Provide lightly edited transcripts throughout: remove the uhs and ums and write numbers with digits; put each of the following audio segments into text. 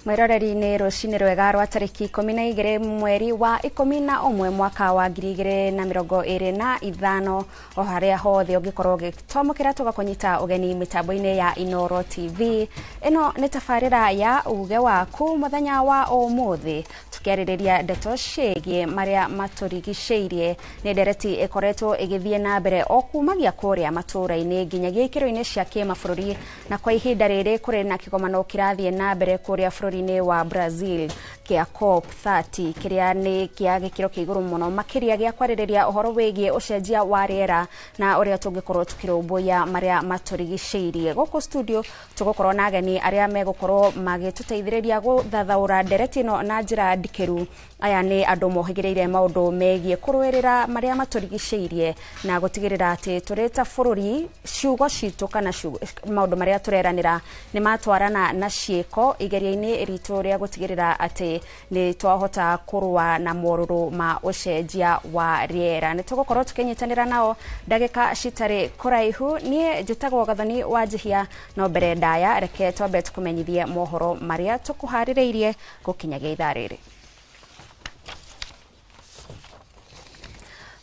Mwiroreri-inĩ rũcinĩ rwega rwa tarĩki 12 mweri wa 11 mwaka wa 2025 o harĩa hothe ũngĩkorwo ũgĩtwamũkĩra tũgakũnyita ũgeni mĩtambo-inĩ ya Inooro TV. Ĩno nĩ tabarĩra ya uge waku mũthenya wa ũmũthĩ tũkĩarĩrĩria ndeto ciĩgiĩ marĩa matũrigicĩirie. Nĩ ndereti ĩkoretwo ĩgĩthiĩ na mbere o kumagia kũrĩa matũũra-inĩ nginyagia ikĩro-inĩ cia kĩmabũrũri, na kwa ihinda rĩrĩ kũrĩ na kĩgomano kĩrathiĩ na mbere kũrĩa bũrũri-inĩ wa Brazil kĩa COP30 kĩrĩa nĩ kĩa gĩkĩro kĩa igũrũ mũno makĩria gĩa kwarĩrĩria ũhoro wĩgiĩ ũcenjia wa rĩera na ũrĩa tũngĩkorwo tũkĩrũmbũiya marĩa matũrigicĩirie. Gũkũ studio tũgũkorwo na ageni arĩa megũkorwo magĩtũteithĩrĩria gũthathaũra ndereti ĩno na njĩra ndikĩru. Aya nĩ andũ mohĩgĩrĩire maũndũ megiĩ kũrũĩrĩra marĩa matũrigicĩirie na gũtigĩrĩra atĩ tũrĩ ta bũrũri ciugo citũ kana maũndũ marĩa tũreranĩra nĩ matwarana na ciĩko igeria-inĩ ritũ rĩa gũtigĩrĩra atĩ nĩ twahota kũrũa na morũrũ ma ũcenjia wa rĩera. Nĩ tũgũkorwo tũkĩnyitanĩra nao ndagĩka citarĩ kũraihu. Niĩ njĩtagwo Gathoni wa Njihia, no mbere ndaya reke twambe tũkũmenyithie mohoro marĩa tũkũharĩrĩirie gũkinyagia ithaa rĩrĩ.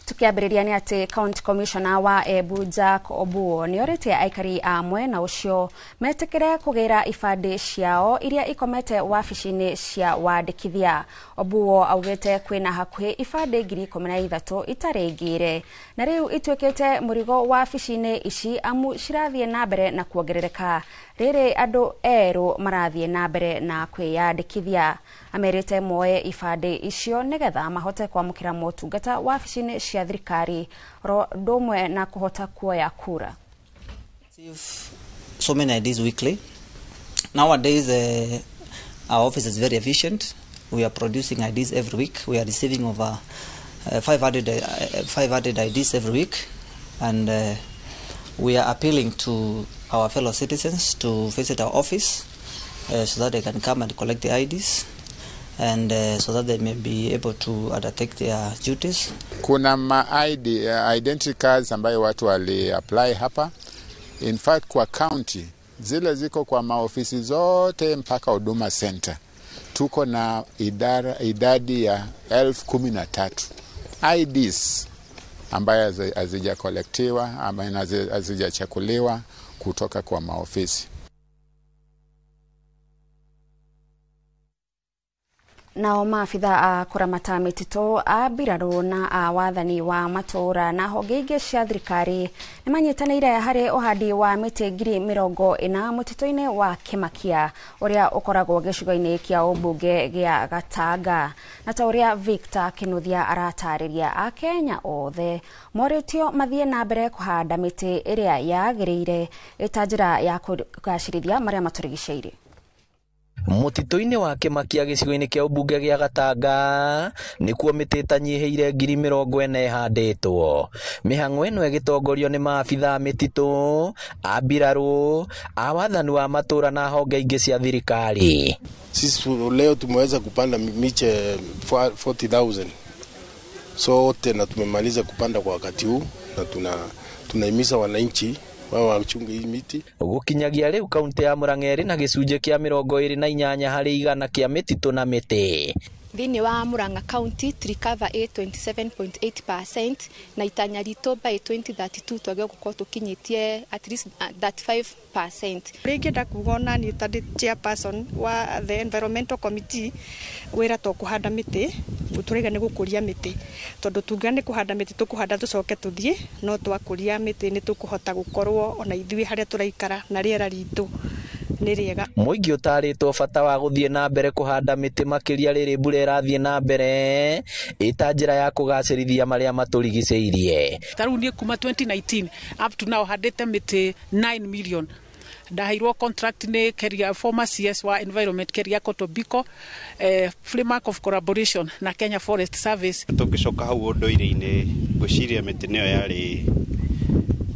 Tukiambĩrĩria nĩ atĩ County Commissioner wa Embu Jack Obuo nĩ orĩtie aikari a mwena ũcio metĩkĩre kũgĩra ibandĩ ciao iria ikomete wabici-inĩ cia wandĩkithia. Obuo augĩte kwĩna hakuhĩ ibandĩ 13,000 itarĩ ngĩre na rĩu ituĩkĩte mũrigo wabici-inĩ ici amu cirathiĩ na mbere na kuongerereka rĩrĩ andũ erũ marathiĩ na mbere na kwĩyandĩkithia. Amerite moe ibandĩ icio nĩgetha mahote kwamũkĩra motungata wabici-inĩ cia thirikari ro ũndũ ũmwe na kũhota kuoya kura. So many IDs weekly. Nowadays, our office is very efficient. We are producing IDs every week. We are receiving over 500 IDs every week, and we are appealing to our fellow citizens to visit our office so that they can come and collect the IDs and so that they may be able to undertake their duties. Kuna ma ID, identity cards ambayo watu wali apply hapa. In fact, kwa county zile ziko kwa maofisi zote mpaka Huduma Center tuko na idadi ya 13,000 IDs ambayo hazijakolektiwa ama hazijachakuliwa kutoka kwa maofisi. Nao maabitha a kũramata mĩtitũ a mbirarũ na a wathani wa matũũra na honge ingĩ cia thirikari nĩ manyitanĩire harĩ ũhandi wa mĩtĩ 40,000 mũtitũ-inĩ wa Kĩmakia ũrĩa ũkoragwo gĩcigo-inĩ kĩa ũmbunge gĩa Gatanga. Na ta ũrĩa Victor Kinuthia aratarĩria, Akenya othe morĩtio mathiĩ na mbere kũhanda mĩtĩ ĩrĩa yagĩrĩire ĩta njĩra ya kũgacĩrithia marĩa matũrigicĩirie. Mũtitũ-inĩ wa Kĩmakia gĩcigo-inĩ kĩa ũmbunge gĩa Gatanga nĩkuo mĩtĩ ĩtanyihĩire 40,000 ĩhandĩtwo. Mĩhang'o ĩno ĩgĩtongorio nĩ maabitha a mĩtitũ, a mbirarũ, a wathani wa matũũra na honge ingĩ cia thirikari. Sisi leo tumeweza kupanda miche 40,000 sote na tumemaliza kupanda kwa wakati huu, na tunahimiza wananchi wao wachunge hii miti. Gũkinyagia rĩu kaunti ya Murang'a ĩrĩ na gĩcunjĩ kĩa 28 harĩ igana kĩa mĩtitũ na mĩtĩ. Thĩinĩ wa Murang'a County tree cover ĩ 27.8% na itanya ritũ by 2032 twagĩrĩirwo gũkorwo tũkinyĩtie at least 35%. Ũrĩa ingĩenda kuga ona niĩ ta ndĩ chairperson wa the environmental committee, wĩra to kũhanda mĩtĩ, tũraiga nĩ gũkũria mĩtĩ, tondũ tungiuga nĩ kũhanda mĩtĩ tũkũhanda tũcoke tũthiĩ, no twakũria mĩtĩ nĩ tũkũhota gũkorwo ona ithuĩ harĩa tũraikara na rĩera ritũ nĩ rĩega. Mũingĩ ũtarĩtwo bata wa gũthiĩ na mbere kũhanda mĩtĩ makĩria rĩrĩ mbura ĩrathiĩ na mbere ĩta njĩra ya kũgacĩrithia marĩa matũrigicĩirie. Ta rĩu niĩ kuma 2019 up to now handĩte mĩtĩ 9 million. Ndaheirwo contract nĩ Keria, former CS wa Environment Keriako Tobiko, framework of collaboration na Kenya Forest Service. Tũngĩcoka hau ũndũire-inĩ, ngwĩciria mĩtĩ nĩyo yarĩ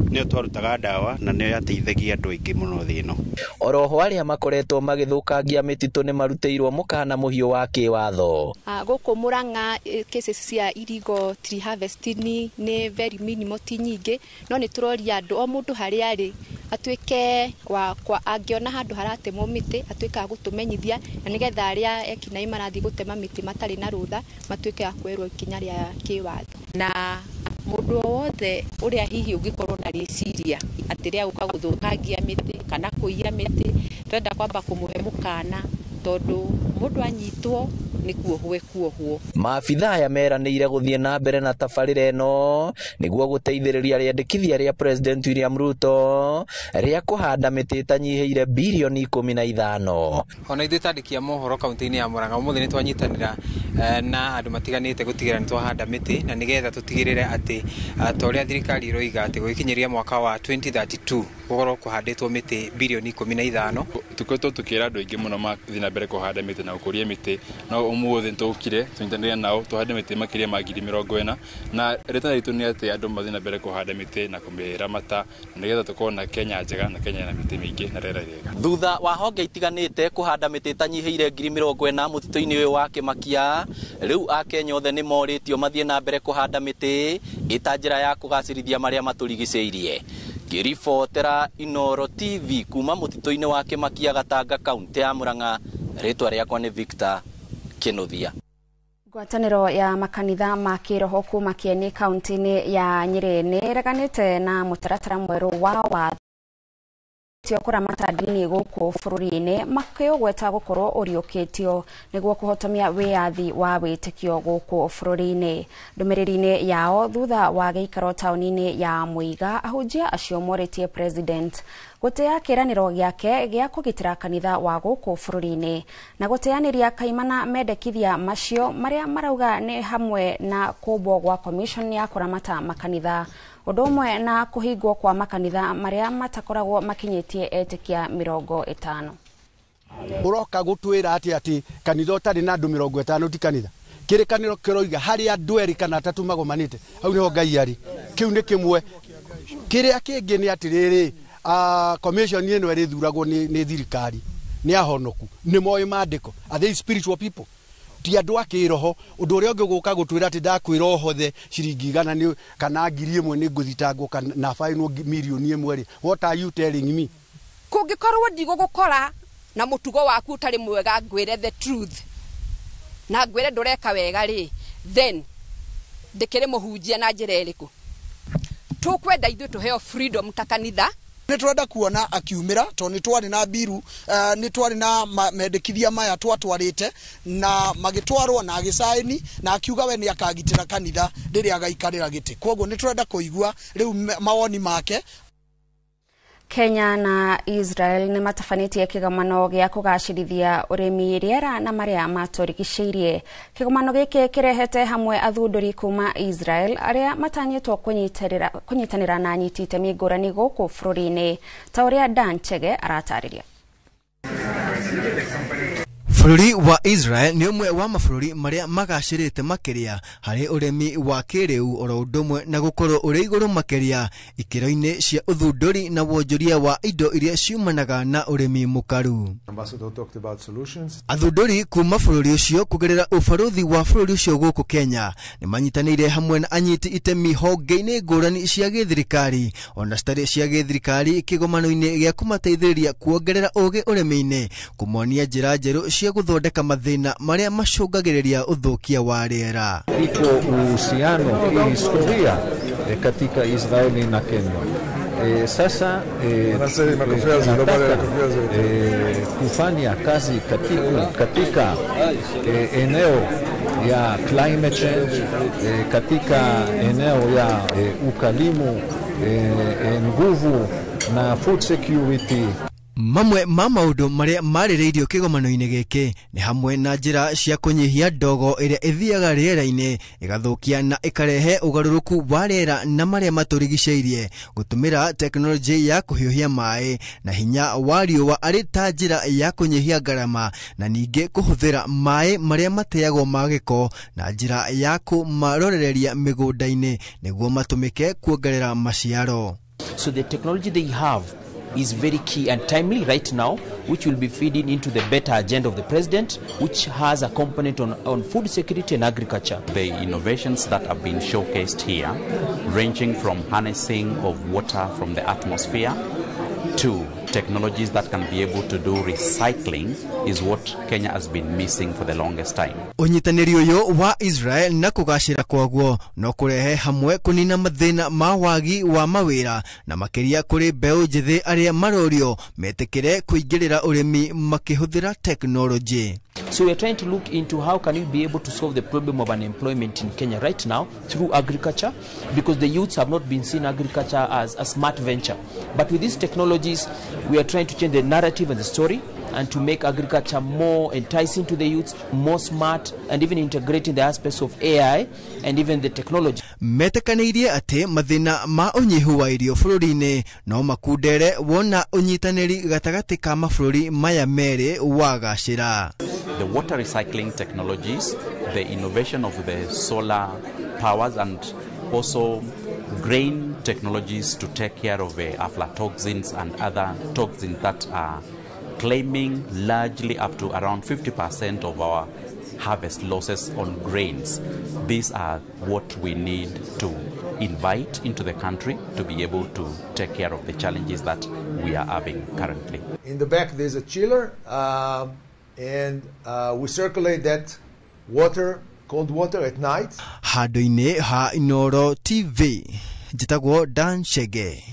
Nĩyo twarutaga ndawa na nĩyo yateithagia andũ aingĩ mũno thĩ ĩno. Oroho arĩa makoretwo magĩthũkangia mĩtitũ nĩ marutĩirwo mũkana mũhiũ wa kĩwatho. Gũkũ Murang'a cases cia illegal tree harvesting nĩ very minimal, ti nyingĩ, no nĩ tũroria andũ o mũndũ harĩa arĩ atuĩke wa angĩona handũ haratemwo mĩtĩ atuĩke wa gũtũmenyithia, na nĩgetha arĩa ekinaĩ marathiĩ gũtema mĩtĩ matarĩ na rũtha matuĩke a kuoerwo ikinya rĩa kĩwatho. Na mũndũ o wothe ũrĩa hihi ũngĩkorwo na rĩciria atĩ rĩa gũka gũthũkangia mĩtĩ kana kũiya mĩtĩ, twenda kwamba kũmũhe mũkana tondũ mũndũ anyitwo nĩ kuohwo ekuohwo. Maabithaa aya meranĩire gũthiĩ na mbere na tabarĩra ĩno nĩguo gũteithĩrĩria rĩendekithia rĩa President William Ruto rĩa kũhanda mĩtĩ ĩtanyihĩire birioni 15. Ona ithuĩ ta andĩki a mohoro kaunti-inĩ ya Murang'a ũmũthĩ nĩ twanyitanĩra na andũ matiganĩte gũtigĩrĩra nĩ twahanda mĩtĩ, na nĩgetha tũtigĩrĩre atĩ ta ũrĩa thirikari ĩroiga atĩ gũgĩkinyĩria mwaka wa 2032 gũkorwo kũhandĩtwo mĩtĩ birioni 15. Tũkoretwo tũkĩra andũ aingĩ mũno mathiĩ na mbere kũhanda mĩtĩ na gũkũria mĩtĩ, no ũmũthĩ nĩtũkire tũnyitanĩre nao tũhande mĩtĩ makĩria ma 40,000, na rĩtana ritũ nĩ atĩ andũ mathiĩ na mbere kũhanda mĩtĩ na kũmĩramata nĩgetha tũkorwo na Kenya njega na Kenya ĩna mĩtĩ mĩingĩ na rĩera rĩega. Thutha wa honge itiganĩte kũhanda mĩtĩ ĩtanyihĩire 40,000 mũtitũ-inĩ ũyũ wa Kĩmakia, rĩu Akenya othe nĩ morĩtio mathiĩ na mbere kũhanda mĩtĩ ĩta njĩra ya kũgacĩrithia marĩa matũrigicĩirie. Ngĩribotera Inooro TV kuma mũtitũ-inĩ wa Kĩmakia, Gatanga, kaunti ya Murang'a, rĩtwa rĩakwa nĩ Victor Kinuthia. Ngwatanĩro ya makanitha ma kĩroho kuma Kieni kaunti-inĩ ya Nyĩrĩ nĩ ĩreganĩte na mũtaratara mwerũ wa watho kũramata ndini gũkũ bũrũri-inĩ, makĩũgweta gũkorwo ũriũkĩtio nĩguo kũhotomia wĩyathi wa wĩtĩkio gũkũ bũrũri-inĩ. Ndũmĩrĩri-inĩ yao thutha wa gĩikaro taũni-inĩ ya Mũiga, ahunjia acio morĩtie President gũtĩa kĩĩranĩro gĩake gĩa kũgitĩra kanitha wa gũkũ bũrũri-inĩ na gũteanĩria kaimana mendekithia macio marĩa marauga nĩ hamwe na kũmbwo gwa commission ya kũramata makanitha, ũndũ ũmwe na kũhingwo kwa makanitha marĩa matakoragwo makinyĩtie etĩkia 50. Ũroka gũtwĩra atĩ atĩ kanitha ũtarĩ na andũ 50 ti kanitha. Kĩrĩkanĩro kĩroiga harĩ andũ erĩ kana atatũ magomanĩte, hau nĩho Ngai arĩ. Kĩu nĩ kĩmwe. Kĩrĩa kĩngĩ nĩ atĩrĩrĩ, commission ĩno ĩrĩthuragwo nĩ thirikari, nĩ ahonoku, nĩ moĩ maandĩko. Are they spiritual people? Ti andũ a kĩroho. Ũndũ ũrĩa ũngĩ gũka gũtwĩra atĩ ndakwĩra ũhothe ciringi 100 nĩ kana 1000 nĩ ngũthitangwo kana bainwo mirioni 1 rĩ, what are you telling me? Kũngĩkorwo ndigũgũkora na mũtugo waku ũtarĩ mwega, ngwĩre the truth na ngwĩre ndũreka wega rĩ, then ndĩkĩrĩ mũhunjia na njĩra ĩrĩkũ? Tũkwenda ithuĩ tũheo freedom ta kanitha. Nĩ twenda kuona akiumĩra tondũ nĩ twarĩ na mbiru, nĩ twarĩ na mendekithia maya twatwarĩte na magĩtwarwo na agĩcaini na akiuga we nĩ akagitĩra kanitha rĩrĩa agaikarĩra gĩtĩ. Kwoguo nĩ twenda kũigua rĩu mawoni make. Kenya na Israel nĩ matabanĩtie kĩgomano gĩa kũgacĩrithia ũrĩmi, rĩera na marĩa matũrigicĩirie. Kĩgomano gĩkĩ kĩrehete hamwe athundũri kuma Israel arĩa matanyĩtwo kũnyitanĩra na anyiti itemi ngũrani gũkũ bũrũri-inĩ, ta ũrĩa Dan Chege aratarĩria. Bũrũri wa Israel nĩ ũmwe wa mabũrũri marĩa magacĩrĩte makĩria harĩ ũrĩmi wa kĩrĩu, oro ũndũ ũmwe na gũkorwo ũrĩ igũrũ makĩria ikĩro-inĩ cia ũthundũri na wonjoria wa indo iria ciumanaga na ũrĩmi mũkaru. Athundũri kuma bũrũri ũcio kũgerera ũbarũthi wa bũrũri ũcio gũkũ Kenya nĩ manyitanĩire hamwe na anyiti itemi honge-inĩ ngũrani cia gĩthirikari ona citarĩ cia gĩthirikari kĩgomano-inĩ gĩa kũmateithĩrĩria kuongerera ũgĩ ũrĩmi-inĩ, kũmonia njĩra njerũ cia gũthondeka mathĩna marĩa macũngagĩrĩria ũthũkia wa rĩera. Iko uhusiano kihistoria katika Israeli na Kenya. Sasa tunataka kufanya kazi katika eneo ya climate change, katika eneo ya ukalimu, nguvu na food security. Mamwe ma maũndũ marĩa marĩrĩirio kĩgomano-inĩ gĩkĩ nĩ hamwe na njĩra cia kũnyihia ndogo ĩrĩa ĩthiaga rĩera-inĩ ĩgathũkia na ĩkarehe ũgarũrũku wa rĩera na marĩa matũrigicĩirie, gũtũmĩra tekinoronjĩ ya kũhiũhia maĩ na hinya wa riũa arĩ ta njĩra ya kũnyihia ngarama, na ningĩ kũhũthĩra maĩ marĩa mateagwo ma gĩko na njĩra ya kũmarorereria mĩgũnda-inĩ nĩguo matũmĩke kuongerera maciaro. So the technology they have is very key and timely right now, which will be feeding into the better agenda of the president, which has a component on food security and agriculture. The innovations that have been showcased here, ranging from harnessing of water from the atmosphere to technologies that can be able to do recycling, is what Kenya has been missing for the longest time. Ũnyitanĩri ũyũ wa Israel na kũgacĩra kwaguo no kũrehe hamwe kũnina mathĩna ma wagi wa mawĩra na makĩria kũrĩ mbeũ njĩthĩ arĩa marorio metĩkĩre kũingĩrĩra ũrĩmi makĩhũthĩra tekinoronjĩ. So we are trying to look into how can we be able to solve the problem of unemployment in Kenya right now through agriculture, because the youths have not been seeing agriculture as a smart venture. But with these technologies, we are trying to change the narrative and the story and to make agriculture more enticing to the youths, more smart, and even integrating the aspects of AI and even the technology. Metĩkanĩirie atĩ mathĩna ma ũnyihu wa irio bũrũri-inĩ no makundere wona ũnyitanĩri gatagatĩ ka mabũrũri maya merĩ wagacĩra. The water recycling technologies, the innovation of the solar powers, and also grain technologies to take care of aflatoxins and other toxins that are claiming largely up to around 50% of our harvest losses on grains. These are what we need to invite into the country to be able to take care of the challenges that we are having currently. In the back there's a chiller, and we circulate that water, cold water at night. Handũ-inĩ ha Inooro TV, njĩtagwo Dan Chege.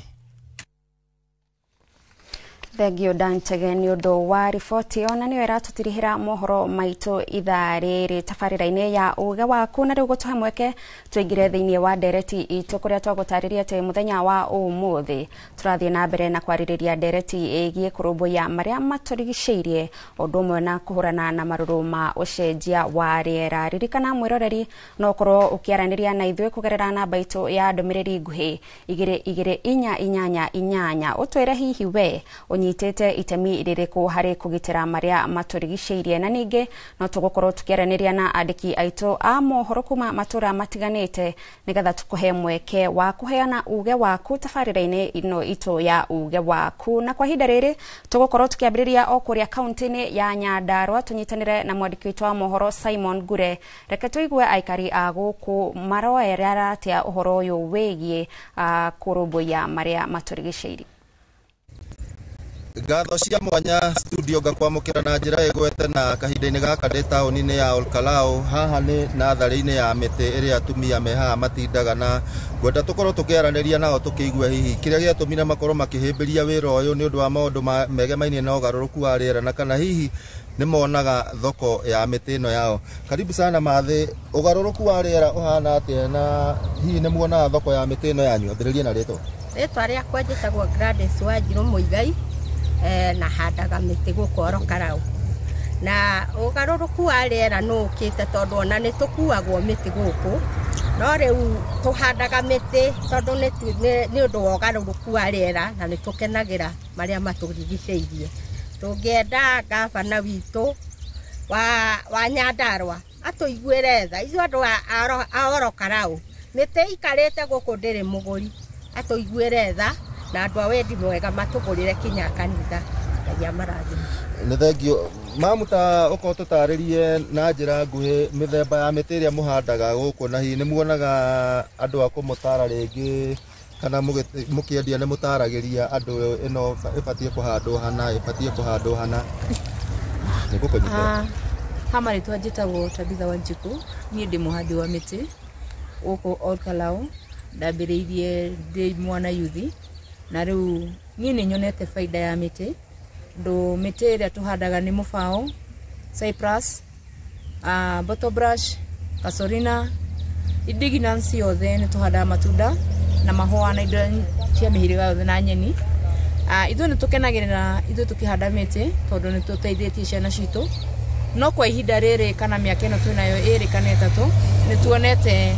Thengio Dan Chege nĩ ũndũ wa riboti ĩyo, na nĩyo ĩratũtirihĩra mohoro maitũ ithaa rĩrĩ tabarĩra-inĩ ya uge waku. Na rĩu gũtũhe mweke tũingĩre thĩinĩ wa ndereti itũ kũrĩa twagũtarĩria atĩ mũthenya wa ũmũthĩ tũrathiĩ na mbere na kwarĩrĩria ndereti ĩgiĩ kũrũmbũiya marĩa matũrigicĩirie ũndũ ũmwe na kũhũrana na marũrũ ma ũcenjia wa rĩera. Ririkana mwĩroreri no ũkorwo ũkĩaranĩria na ithuĩ kũgerera namba itũ ya ndũmĩrĩri nguhĩ 22488 ũtwĩre hihi we ũnyitĩte itemi rĩrĩkũ harĩ kũgitĩra marĩa matũrigicĩirie. Na ningĩ no tũgũkorwo tũkĩaranĩria na andĩki aitũ a mohoro kuma matũra matiganĩte nĩgetha tũkũhe mweke wa kũheana uge waku tabarĩra-inĩ ĩno itũ ya uge waku. Na kwa ihinda rĩrĩ tũgũkorwo tũkĩambĩrĩria o kũrĩa kaunti-inĩ ya Nyandarua tũnyitanĩre na mwandĩki witũ wa mohoro Simon Ngure. Reke tũigue aikari a gũkũ maroerera atĩa ũhoro ũyũ wĩgiĩ kũrũmbũiya marĩa matũrigicĩirie. Ngatho cia mwanya studio ngakwamũkĩra na njĩra ĩgwete na kahinda-inĩ gaka ndĩ taũni-inĩ ya Olkalau. Haha nĩ natharĩ-inĩ ya mĩtĩ ĩrĩa atumia me haha matindaga, na ngwenda tũkorwo tũkĩaranĩria nao tũkĩigue hihi kĩrĩa gĩatũmire makorwo makĩhĩmbĩria wĩra ũyũ nĩ ũndũ wa maũndũ megemainie na ũgarũrũku wa rĩera, na kana hihi nĩ monaga thoko ya mĩtĩ ĩno yao. Karibu sana Mathĩ, ũgarũrũku wa rĩera ũhana atĩa na hihi nĩ muonaga thoko ya mĩtĩ ĩno yanyu? Ambĩrĩria na rĩtwa. Rĩtwa rĩakwa njĩtagwo Gladys Wanjirũ Mũigai, na handaga mĩtĩ gũkũ Orokarau. Na ũgarũrũku wa rĩera nĩ ũkĩte tondũ ona nĩ tũkuagwo mĩtĩ gũkũ, no rĩu tũhandaga mĩtĩ tondũ nĩ ũndũ wa ũgarũrũku wa rĩera na nĩ tũkenagĩra marĩa matũrigicĩirie. Tũngĩenda gavana witũ wa Nyandarua atũiguĩre tha, ithuĩ andũ a Orokarau mĩtĩ ikarĩte gũkũ ndĩrĩ mũgũri, atũiguĩre tha na andũ a wendi mwega matũgũrĩre kinya kanitha. Ngai amarathime. Nĩ thengio mamu, ta ũkorwo tũtarĩrie na njĩra nguhĩ mĩthemba ya mĩtĩ ĩrĩa mũhandaga gũkũ, na hihi nĩ muonaga andũ a kũmũtara rĩngĩ kana mũkĩendia nĩ mũtaragĩria andũ ĩno ĩbatiĩ kũhandwo hana, ĩbatiĩ kũhandwo hana? Nĩ ngũkũnyitĩra. Ha marĩtwa njĩtagwo Tabitha Wanjikũ, niĩ ndĩ mũhandi wa mĩtĩ gũkũ Olkalau. Ndambĩrĩirie ndĩ mwana yuthi, na rĩu niĩ nĩ nyonete baida ya mĩtĩ. Ndũ mĩtĩ ĩrĩa tũhandaga nĩ mũbaũ, cypress, bottle brush, casuarina, indigenous ciothe nĩ tũhandaga matunda na mahũa na indo cia mĩhĩrĩga yothe na nyeni. Ithuĩ nĩ tũkenagĩrĩra ithuĩ tũkĩhanda mĩtĩ tondũ nĩ tũteithĩtie ciana citũ, no kwa ihinda rĩrĩ kana mĩaka ĩno twĩnayo ĩrĩ kana ĩtatũ nĩ tuonete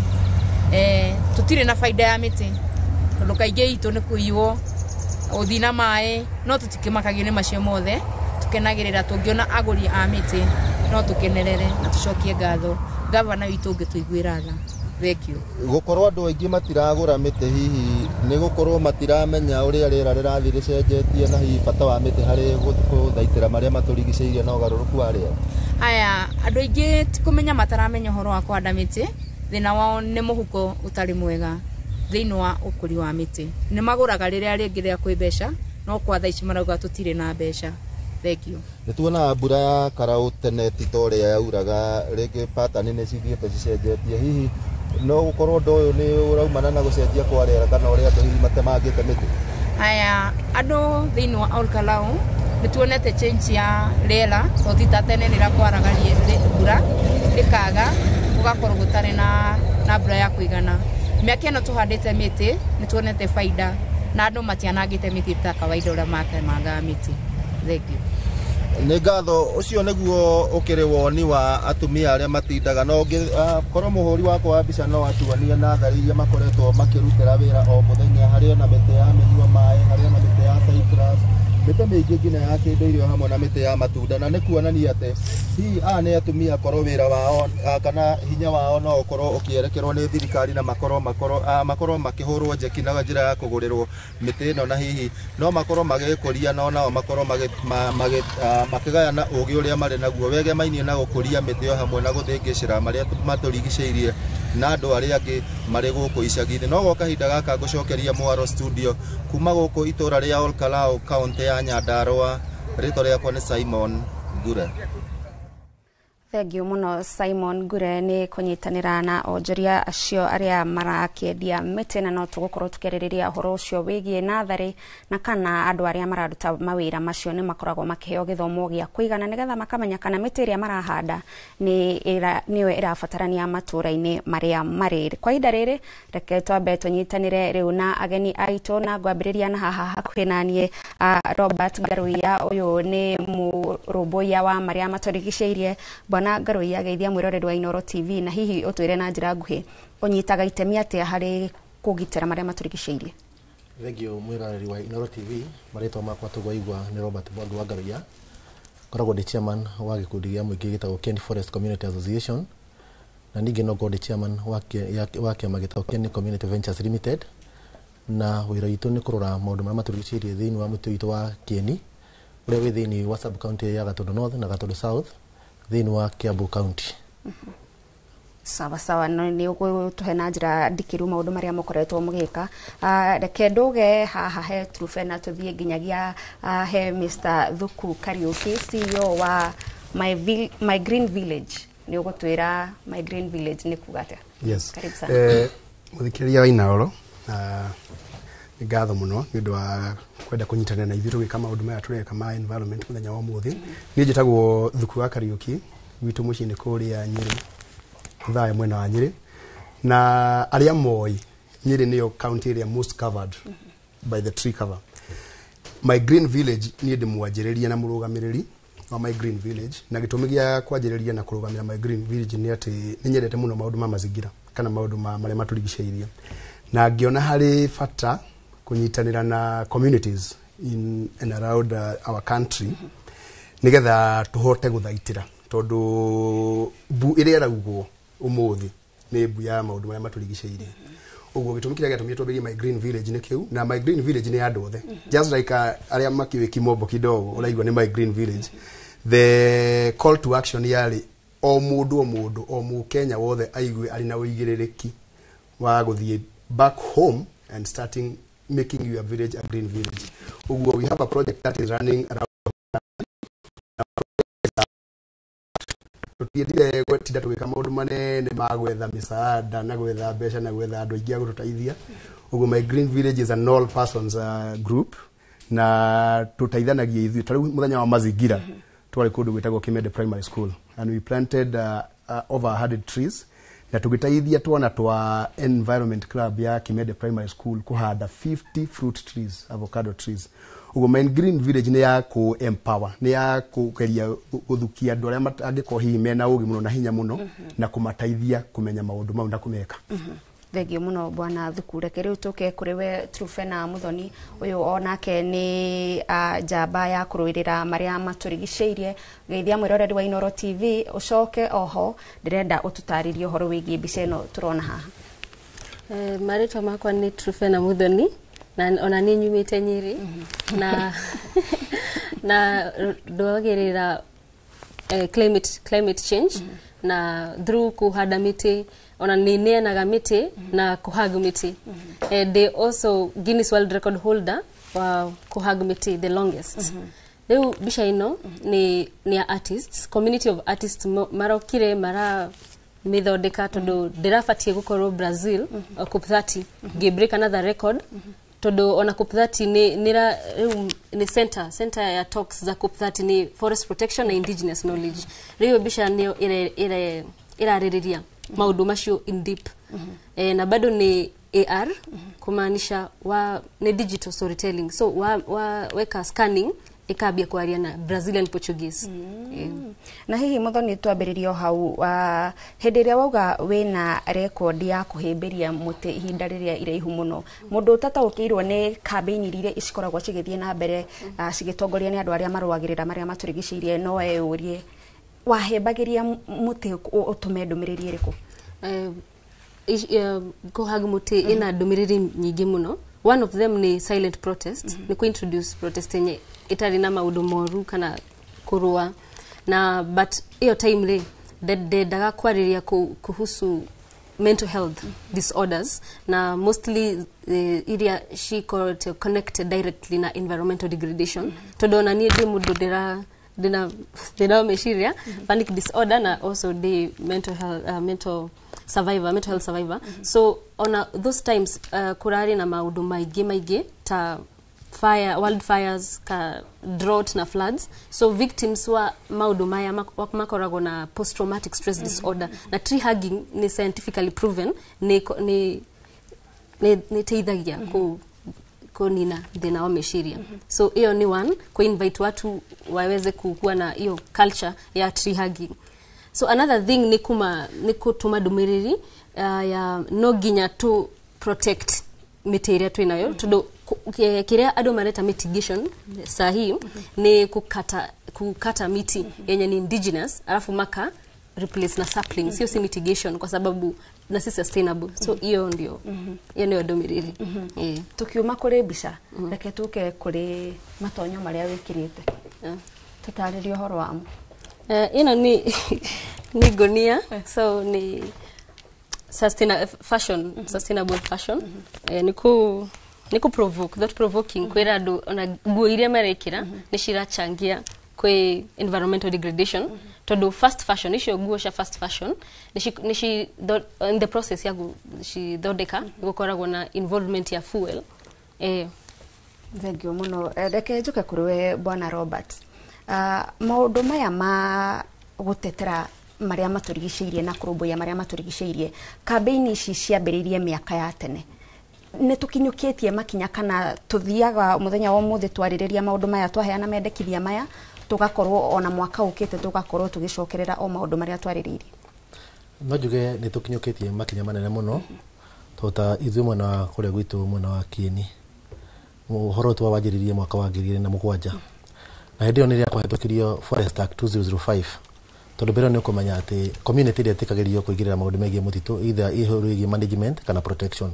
tũtirĩ na baida ya mĩtĩ tondũ kaingĩ itũ nĩ kũiywo gũthiĩ na maĩ, no tũtikĩmakagio nĩ macio mothe. Tũkenagĩrĩra tũngĩona agũri a mĩtĩ no tũkenerere na tũcokie ngatho gavana witũ ũngĩtũiguĩra tha. Thank you. Gũkorwo andũ aingĩ matiragũra mĩtĩ hihi nĩ gũkorwo matiramenya ũrĩa rĩera rĩrathiĩ rĩcenjetie na hihi bata wa mĩtĩ harĩ gũthaitĩra marĩa matũrigicĩirie na ũgarũrũku wa rĩera? Aya, andũ aingĩ ti kũmenya mataramenya ũhoro wa kũhanda mĩtĩ. Thĩna wao nĩ mũhuko ũtarĩ mwega thĩinĩ wa ũkũri wa mĩtĩ. Nĩ magũraga rĩrĩa rĩngĩ rĩa kwĩ mbeca, no kwa thaa ici marauga tũtirĩ na mbeca. Thank you. Nĩ tuonaga mbura ya karaũ tene ti ta ũrĩa yauraga, rĩngĩ patani nĩ cithiĩte cicenjetie. Hihi no gũkorwo ũndũ ũyũ nĩ ũraumana na gũcenjia kwa rĩera kana ũrĩa andũ hihi matemangĩte mĩtĩ? Aya, andũ thĩinĩ wa Olkalau nĩ tuonete change ya rĩera, tondũ ti ta tene rĩrĩa kwaraga mbura ĩkaga, gũgakorwo gũtarĩ na mbura ya kũigana. Mĩaka ĩno tũhandĩte mĩtĩ nĩ tuonete baida, na andũ matianangĩte mĩtĩ ta kawaida ũrĩa matemangaga mĩtĩ. Thank you. Nĩ ngatho. Ũcio nĩguo ũkĩrĩ woni wa atumia arĩa matindaga no korwo mũhũri wakwa wa mbica no atuonie natharĩ iria makoretwo makĩrutĩra wĩra o mũthenya. Harĩ ona mĩtĩ ya mĩnyua maĩ, harĩ ona mĩtĩ ya cypress, mĩtĩ mĩingĩ nginya ya kĩndũ irio hamwe na mĩtĩ ya matunda, na nĩ kuonania atĩ hihi aya nĩ atumia korwo wĩra wao kana hinya wao no ũkorwo ũkĩerekerwo nĩ thirikari na makorwo makĩhũrwo njeki na njĩra ya kũgũrĩrwo mĩtĩ ĩno, na hihi no makorwo magĩkũria no nao makorwo makĩgayana ũgĩ ũrĩa marĩ naguo wegemainie na gũkũria mĩtĩ o hamwe na gũthĩngĩcĩra marĩa matũrigicĩirie na andũ arĩa angĩ marĩ gũkũ icagi-inĩ. No gwa kahinda gaka ngũcokeria mwaro studio kuma gũkũ itũra rĩa Olkalau, kaũntĩ ya Nyandarua. Rĩtwa rĩakwa nĩ Simon Ngure. Thengiũ mũno Simon Ngure nĩ kũnyitanĩra na onjoria acio arĩa marakĩendia mĩtĩ, na no tũgũkorwo tũkĩarĩrĩria ũhoro ũcio wĩgiĩ natharĩ na kana andũ arĩa mararuta mawĩra macio nĩ makoragwo makĩheo gĩthomo gĩa kũigana nĩgetha makamenya kana mĩtĩ ĩrĩa marahanda nĩyo ĩrabatarania matũũra-inĩ marĩa marĩ. Kwa ihinda rĩrĩ, reke twambe tũnyitanĩre rĩu na ageni aitũ, na ngwambĩrĩria na haha hakuhĩ na niĩ, Robert Ngaruiya. Ũyũ nĩ mũrũmbũiya wa marĩa matũrigicĩirie. Bwana Ngaruiya, geithia mwĩroreri wa Inooro TV, na hihi ũtwĩre na njĩra nguhĩ ũnyitaga itemi atĩa harĩ kũgitĩra marĩa matũrigicĩirie. Thengiũ mwĩroreri wa Inooro TV. Marĩtwa makwa tũgwaigua nĩ Robert Mwangi wa Ngaruiya. Ngoragwo ndĩ chairman wa gĩkundi gĩa mũingĩ gĩtagwo Kieni Forest Community Association, na ningĩ no ngorwo ndĩ chairman wa kĩama gĩtagwo Kieni Community Ventures Limited, na wĩra witũ nĩ kũrora maũndũ marĩa matũrigicĩirie thĩinĩ wa mũtĩ witũ wa Kieni ũrĩa wĩ thĩinĩ wa sub county ya Gatundu North na Gatundu South thĩinĩ wa Kiambu County. Sawa sawa, no nĩ ũgũtũhe na njĩra ndikĩru maũndũ marĩa mũkoretwo mũgĩka. Reke ndũge haha he Truphena tũthiĩ nginyagia he Mr. Thuku Kariuki, CEO wa My Green Village. Nĩ ũgũtwĩra My Green Village nĩ kuga atĩa? Yes. Karibu sana. Mũthikĩrĩria wa Inooro, nĩ ngatho mũno nĩ ũndũ wa kwenda kũnyitanĩra na ithuĩ tũgĩka maũndũ maya tũreka ma environment mũthenya wa ũmũthĩ. Niĩ njĩtagwo Thuku wa Kariuki, gwitũ mũciĩ nĩ kũrĩa Nyĩrĩ, Othaya mwena wa Nyĩrĩ, na arĩa moĩ Nyĩrĩ nĩyo county ĩrĩa most covered by the tree cover. My Green Village, niĩ ndĩmwanjĩrĩria na mũrũgamĩrĩri wa My Green Village, na gĩtũmi gĩa kwanjĩrĩria na kũrũgamĩra My Green Village nĩ atĩ nĩ nyendete mũno maũndũ ma mazingira kana maũndũ ma marĩa matũrigicĩirie, na ngĩona harĩ bata kũnyitanĩra na communities in and around our country nĩgetha tũhote gũthaitĩra, tondũ mbu ĩrĩa ĩraugwo ũmũthĩ nĩ mbu ya maũndũ marĩa matũrigicĩirie. Ũguo gĩtũmi kĩrĩa gĩatũmire twambĩrĩrie My Green Village nĩ kĩu, na My Green Village nĩ ya andũ othe, just like arĩa makĩũĩ kimombo kidogo ũraigua nĩ My Green Village. The call to action yarĩ o mũndũ o mũndũ o mũkenya wothe aigue arĩ na ũigĩrĩrĩki wa gũthiĩ back home and starting making your village a green village. Ũguo we have a project that is running around. Tũtiendire gũtinda tũgĩka maũndũ manene ma gwetha mĩsaada na gwetha mbeca na gwetha andũ aingĩ a gũtũteithia. Ũguo My Green Village is an all persons group, na tũteithanagia ithuĩ. Ta rĩu mũthenya wa mazingira twarĩ kũndũ gwĩtagwo Kimende Primary School and we planted over 100 trees, na tũgĩteithia twana twa Environment Club ya Kimende Primary School kũhanda 50 fruit trees, avocado trees. Ũguo My Green Village nĩ ya kũ empower, nĩ ya kũgeria gũthukia andũ arĩa angĩkorwo hihi mena ũgĩ mũno na hinya mũno na kũmateithia kũmenya maũndũ mau na kũmeka. Thengio muno bwana Thuku. Reke riu tuke kuri we Truphena Muthoni, uyu onake ni njamba ya kuruirira maria maturigiceirie. Geithia mwiroreri wa Inooro TV, ucoke oho ndirenda ututaririe uhoro wigie mbica ino turona haha. Marĩtwa makwa nĩ Truphena Muthoni na ona niĩ nyumĩte Nyĩrĩ na ndwagĩrĩra climate change na through kuhanda mĩtĩ, ona nĩ neanaga mĩtĩ na kũhug mĩtĩ. They also Guinness World Record holder wa kũhug mĩtĩ the longest. Rĩu mbica ĩno nĩ ya artists, community of artists marokire mara mĩthondeka tondũ ndĩrabatie gũkorwo Brazil COP30 ngĩ break another record, tondũ ona COP30 nĩ rĩu nĩ center ya talks za COP30 nĩ forest protection na indigenous knowledge. Rĩu mbica nĩyo ĩrarĩrĩria maũndũ macio in deep. Na bado ni AR, kumaanisha ni digital storytelling, so wa weka scanning ikambia kwaria na Brazilian Portuguese. Na hihi Muthoni, twambĩrĩrie o hau, hĩndĩ ĩrĩa wauga wĩna rekondi ya kũhĩmbĩria mũtĩ ihinda rĩrĩa iraihu mũno, mũndũ ũtataũkĩirwo nĩ kambĩini iria cikoragwo cigĩthiĩ na mbere cigĩtongoria nĩ andũ arĩa marũagĩrĩra marĩa matũrigicĩirie, no eyũrie wahĩmbagĩria mũtĩ ũtũme ndũmĩrĩri ĩrĩkũ? Kũhug mũtĩ ĩna ndũmĩrĩri nyingĩ mũno. One of them ni silent protest, ni kuintroduce protest yenye ĩtarĩ na maũndũ moru kana kũrũa na, but iyo time rĩ ndendaga kwarĩria kuhusu mental health disorders na mostly iria cikorete connected directly na environmental degradation, tondũ ona niĩ ndĩ mũndũ ndĩna thĩna wa meciria, panic disorder, na also ndĩ mental health, mental survivor, mental health survivor. So ona those times kurari na maũndũ maingĩ ta fire, wildfires, ka drought na floods, so victims wa maũndũ maya makoragwo na post traumatic stress disorder, na tree hugging ni scientifically proven ni teithagia kunina thĩna wa meciria. So hiyo ni one, ku invite watu waweze kuwa na hiyo culture ya tree hugging. So another thing ni kutuma ndũmĩrĩri ya no nginya tu protect mĩtĩ ĩrĩa twĩnayo, tondũ kĩrĩa andũ mareta mitigation sahi ni kukata miti yenye ni indigenous alafu maka replace na saplings. Hiyo si mitigation kwa sababu na si sustainable. So hiyo ndio hiyo ndio ndũmĩrĩri. Tukiuma kũrĩ mbica, reke tuke kũrĩ matonyo marĩa wĩkĩrĩte, tũtarĩrie ũhoro wamo. Ĩno ni ngonia, so ni sustainable fashion. Ni ku provoke, that provoking kwĩra andũ ona nguo iria marekĩra nĩ cirachangia kwĩ environmental degradation, tondũ fast fashion, icio nguo cia fast fashion in the process ya gũcithondeka gũkoragwo na involvement ya fuel. Thengio mũno. Reke njuke kũrĩ we bwana Robert. Maũndũ maya ma gũtetera marĩa matũrigicĩirie na kũrũmbũiya marĩa matũrigicĩirie, kambĩini ici ciambĩrĩirie mĩaka ya tene, nĩ tũkinyũkĩtie makinya kana tũthiaga mũthenya wa ũmũthĩ twarĩrĩria maũndũ maya, twaheana mendekithia maya, tũgakorwo ona mwaka ũkĩte tũgakorwo tũgĩcokerera o maũndũ marĩa twarĩrĩirie? No njuge nĩ tũkinyũkĩtie makinya manene mũno, tondũ ta ithuĩ mwena wa kũrĩa gwitũ, mwena wa Kieni, ũhoro ũyũ wanjĩrĩirie mwaka wa 2007, na hĩndĩ ĩyo nĩ rĩrĩa kwahĩtũkirio Forest Act 2005, tondũ mbere nĩ ũkũmenya atĩ community ndĩetĩkagĩrio kũingĩrĩra maũndũ megiĩ mũtitũ, either ũhoro wĩgiĩ management kana protection.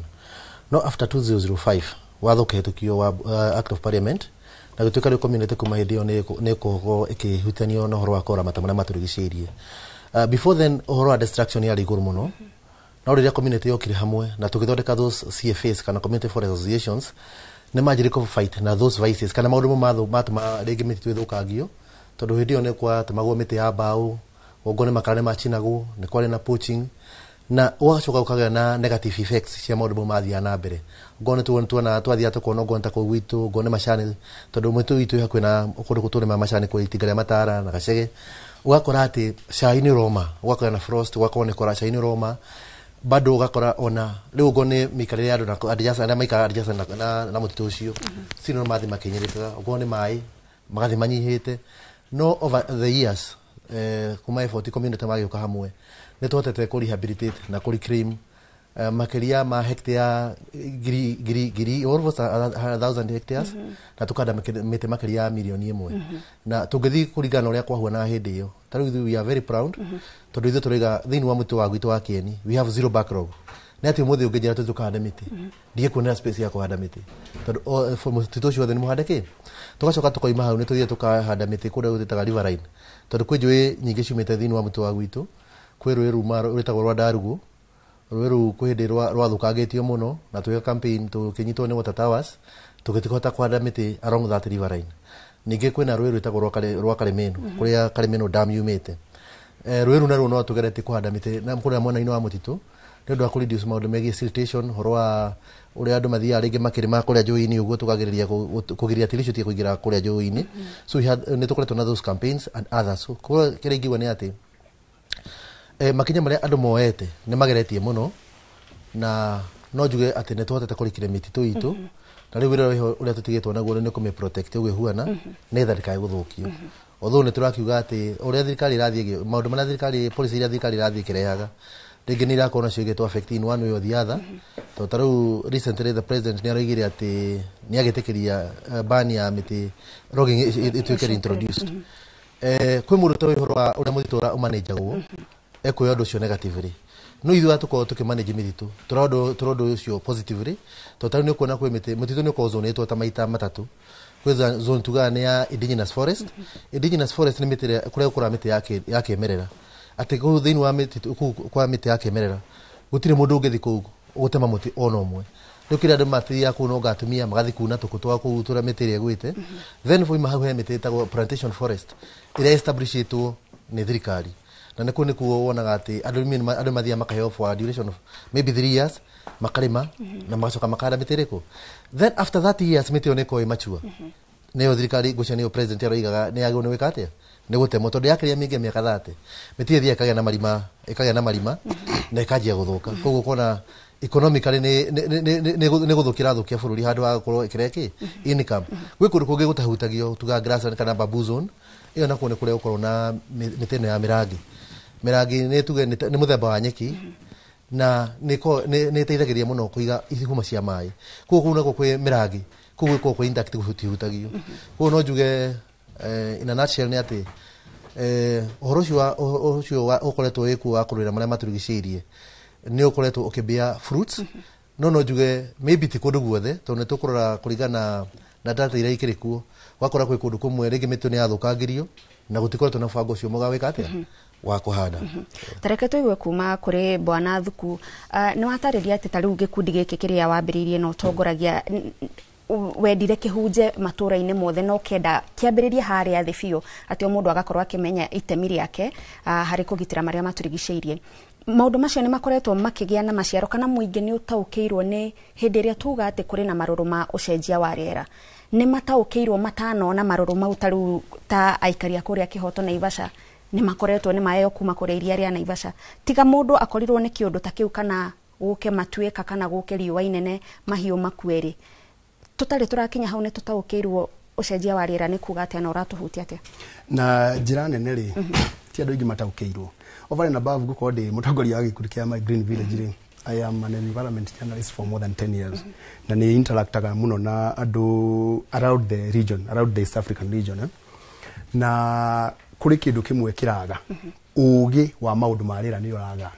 No after 2005 watho ũkĩhĩtũkio wa Act of Parliament, na gũtuĩka rĩu community kuma hĩndĩ ĩyo nĩ ĩkũkorwo ĩkĩhutanio na ũhoro wa kũramata marĩa matũrigicĩirie. Before then ũhoro wa destruction yarĩ igũrũ mũno, no rĩrĩa community yokire hamwe na tũgĩthondeka those CFAs kana community forest associations, nĩ manjirie kũ fight na those vices kana maũndũ matũma rĩngĩ mĩtitũ ĩthũkangio, tondũ hĩndĩ ĩyo nĩ gwatũmagwo mĩtĩ ya mbaũ, ũguo nĩ makara nĩ macinagwo, nĩ kwarĩ na poaching, na ũgacoka ũkagĩa na negative effects cia maũndũ mau mathiaga na mbere. Ũguo nĩ tuona twathiaga tũkona ũguo nĩ ta kũu gwitũ, ũguo nĩ macani, tondũ mũtitũ witũ wĩ hakuhĩ na kũndũ tũrĩmaga macani kũrĩa itinga rĩa Matara na Gacege, ũgakora atĩ cai nĩ ũroma, ũgakora na frost, ũgakorwo nĩ kora cai nĩ ũroma, bado ũgakora ona rĩu ũguo nĩ mĩikarĩre ya andũ na adjacent arĩa maikaraga adjacent na mũtitũ ũcio sino mathiĩ makinyĩrĩkaga, ũguo nĩ maĩ magathiĩ manyihĩte. No over the years, kuma effort community magĩũka hamwe, nĩ tũhotete kũ rehabilitate na kũ reclaim Makiria ma hectare ngiri ngiri ngiri, almost 1,000 hectares, na tukahanda mĩtĩ makĩria ya mirioni 1. Na tũngĩthiĩ kũringana na ũrĩa kwahuanaga hĩndĩ ĩyo, ta rĩu ithuĩ we are very proud, tondũ ithuĩ tũraiga thĩinĩ wa mũtĩ wa gwitũ wa Kieni we have zero backlog. Nĩ atĩ ũmũthĩ ũngĩnjĩra tũthiĩ tũkahande mĩtĩ, ndigĩkuonera space ya kũhanda mĩtĩ, tondũ mũtitũ ũcio wothe nĩ mũhande kĩ. Tũgacoka tũkoima hau, nĩ tũthiĩ tũkahanda mĩtĩ kũrĩa gwĩtaga riverine, tondũ kwĩ njũĩ nyingĩ ciumĩte thĩinĩ wa mũtĩ wa gwitũ. Kwĩ rũĩ ruma rwĩtagwo rwa Ndarugu. Rũĩ rũu kwĩ hĩndĩ rwathũkangĩtio mũno, na tũgĩka campaign, tũkĩnyitwo nĩ Water Towers, tũgĩtikũhota kũhanda mĩtĩ along that riverine. Ningĩ kwĩna rũĩ rwĩtagwo rwa Karĩmĩnũ, kũrĩa Karĩmĩnũ dam yumĩte. Rũĩ rũu naruo no tũgeretie kũhanda mĩtĩ na kũrĩa mwena-inĩ wa mũtitũ, nĩ ũndũ wa kũ reduce maũndũ megiĩ siltation, ũhoro wa ũrĩa andũ mathiaga rĩngĩ makĩrĩma kũrĩa njũĩ-inĩ ũguo, tũkagĩrĩria kũgiria tĩri ũcio ũtige kũingĩra kũrĩa njũĩ-inĩ. So we had, nĩ tũkoretwo na those campaigns and others. So koguo kĩrĩa ingiuga nĩ atĩ makinya marĩa andũ moete nĩ mageretie mũno, na no njuge atĩ nĩ tũhotete kũrikĩra mĩtitũ itũ, na rĩu wĩra wĩho ũrĩa tũtigĩtwo naguo nĩ kũmĩ protect ũguo ĩhuana, nĩgetha ndĩkae gũthũkio. Although nĩ tũrakiuga atĩ ũrĩa thirikari ĩrathiĩ maũndũ marĩa thirikari, policy iria thirikari ĩrathiĩ ĩkĩrehaga, rĩngĩ nĩ irakorwo nacio igĩtwo affect in one way or the other, tondũ ta rĩu recently the president nĩ aroigire atĩ nĩ agĩtĩkĩria ban ya mĩtĩ, logging ĩtuĩke reintroduced. Kwĩ mũndũ ũtoĩ ũhoro wa ũrĩa mũtitũ ũmanĩnjagwo, ekuoya ũndũ ũcio negatively, no ithuĩ tũkorwo tũkĩmanage mĩtitũ, tũrona ũndũ ũcio positively, tondũ tarĩu nĩ ũkuona kwĩ mĩtĩ, mũtitũ nĩ ũkoragwo zonĩtwo ta maita matatũ. Kwĩ zone tugaga nĩ ya indigenous forest. Indigenous forest nĩ mĩtĩ ĩrĩa kũrĩa gũkũraga mĩtĩ ya kĩmerera, atĩ kũu thĩinĩ wa mĩtitũ, kũu kwa mĩtĩ ya kĩmerera, gũtirĩ mũndũ ũngĩthiĩ kũu gũtema mũtĩ ona ũmwe. Rĩu kĩrĩa andũ mathiaga kũu no atumia magathiĩ kuna tũkũ twa kũu tũrĩa mĩtĩ ĩrĩa ĩgwĩte. Then boima hau he mĩtĩ ĩtagwo plantation forest, ĩrĩa establishĩtwo nĩ thirikari, na nĩ kũu nĩkuo wonaga atĩ andũ mathiaga makaheo for a duration of maybe 3 years, makarĩma na magacoka makahanda mĩtĩ ĩrĩkũ. Then after that years mĩtĩ ĩyo nĩ ĩkoragwo ĩ mature, nĩyo thirikari ngũcia, nĩyo president aroigaga nĩ yagĩrĩirwo nĩ gwĩka atĩa, nĩ gũtemwo, tondũ yakĩria mĩingĩ mĩaka 30, mĩtĩ ĩyo ĩthiaga ĩkagĩa na marima na ĩkanjia gũthũka. Koguo ũkona economically nĩ gũthũkia ĩrathũkia bũrũri handũ ha gũkorwo ĩkĩrehe kĩ income. Gwĩ kũndũ kũngĩ gũtahutagio, tugaga grassland kana bamboo zone. Ĩyo nakuo nĩ kũrĩa gũkoragwo na mĩtĩ ĩno ya mĩrangi. Mĩrangi nĩ tuge nĩ mũthemba wa nyeki, na nĩ ĩteithagĩrĩria mũno kũiga ihumo cia maĩ. Koguo kũu nakuo kwĩ mĩrangi, kũu gwĩkorwo kwĩ intact, gũtihutagio. Koguo no njuge in a nutshell nĩ atĩ ũhoro ũcio ũkoretwo wĩkuo wa kũrũĩra marĩa matũrigicĩirie nĩ ũkoretwo ũkĩbear fruits. No njuge maybe ti kũndũ guothe, tondũ nĩ tũkũrora kũringana na data iria ikĩrĩ kuo, wakora kwĩ kũndũ kũmwe rĩngĩ mĩtĩ nĩ yathũkangirio na gũtikoretwo na mũbango ũcio mwega wĩka atĩa wa kũhanda. Tareke tũigue kuma kũrĩ bwana Thuku. Nĩ watarĩria atĩ ta rĩu gĩkundi gĩkĩ kĩrĩa wambĩrĩirie na ũtongoragia, wendire kĩhunje matũra-inĩ mothe, na ũkenda kĩambĩrĩrie harĩa thĩ biũ, atĩ o mũndũ agakorwo akĩmenya itemi rĩake harĩ kũgitĩra marĩa matũrigicĩirie. Maũndũ macio nĩ makoretwo makĩgĩa na maciaro, kana mũingĩ nĩ ũtaũkĩirwo nĩ hĩndĩ ĩrĩa tuga atĩ kũrĩ na marũrũ ma ũcenjia wa rĩera? Nĩ mataũkĩirwo matanona marũrũ mau? Ta rĩu ta aikari a kũrĩa Kĩhoto Naivasha nĩ makoretwo nĩ maeo kuma kũrĩa iria rĩa Naivasha, tiga mũndũ akorirwo nĩ kĩũndũ ta kĩu, kana gũke matuĩka, kana gũke riũa inene, mahiũ makue rĩ, tũtarĩ tũrakinya hau. Nĩ tũtaũkĩirwo ũcenjia wa rĩera nĩ kuga atĩa na ũratũhutia atĩa? Na njĩra nene rĩ, ti andũ aingĩ mataũkĩirwo. Over and above gũkorwo ndĩ mũtongoria wa gĩkundi kĩa My Green Village rĩ, I am an environment journalist for more than 10 years, na nĩ interactaga mũno na andũ around the region, around the East African region, eh? Na kũrĩ kĩndũ kĩmwe kĩraga, ũgĩ wa maũndũ ma rĩera nĩ ũraga,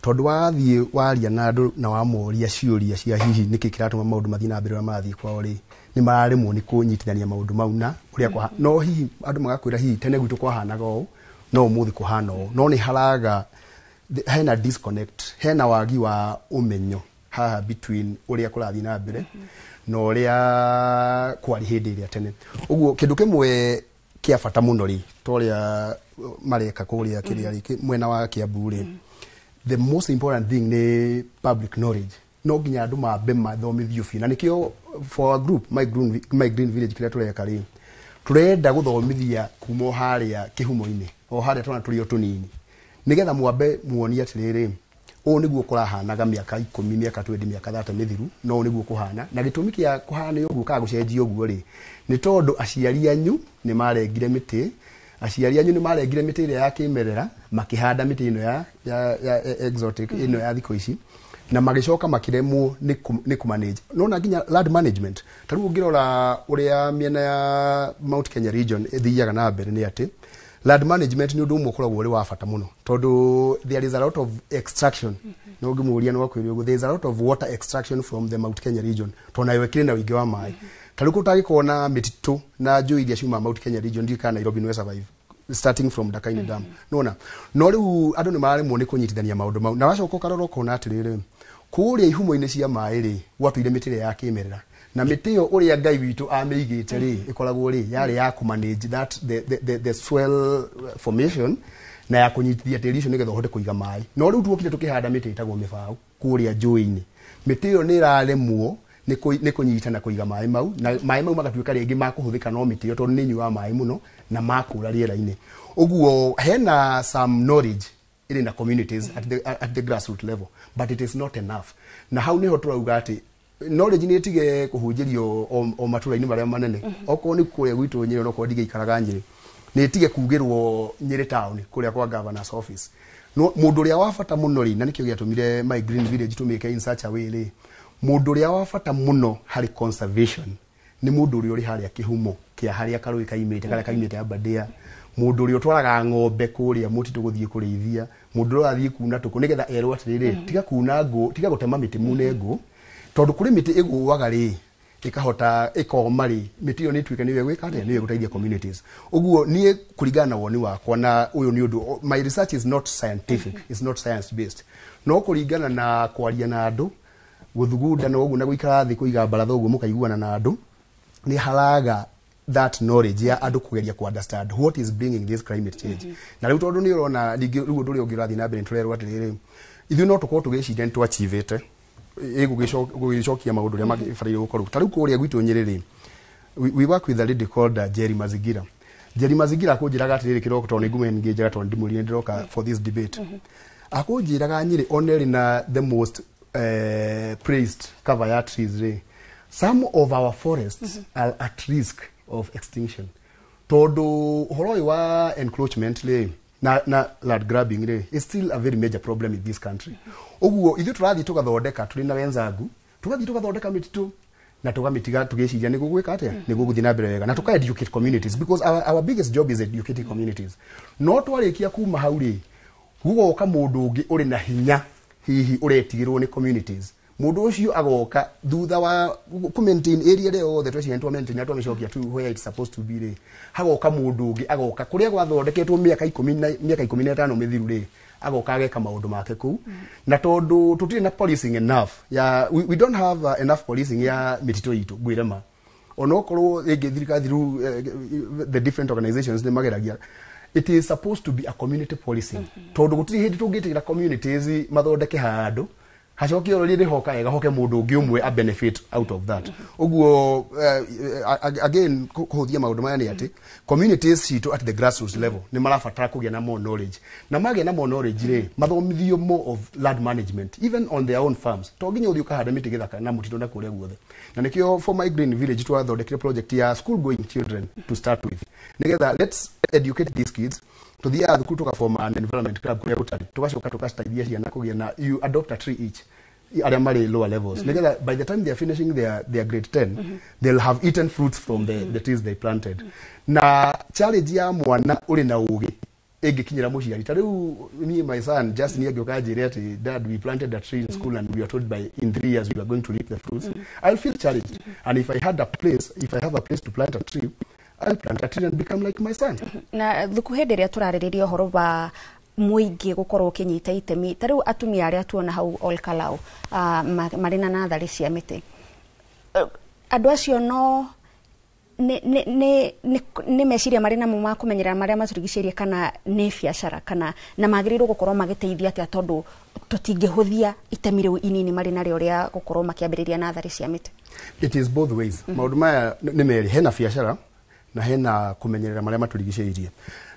tondũ wathiĩ waria na andũ na wamoria ciũria cia hihi nĩkĩ kĩratũma maũndũ mathiĩ na mbere ũrĩa marathiĩ kwao rĩ, nĩ mararemwo nĩ kũnyitithania maũndũ mau na ũrĩa kwa no hihi andũ magakwĩra hihi tene gwitũ kwahanaga ũũ, no ũmũthĩ kũhana ũũ. No nĩ haraga, hena disconnect, hena wagi wa ũmenyo haha between ũrĩa kũrathiĩ na mbere na ũrĩa kwarĩ hĩndĩ ĩrĩa tene. Ũguo kĩndũ kĩmwe kĩa bata mũno rĩ, ta ũrĩa mareka kũrĩa kĩrĩa rĩ, mwena wa Kiambu rĩ, the most important thing nĩ public knowledge. No nginya andũ mambe mathomithio biũ, na nĩkĩo for our group, My Green Village, kĩrĩa tũreka rĩ, tũrenda gũthomithia kuma o harĩa kĩhumo-inĩ, o harĩa twana tũrĩ o tũnini, nĩgetha mwambe muonie atĩrĩrĩ, ũũ nĩguo kũrahanaga mĩaka 10, mĩaka 20, mĩaka 30 mĩthiru, no ũũ nĩguo kũhana. Na gĩtũmi kĩa kũhana ũguo kana gũcenjia ũguo rĩ, nĩ tondũ aciari anyu nĩ marengire mĩtĩ, aciari anyu nĩ marengire mĩtĩ ĩrĩa ya kĩmerera, makĩhanda mĩtĩ ĩno ya exotic, ĩno ya thikũ ici. Na magĩcoka makĩremwo nĩ kũmanage. Nona nginya land management, ta rĩu ũngĩrora ũrĩa mĩena ya Mount Kenya region ĩthiaga na mbere, nĩ atĩ land management nĩ ũndũ ũmwe ũkoragwo ũrĩ wa bata mũno, tondũ there is a lot of extraction. No ũngĩmũria no akwĩre ũguo, there is a lot of water extraction from the Mount Kenya region, tondũ nayo ĩkĩrĩ na ũingĩ wa maĩ. Ta rĩu kũtangĩkorwo na mĩtitũ na njũĩ iria ciumaga Mount Kenya region, ndiũĩ kana Nairobi no survive, starting from Ndakaini Dam. Nona no rĩu andũ nĩ mararemwo nĩ kũnyitithania maũndũ mau. Na wacoka ũkarora ũkona atĩrĩrĩ, kũrĩa ihumo-inĩ cia maĩ rĩ, gwatũire mĩtĩ ĩrĩa ya kĩmerera, na mĩtĩ ĩyo ũrĩa Ngai witũ amĩigĩte rĩ, ĩkoragwo rĩ yarĩ ya kũmanage that the soil formation na ya kũnyitithia tĩri ũcio nĩgetha ũhote kũiga maĩ. No rĩu tuokire tũkĩhanda mĩtĩ ĩtagwo mĩbaũ kũrĩa njũĩ-inĩ, mĩtĩ ĩyo nĩ ĩraremwo nĩ kũnyita na kũiga maĩ mau, na maĩ mau magatuĩka rĩngĩ makũhũthĩka no mĩtĩ ĩyo, tondũ nĩ ĩnyuaga maĩ mũno na makũra rĩera-inĩ. Ũguo hena some knowledge ĩrĩ na communities at the grassroots level, but it is not enough. Na hau nĩho tũrauga atĩ knowledge nĩ ĩtige kũhunjĩrio o matũra-inĩ marĩa manene. Okorwo nĩ kũrĩa gwitũ Nyĩrĩ, onokorwo ndigĩikaraga Nyĩrĩ, nĩ ĩtige kugĩrwo Nyĩrĩ town kũrĩa kwa governor's office. No mũndũ ũrĩa wa bata mũno rĩ, na nĩkĩo gĩatũmire My Green Village tũmĩke in such a way rĩ, mũndũ ũrĩa wa bata mũno harĩ conservation nĩ mũndũ ũrĩa ũrĩ harĩa kĩhumo kĩa harĩa karũĩ kaimĩte, karĩa kaimĩte Aberdare, mũndũ ũrĩa ũtwaraga ng'ombe kũrĩa mũtitũ gũthiĩ kũrĩithia, mũndũ ũrĩa ũrathiĩ kuna tũkũ nĩgetha erwo atĩrĩrĩ, tiga kuna ngũ, tiga gũtema mĩtĩ mune ngũ, tondũ kũrĩ mĩtĩ ĩgũaga rĩ, ĩkahota ĩkoma rĩ, mĩtĩ ĩyo nĩ ĩtuĩke nĩyo ĩgwĩka atĩa, nĩyo ĩgũteithia communities. Ũguo niĩ kũringana na woni wakwa, na ũyũ nĩ ũndũ, my research is not scientific, it's not science based, no kũringana na kwaria na andũ, gũthugunda na ũguo, na gũikara thĩ, kũiga baratha ũguo mũkaiguana na andũ, nĩ haraga that knowledge ya andũ kũgeria ku understand what is bringing this climate change. Na rĩu tondũ nĩ ũrona rĩngĩ rĩu ũndũ ũrĩa ũngĩ ũrathiĩ na mbere, nĩ tũrerwo atĩrĩrĩ, ithuĩ no tũkorwo tũgĩciria nĩ twachievĩte ĩgũgĩcokia maũndũ ũrĩa magĩbataire gũkorwo. Ta rĩu kũrĩa gwitũ Nyĩrĩ rĩ, we work with a lady called Jerry Mazingira. Jerry Mazingira akũnjĩraga atĩrĩrĩ kĩroko, tondũ nĩ ngume ngĩnjaga, tondũ ndimwĩrire ndĩroka for this debate. Akũnjĩraga Nyĩrĩ ona ĩrĩ na the most praised cover ya trees rĩ, some of our forests are at risk of extinction, tondũ ũhoro ũyũ wa encroachment rĩ na land grabbing rĩ is still a very major problem in this country. Ũguo ithuĩ tũrathiĩ tũgathondeka, tũrĩ na wenzangu, tũgathiĩ tũgathondeka mĩtitũ na tũgamĩtiga tũgĩciria nĩ gũgwĩka atĩa, nĩ gũgũthiĩ na mbere wega, na tũka educate communities, because our biggest job is educating communities. No twarĩkia kuma hau rĩ, gũgoka mũndũ ũngĩ ũrĩ na hinya, hihi ũretigĩrwo nĩ communities. Mũndũ ũcio agoka thutha wa kũ maintain area ĩrĩa yothe tweciria nĩ twa maintain na twamĩcokia to where it's supposed to be rĩ, hagoka mũndũ ũngĩ, agoka kũrĩa gwathondeketwo mĩaka 15 mĩthiru rĩ, agoka ageka maũndũ make kũu. Na tondũ tũtirĩ na policing enough ya we don't have enough policing ya mĩtitũ itũ, ngwĩre ma, onokorwo rĩngĩ thirikari through the different organizations nĩ mageragia, it is supposed to be a community policing, tondũ gũtirĩ hĩndĩ tũngĩtĩkĩra communities mathondeke handũ hacoke oro rĩrĩ hoka ega hoke mũndũ ũngĩ ũmwe a benefit out of that. Ũguo again, kũhũthia maũndũ maya nĩ atĩ communities citũ at the grassroots level nĩ marabatara kũgĩa na more knowledge, na magĩa na more knowledge rĩ, mathomithio more of land management even on their own farms. To nginya ũthiĩ ũkahanda mĩtĩ gĩthaka na mũtitũ na kũrĩa guothe. Na nĩkĩo for My Green Village twathondekire project ya school going children to start with, nĩgetha let's educate these kids. Tuthiaga thukuru tũgaform an environment club kũrĩa gũtarĩ, tũgacoka tũgateithia ciana kũgĩa na, you adopt a tree each, arĩa marĩ lower levels, nĩgetha by the time they are finishing their grade 10, they'll have eaten fruits from the trees they planted. Na challenge ya mwana ũrĩ na ũgĩ ĩngĩkinyĩra mũciari, ta rĩu me, my son just nĩ angĩũka anjĩre atĩ, "Dad, we planted a tree in school and we are told by in 3 years we are going to reap the fruits," I'll feel challenged. And if I had a place, if I have a place to plant a tree, I'll plant a tree and become like my son. Na thuku, hĩndĩ ĩrĩa tũrarĩrĩria ũhoro wa mũingĩ gũkorwo ũkĩnyita itemi, ta rĩu atumia arĩa tuona hau Olkalau marĩ na natharĩ cia mĩtĩ, andũ acio no nĩ meciria marĩ namo ma kũmenyerera marĩa matũrigicĩirie, kana nĩ biacara, kana na magĩrĩirwo gũkorwo magĩteithia atĩa, tondũ tũtingĩhũthia itemi rĩu inini marĩ narĩo rĩa gũkorwo makĩambĩrĩria natharĩ cia mĩtĩ? It is both ways. Maũndũ maya nĩ merĩ, hena biacara na hena kũmenyerera marĩa matũrigicĩirie.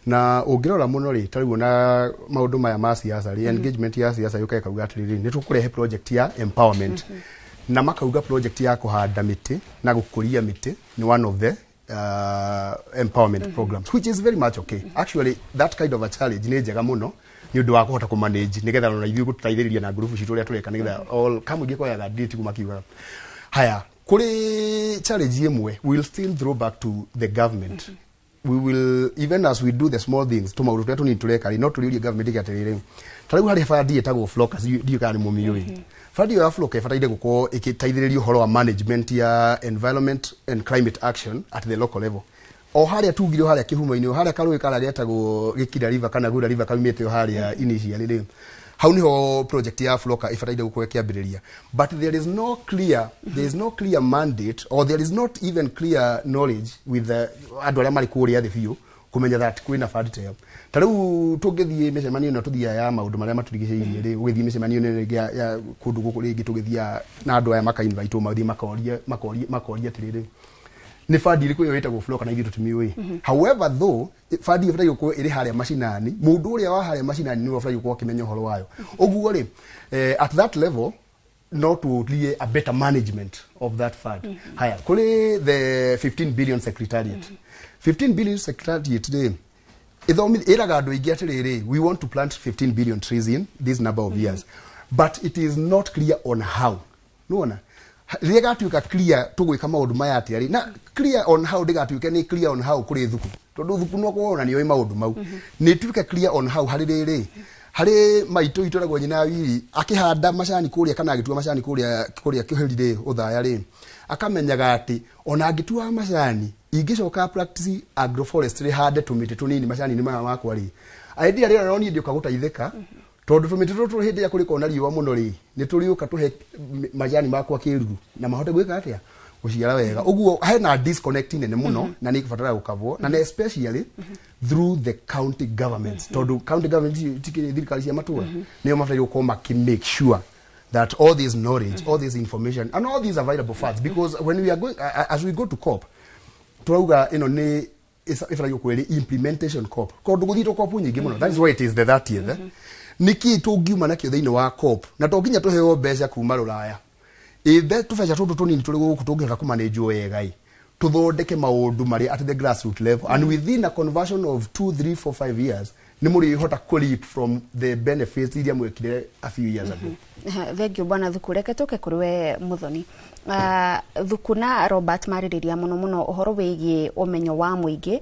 Na ũngĩrora mũno rĩ, ta rĩu ona maũndũ maya ma siasa rĩ, engagement ya siasa yũka ĩkauga atĩrĩrĩ, nĩ tũkũrehe project ya empowerment, na makauga project ya kũhanda mĩtĩ na gũkũria mĩtĩ nĩ one of the empowerment programs, which is very much okay. Actually, that kind of a challenge nĩ njega mũno nĩ ũndũ wa kũhota kũmanage nĩgetha ona ithuĩ gũtũteithĩrĩria na ngurubu citũ ũrĩa tũreka nĩgetha all kamũingĩ koyaga ndĩti makiugaga haya kũrĩ challenge ĩmwe. We'll still throw back to the government. We will, even as we do the small things, tũmaũndũ tũrĩa tũnini tũreka rĩ, no tũrĩũrie government ĩke atĩrĩrĩ, ta rĩu harĩ bandi ĩtagwo Flocas, ndiũĩ kana nĩ mũmĩũĩ. Bandi ĩyo ya Floca ĩbataire gũkorwo ĩgĩteithĩrĩria ũhoro wa management ya environment and climate action at the local level, o harĩa tugire, o harĩa kĩhumo-inĩ, o harĩa karũĩ karĩa getagwo Gĩkira River kana Gura River kaumĩte o harĩa initially rĩ, hau niho project ya Floca ĩbataire gũkorwo ĩkĩambĩrĩria. But there is no clear mandate or there is not even clear knowledge with the andũ arĩa marĩ kũrĩa thĩ biũ kũmenya that kwĩna fund ta ĩyo. Ta rĩu tũngĩthiĩ mĩcemanio ĩno tũthiaga ya maũndũ marĩa matũrigicĩirie rĩ, ũgĩthiĩ mĩcemanio ĩno ĩngĩ ya kũndũ gũkũ rĩngĩ tũgĩthiaga na andũ aya maka-invite mathiĩ makorie makorie makorie atĩrĩrĩ, nĩ bandi ĩrĩkũ ĩyo ĩtagwo Floca na ithuĩ tũtimĩũĩ? However though, bandi ĩyo ĩbataire gũkorwo ĩrĩ harĩa macinani, mũndũ ũrĩa wa harĩa macinani nĩwe ũbataire gũkorwo akĩmenya ũhoro wayo. Ũguo rĩ, at that level no turie a better management of that fund. Haya, kũrĩ the 15 billion secretariat. 15 billion secretariat rĩ, ithomi ĩraga andũ aingĩ atĩrĩrĩ, we want to plant 15 billion trees in this number of years, but it is not clear on how. Nĩwona rĩrĩa gatuĩka clear tũgwĩka maũndũ maya atĩa rĩ, na clear on how ndĩgatuĩke nĩ clear on how kũrĩ thuku, tondũ thuku no korwo ona nĩoĩ maũndũ mau, nĩ ituĩke clear on how harĩ rĩrĩ harĩ maitũ itũragwo nyina wiri akĩhanda macani kũrĩa kana agĩtua macani kũrĩa kũrĩa kĩheri rĩ ũthaya rĩ, akamenyaga atĩ ona angĩtua macani ingĩcoka practice agroforestry hande tũmĩtĩ tũnini macani-inĩ maya makwa rĩ, idea rĩrĩa no niĩ ndĩũka gũteithĩka tondũ tũmĩtĩ tũtũ hĩndĩ ĩrĩa kũrĩkorwo na riũa mũno rĩ, nĩ tũrĩũka tũhe majani makwa kĩruru na mahote gwĩka atĩa, gũciara wega. Ũguo hena disconnect nene mũno na nĩ ĩbataraga gũkavwo na nĩ especially through the county governments, tondũ county government tikĩrĩ thirikari cia matũra, nĩo mabataire gũkorwo makĩ make sure that all this knowledge, all this information and all these available funds, because when we are going, as we go to COP, turauga ĩno nĩ ĩbataire gũkorwo ĩrĩ implementation COP, tondũ gũthiĩtwo COP nyingĩ mũno. That is why it is the 30th, eh? Nĩkĩ tũngiuma nakĩo thĩinĩ wa COP na to nginya tũheo mbeca kuma rũraya, ĩthe tũbeca tũtũ tũnini tũrĩ gũkũ tũngĩhota kũmanĩnjwo wega ĩ, tũthondeke maũndũ marĩa at the grassroot level, and within a conversion of 2 3 4 5 years nĩ mũrĩhota kũ leap from the benefits iria mwekire a few years ago. Thengiũ bwana Thuku. Reke tũke kũrĩ we Muthoni. Thuku na Robert marĩrĩria mũno mũno ũhoro wĩgiĩ ũmenyo wa mũingĩ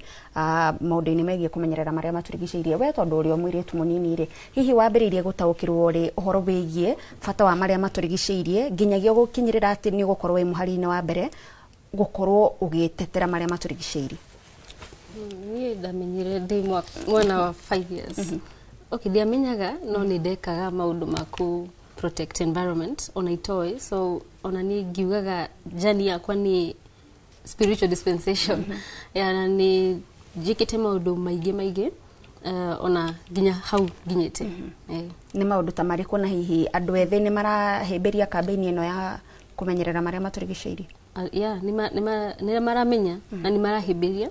maũndũ-inĩ megiĩ kũmenyerera marĩa matũrigicĩirie. We tondũ ũrĩ o mũirĩtu mũnini rĩ, hihi wambĩrĩirie gũtaũkĩrwo rĩ ũhoro wĩgiĩ bata wa marĩa matũrigicĩirie nginyagia gũkinyĩrĩra atĩ nĩ ũgũkorwo wĩ mũhari-inĩ wa mbere gũkorwo ũgĩtetera marĩa matũrigicĩirie? Niĩ ndamenyire ndĩ mwana wa 5 years. Okay, ndiamenyaga no nĩ ndekaga maũndũ ma kũ protect environment ona itoĩ, so ona niĩ ngiugaga journey yakwa nĩ spiritual dispensation ya, na nĩ njĩkĩte maũndũ maingĩ maingĩ, ona nginya hau nginyĩte. Nĩ maũndũ ta marĩkũ, na hihi andũ ethĩ nĩ marahĩmbĩria kambĩini ĩno ya kũmenyerera marĩa matũrigicĩirie? Yeah, nĩ maramenya na nĩ marahĩmbĩria.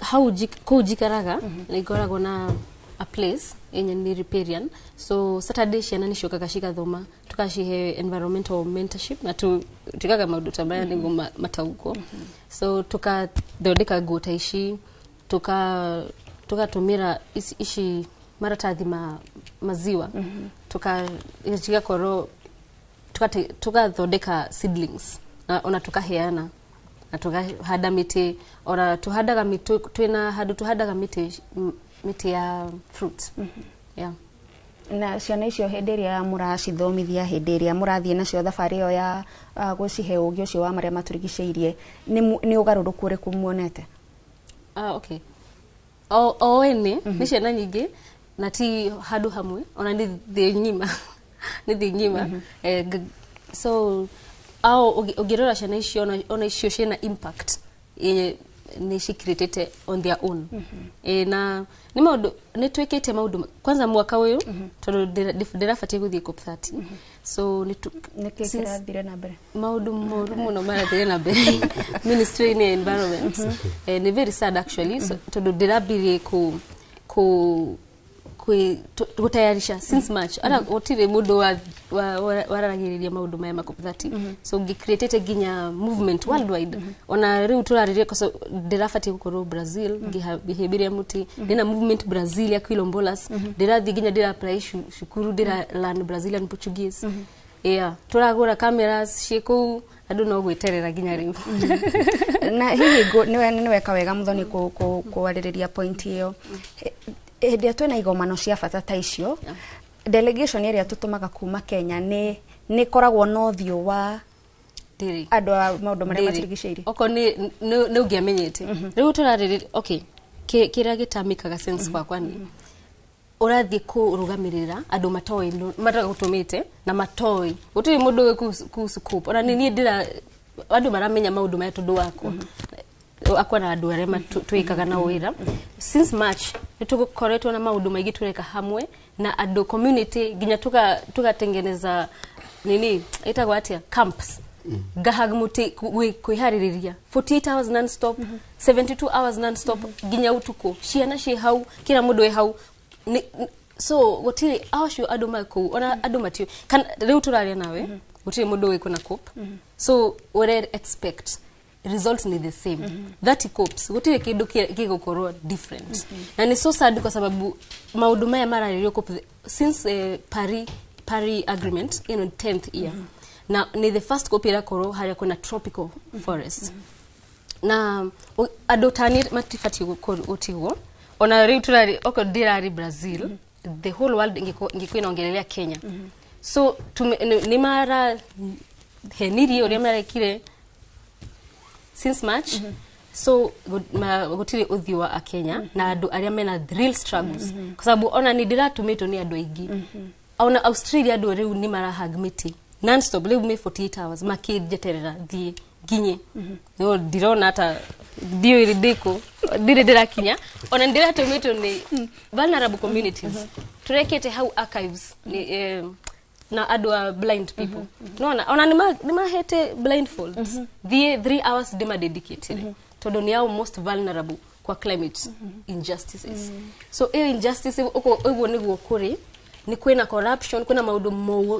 Hau kũu njikaraga nĩ ngoragwo na a place yenye nĩ riparian, so Saturday ciana nĩ ciũkaga cigathoma, tukacihe environmental mentorship na twĩkaga maũndũ ta maya nĩguo mataũkwo. So tukathondeka nguo ta ici, tugatũmĩra ici maratathi ma maziwa, tuka cigakorwo tugathondeka seedlings na ona tukaheana na tukahanda mĩtĩ, ona tuhandaga mĩtĩ, twĩna handũ tuhandaga mĩtĩ, mĩtĩ ya fruit, yeah. Na ciana icio hĩndĩ ĩrĩa mũracithomithia, hĩndĩ ĩrĩa mũrathiĩ nacio thabarĩ ĩyo ya gũcihe ũgĩ ũcio wa marĩa matũrigicĩirie, nĩ ũgarũrũku ũrĩkũ muonete? Ah, okay. O ene nĩ ciana nyingĩ na ti handũ hamwe, ona nĩ thĩ ng'ima, nĩ thĩ ng'ima. So au ũngĩrora ciana icio, ona icio ciĩna impact yenye nĩ cicreatĩte on their own. Na nĩ maũndũ nĩ twĩkĩte maũndũ kwanza mwaka ũyũ, tondũ ndĩrabatiĩ gũthiĩ COP 30, so nĩ Nĩkĩ kĩrathire na mbere? Maũndũ moru mũno marathire na mbere ministry-inĩ ya environment. Nĩ very sad actually, so, tondũ ndĩrambirie ku ku Gutayarisha since March ara gutire mundu wa wararagiriria maundu maya ma COP30. So ngicreatete nginya movement worldwide. Ona riu turaririe koso ndirabatie gukorwo Brazil ngihimbiria muti, ndina movement Brazil ya Quilombolas, ndirathi nginya ndira apply cukuru, ndira learn Brazilian Portuguese. Yeah, turagura cameras ciĩ kũu, andũ no gwĩterera nginya rĩu. Na hihi nĩ weka wega Muthoni kwarĩrĩria point ĩyo. Hĩndĩ ĩrĩa twĩna igomano cia bata ta icio, delegation ĩrĩa tũtũmaga kuma Kenya nĩ ĩkoragwo na ũthiũ wa Ndĩrĩ. andũ a maũndũ marĩa Ndĩrĩ. matũrigicĩirie? Okorwo nĩ ũngĩamenyete rĩu tũrarĩrĩria, okay, kĩrĩa gĩtamĩkaga sense kwakwa nĩ ũrathiĩ kũrũgamĩrĩra andũ matoĩ matagũtũmĩte na matoĩ gũtirĩ mũndũ ũĩ kuhusu COP. Ona nĩ niĩ ndĩra andũ maramenya maũndũ maya tondũ wakwa akwa na andũ arĩa twĩkaga nao wĩra. Since March nĩ tũkoretwo na maũndũ maingĩ tũreka hamwe na andũ community, nginya tugatengeneza nini ĩtagwo atĩa, camps, ngahag mũtĩ, kwĩharĩrĩria 48 hours non stop, 72 hours non stop, nginya ũtukũ, ciana ciĩ hau, kila mũndũ wĩ hau. So gũtirĩ acio andũ me kũu, ona andũ matiũĩ kana rĩu tũraria nawe gũtirĩ mũndũ ũĩ kwĩna COP. So ũre expect results ni the same, 30 COPs, gũtirĩ kĩndũ gĩgũkorwo different. Na ni so sad kwa sababu maũndũ maya mararĩrĩrio COP since Paris Agreement, 10th year, na ni the first COP ĩrakorwo harĩa kwĩna tropical forest na andũ tani matibatiĩ gũtigwo. Ona rĩu tũrarĩ okorwo ndĩrarĩ Brazil, the whole world ingĩkorwo inaongelelea Kenya. So nĩ mara henirie ũrĩa marekire since March. So gũtirĩ ũthiũ wa akenya na andũ arĩa mena the real struggles, kwa sababu ona nĩ ndĩratũmĩtwo nĩ andũ aingĩ. Ona Australia andũ rĩu nĩ marahag mĩtĩ non-stop, rĩu me 48 hours makĩnjeterera thiĩ nginye. No ndirona hata ndiũĩ ndĩkũ, ndirĩ ndĩrakinya. Ona ndĩratũmĩtwo nĩ vulnerable communities, tũrekĩte hau archives nĩ, na andũ a blind people. Nona ona nĩ mahete blindfolds, thiĩ 3 hours ndĩmadedicatire tondũ nĩ ao most vulnerable kwa climate injustices. So ĩyo injustice ũguo nĩguo kũrĩ nĩ kwĩna corruption, kwĩna maũndũ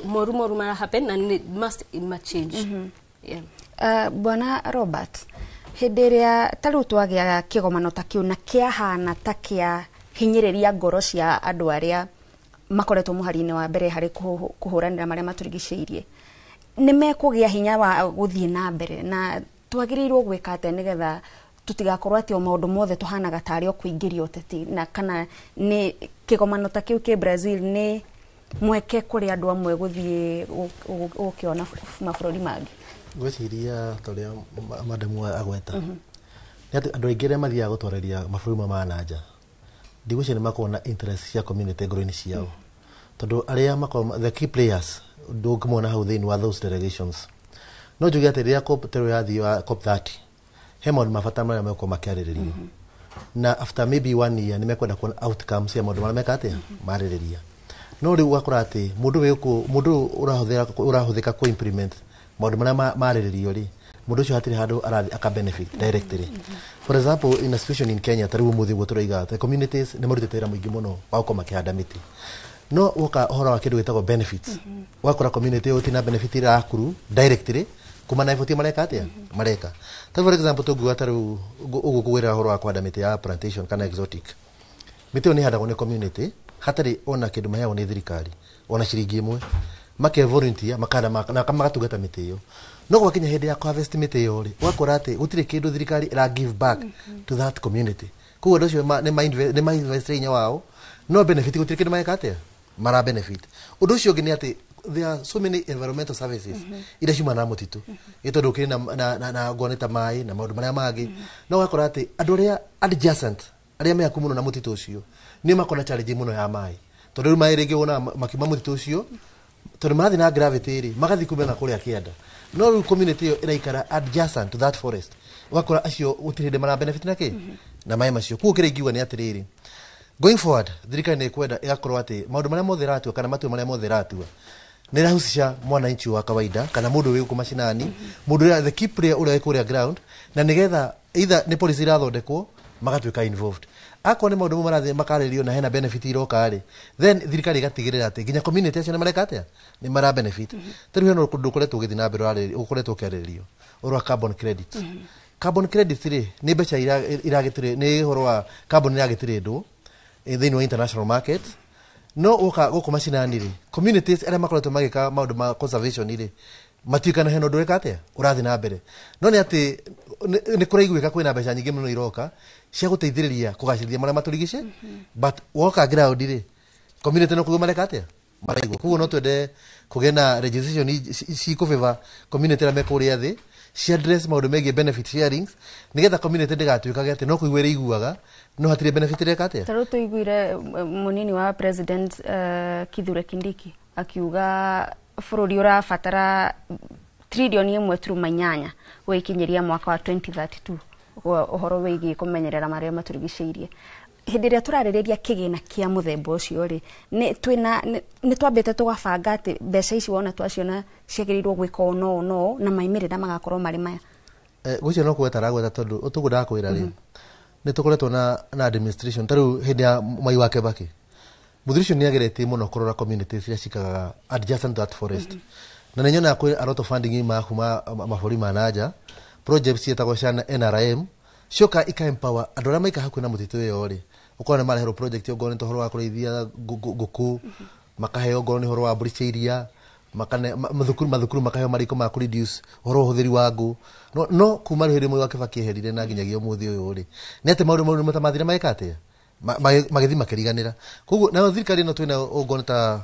moru moru mara happen na nĩ must ma change, yeah. Bwana Robert, hĩndĩ ĩrĩa ta rĩu twagĩa kĩgomano ta kĩu na kĩahana ta kĩa hinyĩrĩria ngoro cia andũ arĩa makoretwo mũhari-inĩ wa mbere harĩ kũhũranĩra marĩa matũrigicĩirie, nĩ mekũgĩa hinya wa gũthiĩ na mbere? Na twagĩrĩirwo gwĩka atĩa nĩgetha tũtigakorwo atĩ o maũndũ mothe tũhanaga tarĩ o kũingĩria ũteti? Na kana nĩ kĩgomano ta kĩu kĩ Brazil nĩ mweke kũrĩ andũ amwe gũthiĩ gũkĩona mabũrũri mangĩ? Ngwĩciria ta ũrĩa madamu agweta nĩ atĩ andũ aingĩ arĩa mathiaga gũtwarĩria mabũrũri ma na nja, ndigwĩciria nĩ makoragwo na interest cia community ngoro-inĩ ciao, tondũ arĩa makoragwo the key players ndũngĩmona hau thĩinĩ wa those delegations. No njuge atĩ rĩrĩa COP tero yathiĩ wa COP 30, he maũndũ ma bata marĩa megũkorwo makĩarĩrĩrio, na after maybe one year nĩ mekwenda kuona outcomes ya maũndũ marĩa meka atĩa marĩrĩria. No rĩu ũgakora atĩ mũndũ wĩ gũkũ, mũndũ ũyũ ũrahũthĩka kũ implement maũndũ marĩa marĩrĩrio rĩ, mũndũ ũcio hatirĩ handũ arathiĩ aka benefit directly. For example, in a situation in Kenya ta rĩu ũmũthĩ ũguo tũroiga, the communities nĩ marutĩte wĩra mũingĩ mũno wa gũkorwo makĩhanda mĩtĩ, no woka ũhoro wa kĩndũ gĩtagwo benefits, ũgakora community ĩyo tina benefit irakuru directly kuma na effort mareka atĩa mareka. Ta for example, tũngiuga ta rĩu ũguo kũgwĩra ũhoro wa kũhanda mĩtĩ ya plantation kana exotic, mĩtĩ ĩyo nĩ ĩhandagwo nĩ community hatarĩ ona kĩndũ maheagwo nĩ thirikari, ona ciringi ĩmwe. Make volunteer makahanda na magatungata mĩtĩ ĩyo, no gwakinya hĩndĩ ya harvest mĩtĩ ĩyo rĩ, ũgakora atĩ gũtirĩ kĩndũ thirikari ĩra give back to that community. Koguo andũ acio nĩ ma-invest hinya wao, no benefit gũtirĩ kĩndũ mareka atĩa mara benefit. Ũndũ ũcio ũngĩ nĩ atĩ there are so many environmental services iria ciumana na mũtitũ, ĩ tondũ ũkĩrĩ na ngone ta maĩ na maũndũ marĩa mangĩ, no ũgakora atĩ andũ arĩa adjacent, arĩa me hakuhĩ mũno na mũtitũ ũcio, nĩo makoragwo na challenge mũno ya maĩ, tondũ rĩu maĩ rĩngĩ wonaga makiuma mũtitũ ũcio, tondũ marathiĩ na gravity rĩ, magathiĩ kumena kũrĩa kĩanda. No rĩu community ĩyo ĩraikara adjacent to that forest, ũgakora acio gũtirĩ hĩndĩ mara benefit na kĩ na maĩ macio. Koguo kĩrĩa ingiuga nĩ atĩrĩrĩ, going forward thirikari nĩ ĩkwenda ĩgakorwo atĩ maũndũ marĩa mothe ĩratua kana matua marĩa mothe ĩratua nĩ ĩrahusisha mwananchi wa kawaida kana mũndũ wĩ gũkũ macinani, mũndũ ũrĩa the key player ũrĩa wĩ kũrĩa ground, na nĩgetha either nĩ policy irathondekwo. Magatuĩka involved. Akorwo nĩ maũndũ mau marathiĩ makarĩrio na hena benefit iroka rĩ, then thirikari ĩgatigĩrĩra atĩ nginya community acio nĩ mareka atĩa, nĩ mara benefit. Ta rĩu hena ũndũ ũkoretwo ũgĩthiĩ na mbere ũkoretwo ũkĩarĩrĩrio, ũhoro wa carbon credits. Carbon credits rĩ, nĩ mbeca iragĩtĩrĩ, nĩ ũhoro wa carbon iragĩtĩrĩndwo thĩinĩ wa international market. No woka gũkũ macinani rĩ, communities arĩa makoretwo magĩka maũndũ ma conservation rĩ, matiũkana hena ũndũ ũreka atĩa ũrathiĩ na mbere. No nĩ atĩ nĩ kũraiguĩka kwĩna mbeca nyingĩ mũno iroka cia gũteithĩrĩria kũgacĩrithia marĩa matũrigicĩ, but woka ground rĩ, community no kũigua mareka atĩa, maraigua. Koguo no twende kũgĩe na legislation cikũ community arĩa me kũrĩa thĩ, ci address maũndũ megiĩ benefit sharings, nĩgetha community ndĩgatuĩkage atĩ no kũigua ĩrĩiguaga no hatirĩ benefit ĩreka atĩa. Ta rĩu tũiguire mũnini wa president Kithure Kindiki akiuga bũrũri ũrabatara 1.8 trillion gwĩkinyĩria mwaka wa 2032 ũhoro wĩgiĩ kũmenyerera marĩa matũrigicĩirie. Hĩndĩ ĩrĩa tũrarĩrĩria kĩgĩna kĩa mũthemba ũcio rĩ, nĩ twĩna nĩ twambĩte tũgabanga atĩ mbeca ici wona twaciona ciagĩrĩirwo gwĩka ũũ no ũũ no ũũ, na maimĩrĩra magakorwo marĩ maya? Gũcio no kũgweta aragweta, tondũ ũtũguo ndakwĩra rĩ, nĩ tũkoretwo na administration. Ta rĩu hĩndĩ ya Mwai wa Kibaki, mũthuri ũcio nĩ ageretie mũno kũrora communities iria cikaraga adjacent to that forest, na nĩ nyonaga kwĩ a lot of funding yumaga kuma mabũrũri ma nanja, projects ciĩtagwo cia NRM, cioka ika empower andũ arĩa maikara hakuhĩ na mũtitũ ĩyo rĩ. Ũkona nĩ mareherwo project, ongorwo nĩ ta ũhoro wa kũrĩithia ngũkũ, makaheo, ongorwo nĩ ũhoro wa mbũri cia iria, makane mathukuru makaheo mariko ma kũ reduce ũhoro wa ũhũthĩri wa ngũ. No kuma rĩu hĩndĩ Mwai wa Kibaki eherire na nginyagia ũmũthĩ ũyũ rĩ, nĩ atĩ maũndũ mau ta mathire magĩka atĩa, magĩthiĩ makĩriganĩra. Koguo nayo thirikari ĩno twĩnayo, ũngorwo nĩ ta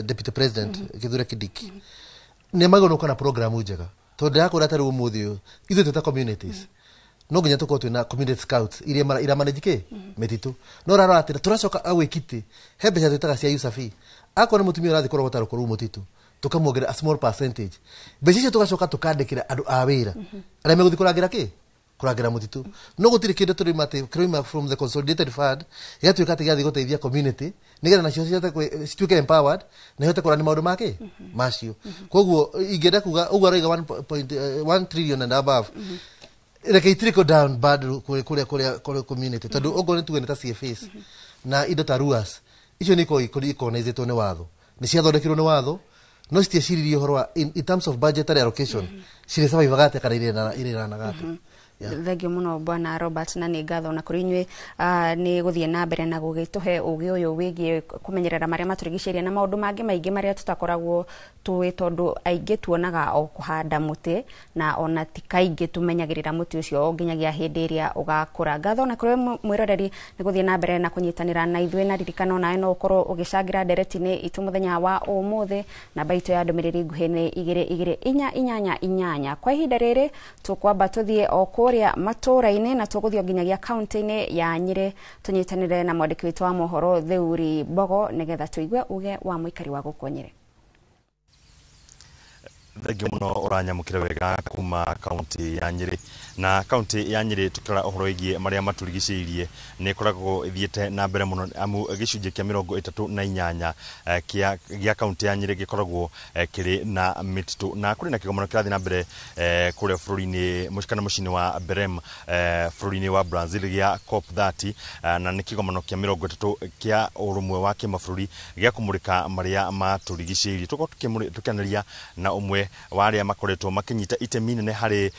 deputy president Kithure Kindiki, nĩ magĩrĩirwo gũka na programu njega, tondũ ndĩrakwĩra ta rĩu ũmũthĩ ũyũ ithuĩ twĩ ta communities no nginya tũkorwo twĩna community scouts iria ira manage kĩ mĩtitũ. No ũrarora atĩrĩ, tũracoka awĩkitĩ he mbeca twĩtaga cia usafi. Akorwo nĩ mũtumia ũrathiĩ kũrogota rũkũ rũu mũtitũ, tũkamwongerera a small percentage mbeca icio, tũgacoka tũkandĩkĩra andũ a wĩra arĩa megũthiĩ kũrangĩra kĩ, kũrangĩra mũtitũ. No gũtirĩ kĩndũ tũrĩma atĩ kĩroima from the consolidated fund gĩgatuĩka atĩ gĩathiĩ gũteithia community, nĩgetha nacio cihote cituĩke empowered na ihote kũrani maũndũ make macio. Koguo ingĩenda kuga ũguo aroiga 1.1 trillion and above, reke i trickle down bado kũrĩa community, tondũ okorwo nĩ tuge nĩ ta CFAs na indo ta ruas icio nĩ ikoragwo ikonaizetwo nĩ watho, nĩ ciathondekirwo nĩ watho, no citieciririe ũhoro wa in terms of budgetary allocation cirĩ survivaga atĩa kana irĩranaga atĩa. Yeah. Thengio mũno, bwana Robert, na nĩ ngatho na kũrĩ inyuĩ nĩ gũthiĩ na mbere na gũgĩtũhe ũgĩ ũyũ wĩgiĩ kũmenyerera marĩa matũrigicĩirie na maũndũ mangĩ maingĩ marĩa tũtakoragwo tũĩ, tondũ aingĩ tuonaga o kũhanda mũtĩ na ona ti kaingĩ tũmenyagĩrĩra mũtĩ ũcio o nginyagia hĩndĩ ĩrĩa ũgakũra. Ngatho na kũrĩ mwĩroreri nĩ gũthiĩ na mbere na kũnyitanĩra na ithuĩ, na ririkana onawe no ũkorwo ũgĩcangĩra ndereti-inĩ itũ mũthenya wa ũmũthĩ. Namba itũ ya ndũmĩrĩri nguhĩ nĩ 22488. Kwa ihinda rĩrĩ tũkwamba tũthiĩ o kũrĩa matũũra-inĩ na tũgũthiĩ o nginyagia kaunti-inĩ ya Nyĩrĩ, tũnyitanĩre na mwandĩki witũ wa mohoro Theuri Mbogo, nĩgetha tũigue uge wa mũikari wa gũkũ Nyĩrĩ. Thengio mũno ũranyamũkĩra wega kuma kaunti ya Nyĩrĩ. Na kaunti ya Nyĩrĩ, tukĩrora ũhoro wĩgiĩ marĩa matũrigicĩirie, nĩ ĩkoragwo ĩthiĩte na mbere mũno, amu gĩcunjĩ kĩa 38 gĩa kaunti ya Nyĩrĩ gĩkoragwo kĩrĩ na mĩtitũ. Na kũrĩ na kĩgomano kĩrathiĩ na mbere kũrĩa bũrũri-inĩ kana mũciĩ-inĩ wa Belem, bũrũri-inĩ wa Brazil, gĩa COP 30, na nĩ kĩgomano kĩa 30 kĩa ũrũmwe wa kĩmabũrũri gĩa kũmũrĩka marĩa matũrigicĩirie. Tũkorwo tũkĩanĩria na ũmwe wa arĩa makoretwo makĩnyita itemi nene harĩ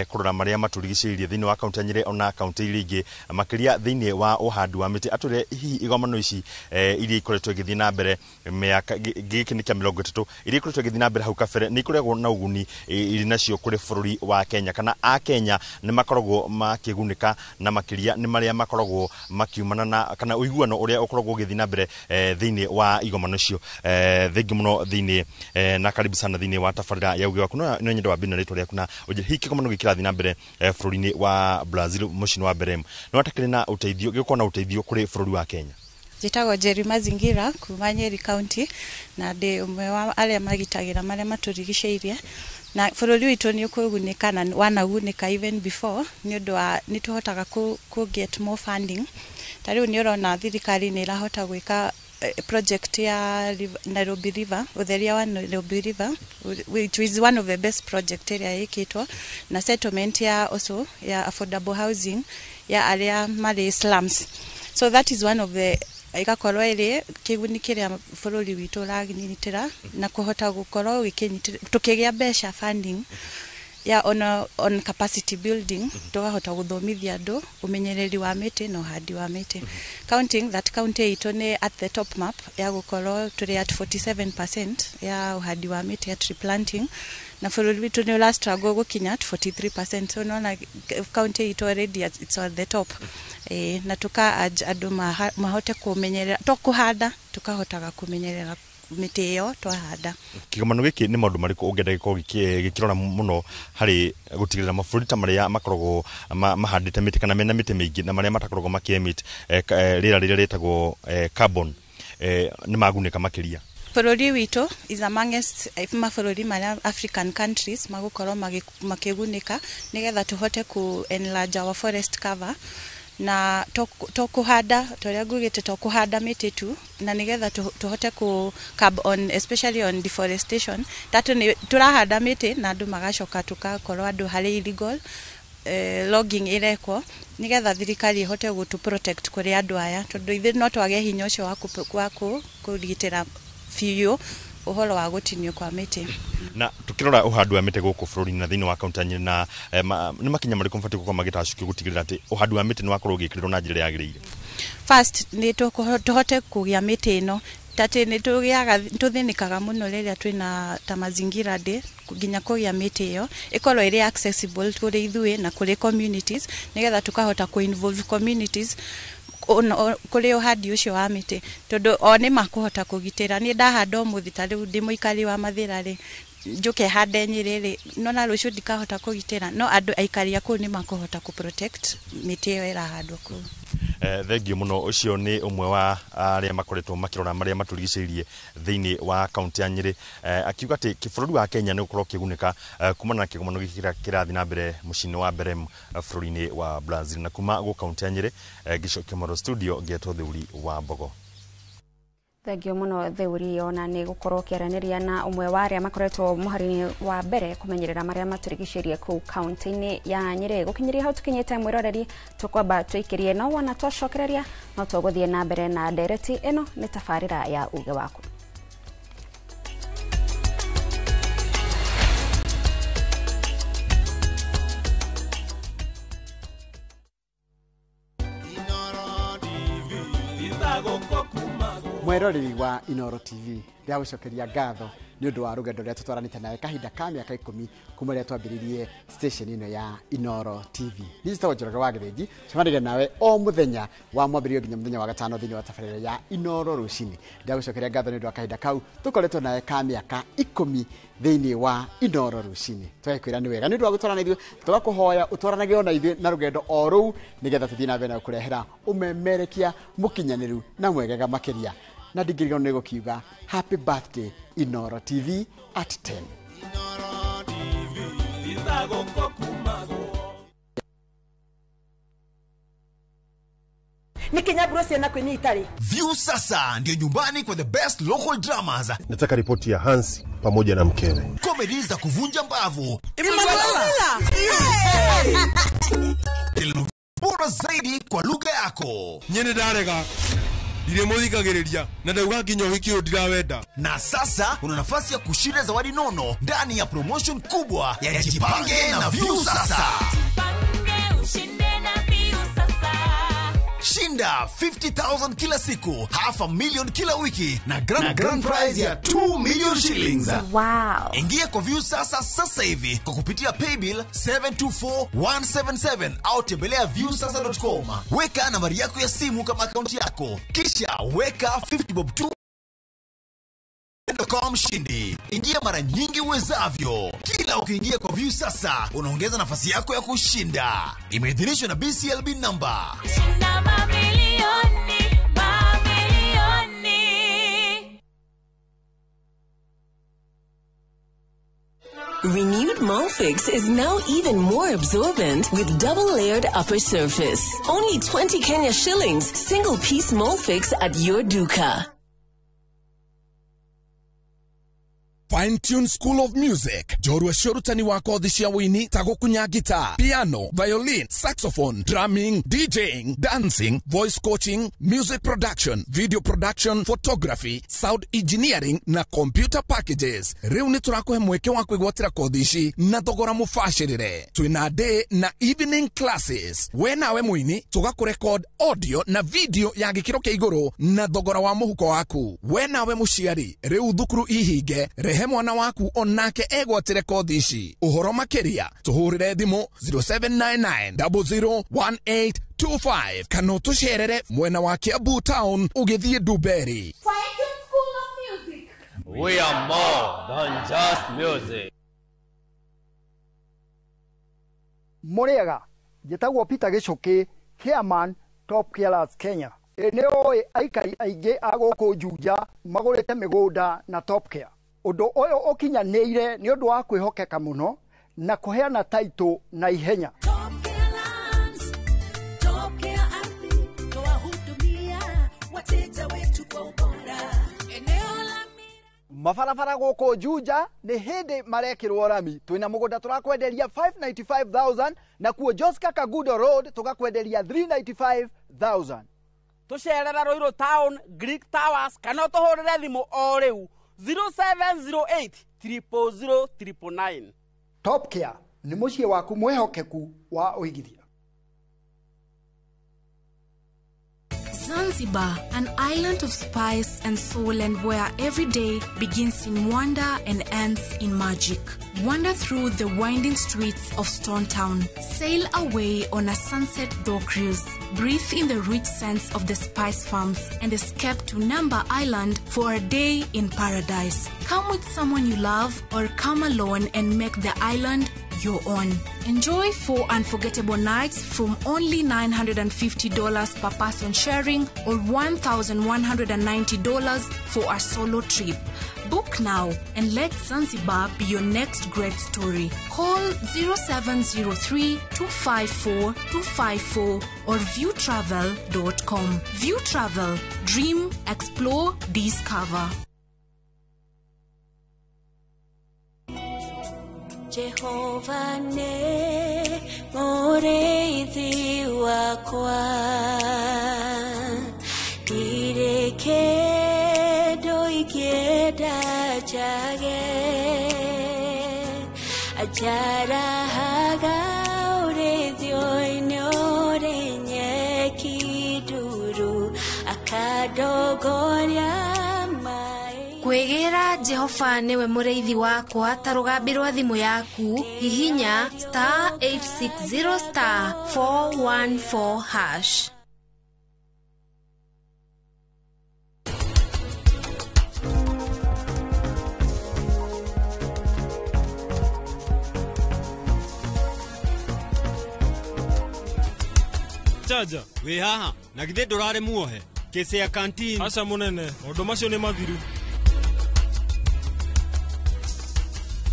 kũrora marĩa matũrigicĩirie thĩinĩ wa kaunti ya Nyĩrĩ ona kaunti iria ingĩ, makĩria thĩinĩ wa ũhandi wa mĩtĩ, atwĩre hihi igomano ici iria ikoretwo igĩthiĩ na mbere mĩaka gĩkĩ nĩ kĩa 30, iria ikoretwo igĩthiĩ na mbere hau kabere, nĩ ikoragwo na ũguni irĩ nacio kũrĩ bũrũri wa Kenya, kana a Kenya nĩ makoragwo makĩgunĩka, na makĩria nĩ marĩa makoragwo makiumana na kana ũiguano ũrĩa ũkoragwo ũgĩthiĩ na mbere thĩinĩ wa igomano icio. Thengi mũno thĩinĩ na karibu sana thĩinĩ wa tabarĩra ya Ũgĩ Waku. No nyende wambie na rĩtwa rĩaku na ũnjĩre hihi kĩgomano gĩkĩ kĩrathiĩ na mbere bũrũri-inĩ wa Brazil, mũciĩ-inĩ wa Belem, nĩ watakĩrĩ na ũteithio, gĩgũkorwo na ũteithio kũrĩ bũrũri wa Kenya? Njĩtagwo Njeri Mazingira kuma Nyeri County, na ndĩ ũmwe wa arĩa magitagĩra marĩa matũrigicĩirie, na bũrũri witũ nĩ ũkũgunĩka na wanagunĩka even before, nĩ ũndũ wa nĩ tũhotaga kũ get more funding. Ta rĩu nĩ ũrona thirikari nĩ ĩrahota gwĩka project ya Nairobi River, utheria wa Nairobi River, which is one of the best project ĩrĩa ĩkĩtwo, na settlement ya also ya affordable housing ya arĩa marĩ slums. So that is one of the igakorwo ĩrĩ kĩguni kĩrĩa bũrũri witũ ũranyitĩra na kũhota gũkorwo gĩkĩnyitĩra tũkĩgĩa mbeca funding ya on capacity building, tũkahota gũthomithia andũ ũmenyereri wa mĩtĩ na ũhandi wa mĩtĩ. Counting that county itũ nĩ at the top map ya gũkorwo tũrĩ at 47% ya ũhandi wa mĩtĩ ya tree planting, na bũrũri witũ nĩ ũra struggle gũkinya at 43%. So nona county itũ already it's on the top. Na tuka urge andũ mahote kũmenyerera, to kũhanda tukahotaga kũmenyerera mĩtĩ ĩyo twahanda. Kĩgomano gĩkĩ nĩ maũndũ marĩkũ ũngĩenda gĩkorwo gĩkĩrora mũno harĩ gũtigĩrĩra mabũrũri ta marĩa makoragwo mahandĩte mĩtĩ kana mena mĩtĩ mĩingĩ na marĩa matakoragwo makĩ-emit rĩera rĩrĩa rĩtagwo carbon nĩ magunĩka makĩria? Bũrũri witũ is amongst mabũrũri marĩa African countries magũkorwo makĩgunĩka nĩgetha tũhote ku enlarge our forest cover, na to kũhanda torĩa ngugĩte, to kũhanda mĩtĩ tu, na nĩgetha tũhote ku curb on especially on deforestation. Tatu nĩ tũrahanda mĩtĩ na andũ magacoka tũgakorwo andũ harĩ illegal logging ĩrekwo, nĩgetha thirikari ĩhote gũtũ protect kũrĩ andũ aya, tondũ ithuĩ no twage hinya ũcio wa kũgitĩra biũ ũhoro wa gũtinio kwa mĩtĩ. Na tukirora ũhandi wa mĩtĩ gũkũ bũrũri-inĩ na thĩinĩ wa kaunti ya Nyĩrĩ, na nĩ makinya marĩkũ mabatiĩ gũkorwo magĩtacũkio gũtigĩrĩra atĩ ũhandi wa mĩtĩ nĩ wakorwo ũgĩkĩrĩrwo na njĩra ĩrĩa yagĩrĩire? First nĩ tũhote kũgĩa mĩtĩ ĩno, tatĩ nĩ tũgĩaga tũthĩnĩkaga mũno rĩrĩa twĩna ta mazingira day, nginya kũgĩa mĩtĩ ĩyo ĩkorwo ĩrĩ accessible kũrĩ ithuĩ na kũrĩ communities, nĩgetha tũkahota kũ involve communities kũrĩ ũhandi ũcio wa mĩtĩ, tondũ o nĩ makũhota kũgitĩra. Niĩ ndahanda ũmũthĩ, ta rĩu ndĩ mũikari wa Mathĩra rĩ, njũke hande Nyĩrĩ rĩ, no na rũciũ ndikahota kũgitĩra, no andũ aikari a kũu nĩ makũhota kũ protect mĩtĩ ĩyo ĩrahandwo kũu. Thengiũ mũno. Ũcio nĩ ũmwe wa arĩa makoretwo makĩrora marĩa matũrigicĩirie thĩinĩ wa kaunti ya Nyĩrĩ, akiuga atĩ bũrũri wa Kenya nĩ ũgũkorwo ũkĩgunĩka kumana na kĩgomano gĩkĩ kĩrĩa kĩrathiĩ na mbere mũciĩ-inĩ wa Belem bũrũri-inĩ wa Brazil. Na kuma gũkũ kaunti ya Nyĩrĩ, ngĩcokia Moro studio ngĩetwo Theuri wa Mbogo. Thengio mũno Theuri, ona nĩ gũkorwo ũkĩaranĩria na ũmwe wa arĩa makoretwo mũhari-inĩ wa mbere kũmenyerera marĩa matũrigicĩirie kũu kaunti-inĩ ya Nyĩrĩ. Gũkinyĩria hau tũkinyĩte mwĩroreri, tũkwamba tũikĩrie, no wona twacokereria no tũgũthiĩ na mbere na ndereti ĩno nĩ tabarĩra ya uge waku. Mweroreri wa Inooro TV, ndĩragũcokeria ngatho nĩ ũndũ wa rũgendo rũrĩa tũtwaranĩte nawe kahinda ka mĩaka 10 kuma rĩrĩa twambĩrĩirie station ĩno ya Inooro TV. Niĩ njĩtagwo Njoroge wa Gĩthĩnji, cemanagia nawe o mũthenya wa mwambĩrĩrio nginya mũthenya wa gatano thĩinĩ wa tabarĩra ya Inooro rũcinĩ. Ndĩragũcokeria ngatho nĩ ũndũ wa kahinda kau tũkoretwo nawe ka mĩaka 10 thĩinĩ wa Inooro rũcinĩ. Tũgakwĩra nĩ wega nĩ ũndũ wa gũtwarana ithuĩ, tũgakũhoya ũtwaranage ona ithuĩ na rũgendo o rũu nĩgetha tũthiĩ na mbere na gũkũrehera ũmemerekia mũkinyanĩru na mwegega makĩria. Na ndingĩriganĩrwo nĩ gũkiuga happy birthday Inooro TV at 10. Nikinyaburo ciana kwini itari. View sasa ndio nyumbani kwa the best local dramas. Nataka ripoti ya Hansi pamoja na mkewe. Comedy za kuvunja mbavu. Emanuela. Bora zaidi kwa lugha yako. Nyene ndarega. Ndiremuthikagiriria na ndauga nginya ũhiki ũyũ ndirawenda. Na sasa una nafasi ya kushinda zawadi nono ndani ya promotion kubwa ya Jipange na View Sasa. Jipange ushinde na View Sasa. Shinda 50,000 kila siku, 500,000 kila wiki na grand prize ya 2 million shillings. Wow. Ingia kwa View Sasa sasa hivi kwa kupitia paybill 724177 au tembelea viewsasa.com. Weka nambari yako ya simu kama akaunti yako, kisha weka 50 bob tu kwa mshindi. Ingia mara nyingi uwezavyo. Kila ukiingia kwa View Sasa unaongeza nafasi yako ya kushinda. Imeidhinishwa na BCLB number. Shinda mamilioni, mamilioni. Renewed Molfix is now even more absorbent with double-layered upper surface. Only 20 Kenya shillings, single-piece Molfix at your duka. Fine Tune School of Music, njorua cia ũrutani wa kothi cia wũini ta gũkunya guitar, piano, violin, saxophone, drumming, DJing, dancing, voice coaching, music production, video production, photography, sound engineering na computer packages. Rĩu nĩ tũrakũhe mweke wa kwĩgwatĩra kothi ici na thogora mũbacĩrĩre. Twĩna day na evening classes. We nawe mũini tũgakũrekod audio na video ya gĩkĩro kĩa igũrũ na thogora wa mũhuko waku. We nawe mũciari, rĩu thukuru ihinge, rehe mwana waku onake egwatĩre kothi ici. Ũhoro makĩria tũhũrĩre thimũ 0799 001825 kana ũtũcerere mwena wa Kiambu town ũgĩthiĩ Ndumberi. We are more than just music. Mũrĩega, njĩtagwo Peter Gĩcũkĩ, chairman Top Carers Kenya. Ĩ nĩ ũĩ aikari aingĩ a gũkũ Juja magũrĩte mĩgũnda na Top Care. Ũndũ ũyũ ũkinyanĩire nĩ ũndũ wa kwĩhokeka mũno na kũheana taitũ na ihenya. Mabarabara gũkũ Juja nĩ hĩndĩ marekĩrwo rami. Twĩna mũgũnda tũrakwenderia 595,000 na kuo Joska Kagudo Road tũgakwenderia 395,000. Tũcerere Ruiru Town, Greek Towers kana ũtũhũrĩre thimũ o rĩu 0708 000 999. Top Care nĩ mũciĩ waku mwĩhokeku wa ũigithia. Zanzibar, an island of spice and soul, and where every day begins in wonder and ends in magic. Wander through the winding streets of Stone Town. Sail away on a sunset dhow cruise. Breathe in the rich scents of the spice farms and escape to Namba Island for a day in paradise. Come with someone you love or come alone and make the island your own. Enjoy 4 unforgettable nights from only $950 per person sharing or $1,190 for a solo trip. Book now and let Zanzibar be your next great story. Call 0703 254 254 or viewtravel.com. View Travel. Dream, explore, discover. Jehova ne mũrĩithi wakwa, ndirĩ kĩndũ ingĩenda njage, anjarahaga ũrĩithio-inĩ ũrĩ nyeki nduru, akandongoria. Kwĩgĩra Jehova nĩwe mũrĩithi wakwa ta rũgambi rwa thimũ yaku, hihinya star 860 star 414 hash. Jaja, wĩ haha na githĩ ndũrarĩ muohe kĩcĩ ya kantin. Aca mũnene, maũndũ macio nĩ mathiru.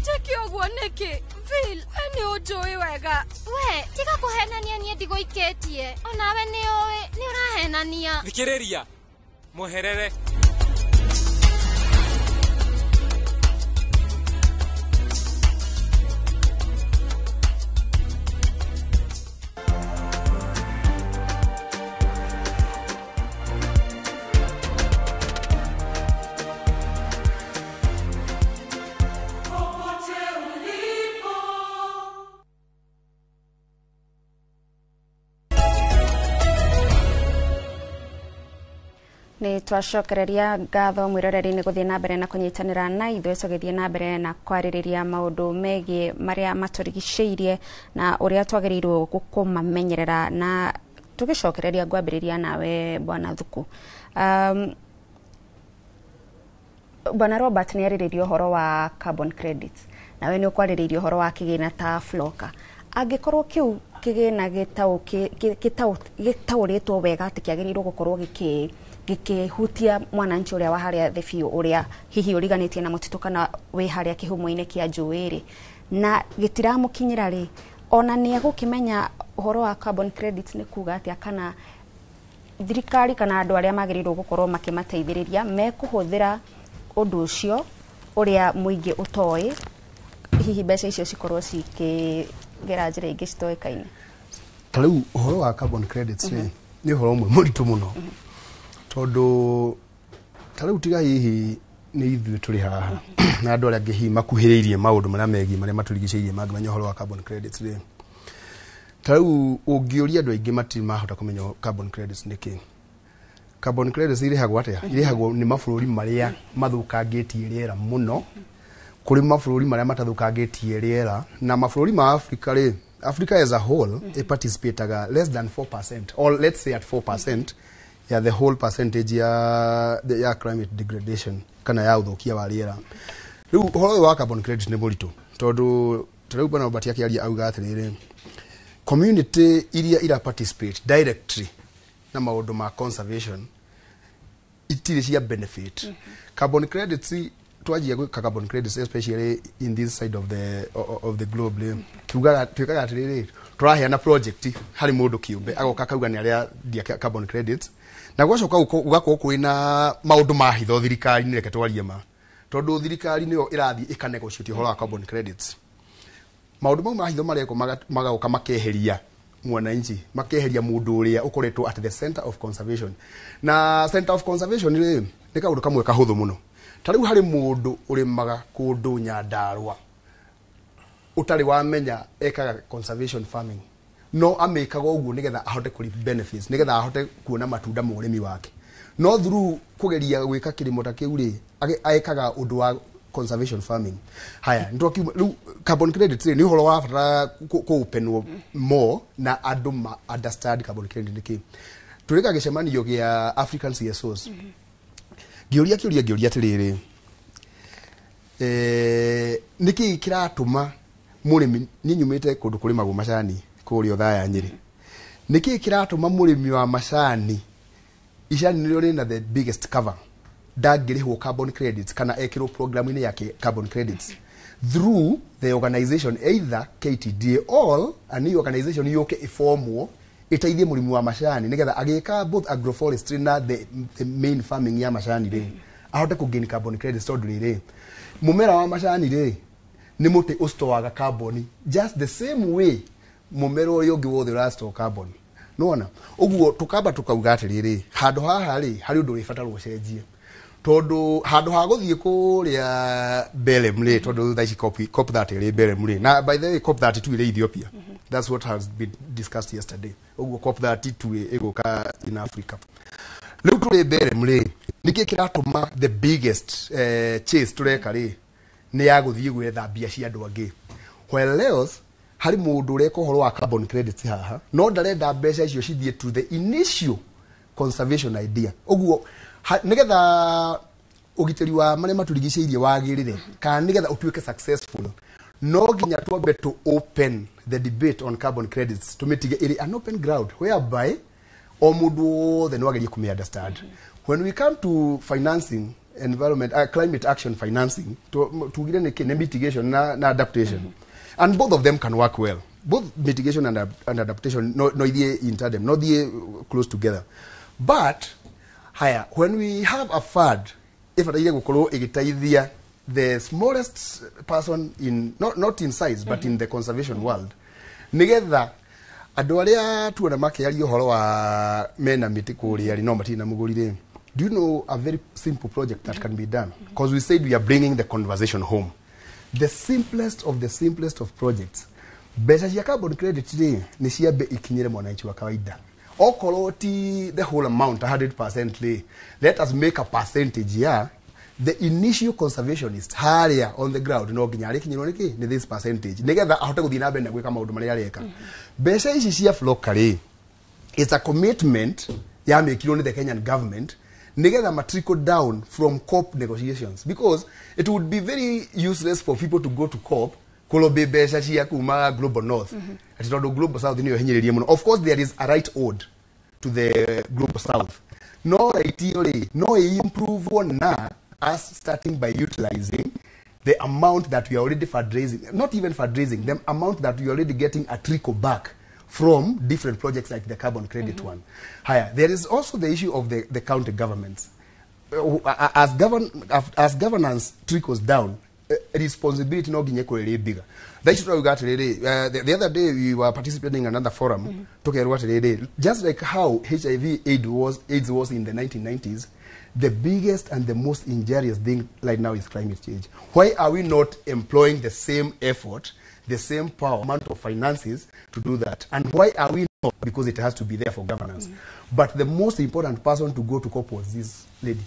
Njĩke ũguo nĩkĩ? Phil, we nĩ ũnjũĩ wega. We, tiga kũhenania niĩ ndigũikĩtie. Onawe nĩ ũĩ, nĩ ũrahenania. Thikĩrĩria, mweherere. Nĩ twacokereria ngatho mwĩroreri nĩ gũthiĩ na mbere na kũnyitanĩra na ithuĩ tũgĩthiĩ na mbere na kwarĩrĩria maũndũ megiĩ marĩa matũrigicĩirie na ũrĩa twagĩrĩirwo kũmamenyerera na tũgĩcokereria ngwambĩrĩria nawe Bwana Thuku. Bwana Robert nĩ arĩrĩirie ũhoro wa carbon credits, nawe nĩ ũkwarĩrĩirie ũhoro wa kĩgĩna ta Floka. Angĩkorwo kĩu kĩgĩna gĩtaũrĩtwo wega atĩ kĩagĩrĩirwo gũkorwo gĩkĩhutia mwananchi ũrĩa wa harĩa thĩ biũ, ũrĩa hihi ũriganĩtie na mũtitũ kana wĩ harĩa kĩhumo-inĩ kĩa njũĩ rĩ, na gĩtiramũkinyĩra rĩ, ona nĩ egũkĩmenya ũhoro wa carbon credits nĩ kuga atĩa, kana thirikari kana andũ arĩa magĩrĩirwo gũkorwo makĩmateithĩrĩria mekũhũthĩra ũndũ ũcio Ũrĩa mũingĩ ũtoĩ, hihi mbeca icio cikorwo cikĩgera njĩra ingĩ citoĩkaine? Ta rĩu ũhoro wa carbon credits rĩ, nĩ ũhoro ũmwe mũritũ mũno, tondũ ta rĩu tiga hihi nĩ ithuĩ tũrĩ haha na andũ arĩa angĩ hihi makuhĩrĩirie maũndũ marĩa megiĩ marĩa matũrigicĩirie mangĩmenya ũhoro wa carbon credits rĩ, ta rĩu ũngĩũria andũ aingĩ matirĩ mahota kũmenya carbon credits nĩ kĩĩ. Carbon credits irĩhagwo atĩa? Irĩhagwo nĩ mabũrũri marĩa mathũkangĩtie rĩera mũno kũrĩ mabũrũri marĩa matathũkangĩtie rĩera. Na mabũrũri ma Africa rĩ, Africa as a whole ĩparticipataga less than 4%, or let's say at 4% ya the whole percentage ya climate degradation kana ya ũthũkia wa rĩera. Rĩu ũhoro ũyũ wa carbon credit nĩ mũritũ, tondũ ta rĩu bwana Robert akĩaria auga atĩrĩrĩ, community iria ira participate directly na maũndũ ma conservation itirĩ cia benefit. Carbon credits, twanjia gwĩka carbon credits, especially in this side of the globe rĩ, tugaga twĩkaga atĩrĩrĩ, tũraheana project harĩ mũndũ kĩũmbe, agoka akauga nĩ arendia carbon credits, na gwacoka gũgakorwo kwĩna maũndũ ma hitho thirikari-inĩ. Reke twarie ma, tondũ thirikari nĩyo ĩrathiĩ ĩkanegotiate ũhoro wa carbon credits. Maũndũ mau ma hitho marekwo magoka makeheria mwananchi, makeheria mũndũ ũrĩa ũkoretwo at the center of conservation. Na center of conservation rĩ, nĩ kaũndũ kamwe kahũthũ mũno. Ta rĩu harĩ mũndũ ũrĩmaga kũndũ Nyandarũa ũtarĩ wamenya ekaga conservation farming, no amĩkaga ũguo nĩgetha ahote kũ reap benefits, nĩgetha ahote kuona matunda ma ũrĩmi wake. No through kũgeria gwĩka kĩrĩmo ta kĩu rĩ, ekaga ũndũ wa conservation farming. Haya, nĩtwakiuma rĩu carbon credit rĩ, nĩ ũhoro wa bata kũ openwo more na andũ ma understand carbon credit nĩ kĩ. Tũrĩka gĩcemanio gĩa African CSOs, ngĩũria kĩũria, ngĩũria atĩrĩrĩ, nĩkĩ kĩratũma mũrĩmi, niĩ nyumĩte kũndũ kũrĩmagwo macani kũrĩa Othaya Nyĩrĩ, nĩkĩ kĩratũma mũrĩmi wa macani, icani nĩrĩo rĩna the biggest cover, ndangĩrĩhwo carbon credits kana ekĩrwo program-inĩ ya carbon credits through the organization, either KTDA or a new organization yũke ĩformwo ĩteithie mũrĩmi wa macani, nĩgetha agĩka both agroforestry na the main farming ya macani rĩ, ahote kũ gain carbon credits? Tondũ rĩrĩ, mũmera wa macani rĩ, nĩ mũtĩ ũstoaga carbon just the same way mũmera ũrĩa ũngĩ wothe ũrastore carbon. Nĩwona ũguo tũkamba tũkauga atĩrĩrĩ, handũ haha rĩ, harĩ ũndũ ũrĩbatara ũcenjie, tondũ handũ ha gũthiĩ kũrĩa Belem rĩ, tondũ thaa ici COP 30 ĩrĩ Belem rĩ, na by the way COP 32 ĩrĩ Ethiopia. That's what has been discussed yesterday. Ũguo COP 32 ĩgũka in Africa. Rĩu tũrĩ Belem rĩ, nĩkĩ kĩratũma the biggest chase tũreka rĩ nĩ ya gũthiĩ gwetha mbia cia andũ angĩ, whereas harĩ mũndũ ũreka ũhoro wa carbon credits haha no ndarenda mbeca icio cithiĩ to the initial conservation idea? Ũguo nĩgetha ũgitĩri wa marĩa matũrigicĩirie wagĩrĩre, kana nĩgetha ũtuĩke successful, no nginya twambe to open the debate on carbon credits, tũmĩtige ĩrĩ an open ground whereby o mũndũ wothe no agerie kũmĩ understand. When we come to financing environment, climate action financing, tugire nĩ nĩ mitigation na adaptation, and both of them can work well. Both mitigation and adaptation no ithiĩ in tandem, no thiĩ close together. But haya, when we have a fund ĩbataire gũkorwo ĩgĩteithia the smallest person in not in size but in the conservation world, nigetha andũ arĩa tuona makĩaria ũhoro wa mena mĩtĩ kũrĩa rĩ, no matirĩ na mũgũri rĩ. Do you know a very simple project that can be done? Because we said we are bringing the conversation home. The simplest of the simplest of projects, mbeca cia carbon credit rĩ, nĩ ciambe ikinyĩre mwananchi wa kawaida. Okorwo ti the whole amount 100% rĩ, let us make a percentage ya the initial conservationist harĩa on the ground. No nginya arĩkinyĩrwo nĩkĩ nĩ this percentage, nĩgetha ahote gũthiĩ na mbere na gwĩka maũndũ marĩa areka. Mbeca ici cia FLLoCA rĩ, it's a commitment yamĩkirwo nĩ the Kenyan government nĩgetha ma trickle down from COP negotiations, because it would be very useless for people to go to COP kũlobby mbeca cia kuma Global North, atĩ tondũ Global South nĩyo hinyĩrĩrie mũno. Of course there is a right owed to the Global South, no right ĩyo rĩ, no ĩ-improve na us starting by utilizing the amount that we are already fundraising, not even fundraising, the amount that we are already getting a trickle back from different projects like the carbon credit one. Haya, there is also the issue of the county governments. As governance trickles down, responsibility no nginya ĩkorwo ĩrĩ bigger. Thaa ici tũrauga atĩrĩrĩ, the other day we were participating in another forum, tũkerwo atĩrĩrĩ, just like how HIV AIDS was in the 1990s, the biggest and the most injurious thing right now is climate change. Why are we not employing the same effort, the same power, amount of finances to do that? And why are we not? Because it has to be there for governance. But the most important person to go to COP was this lady.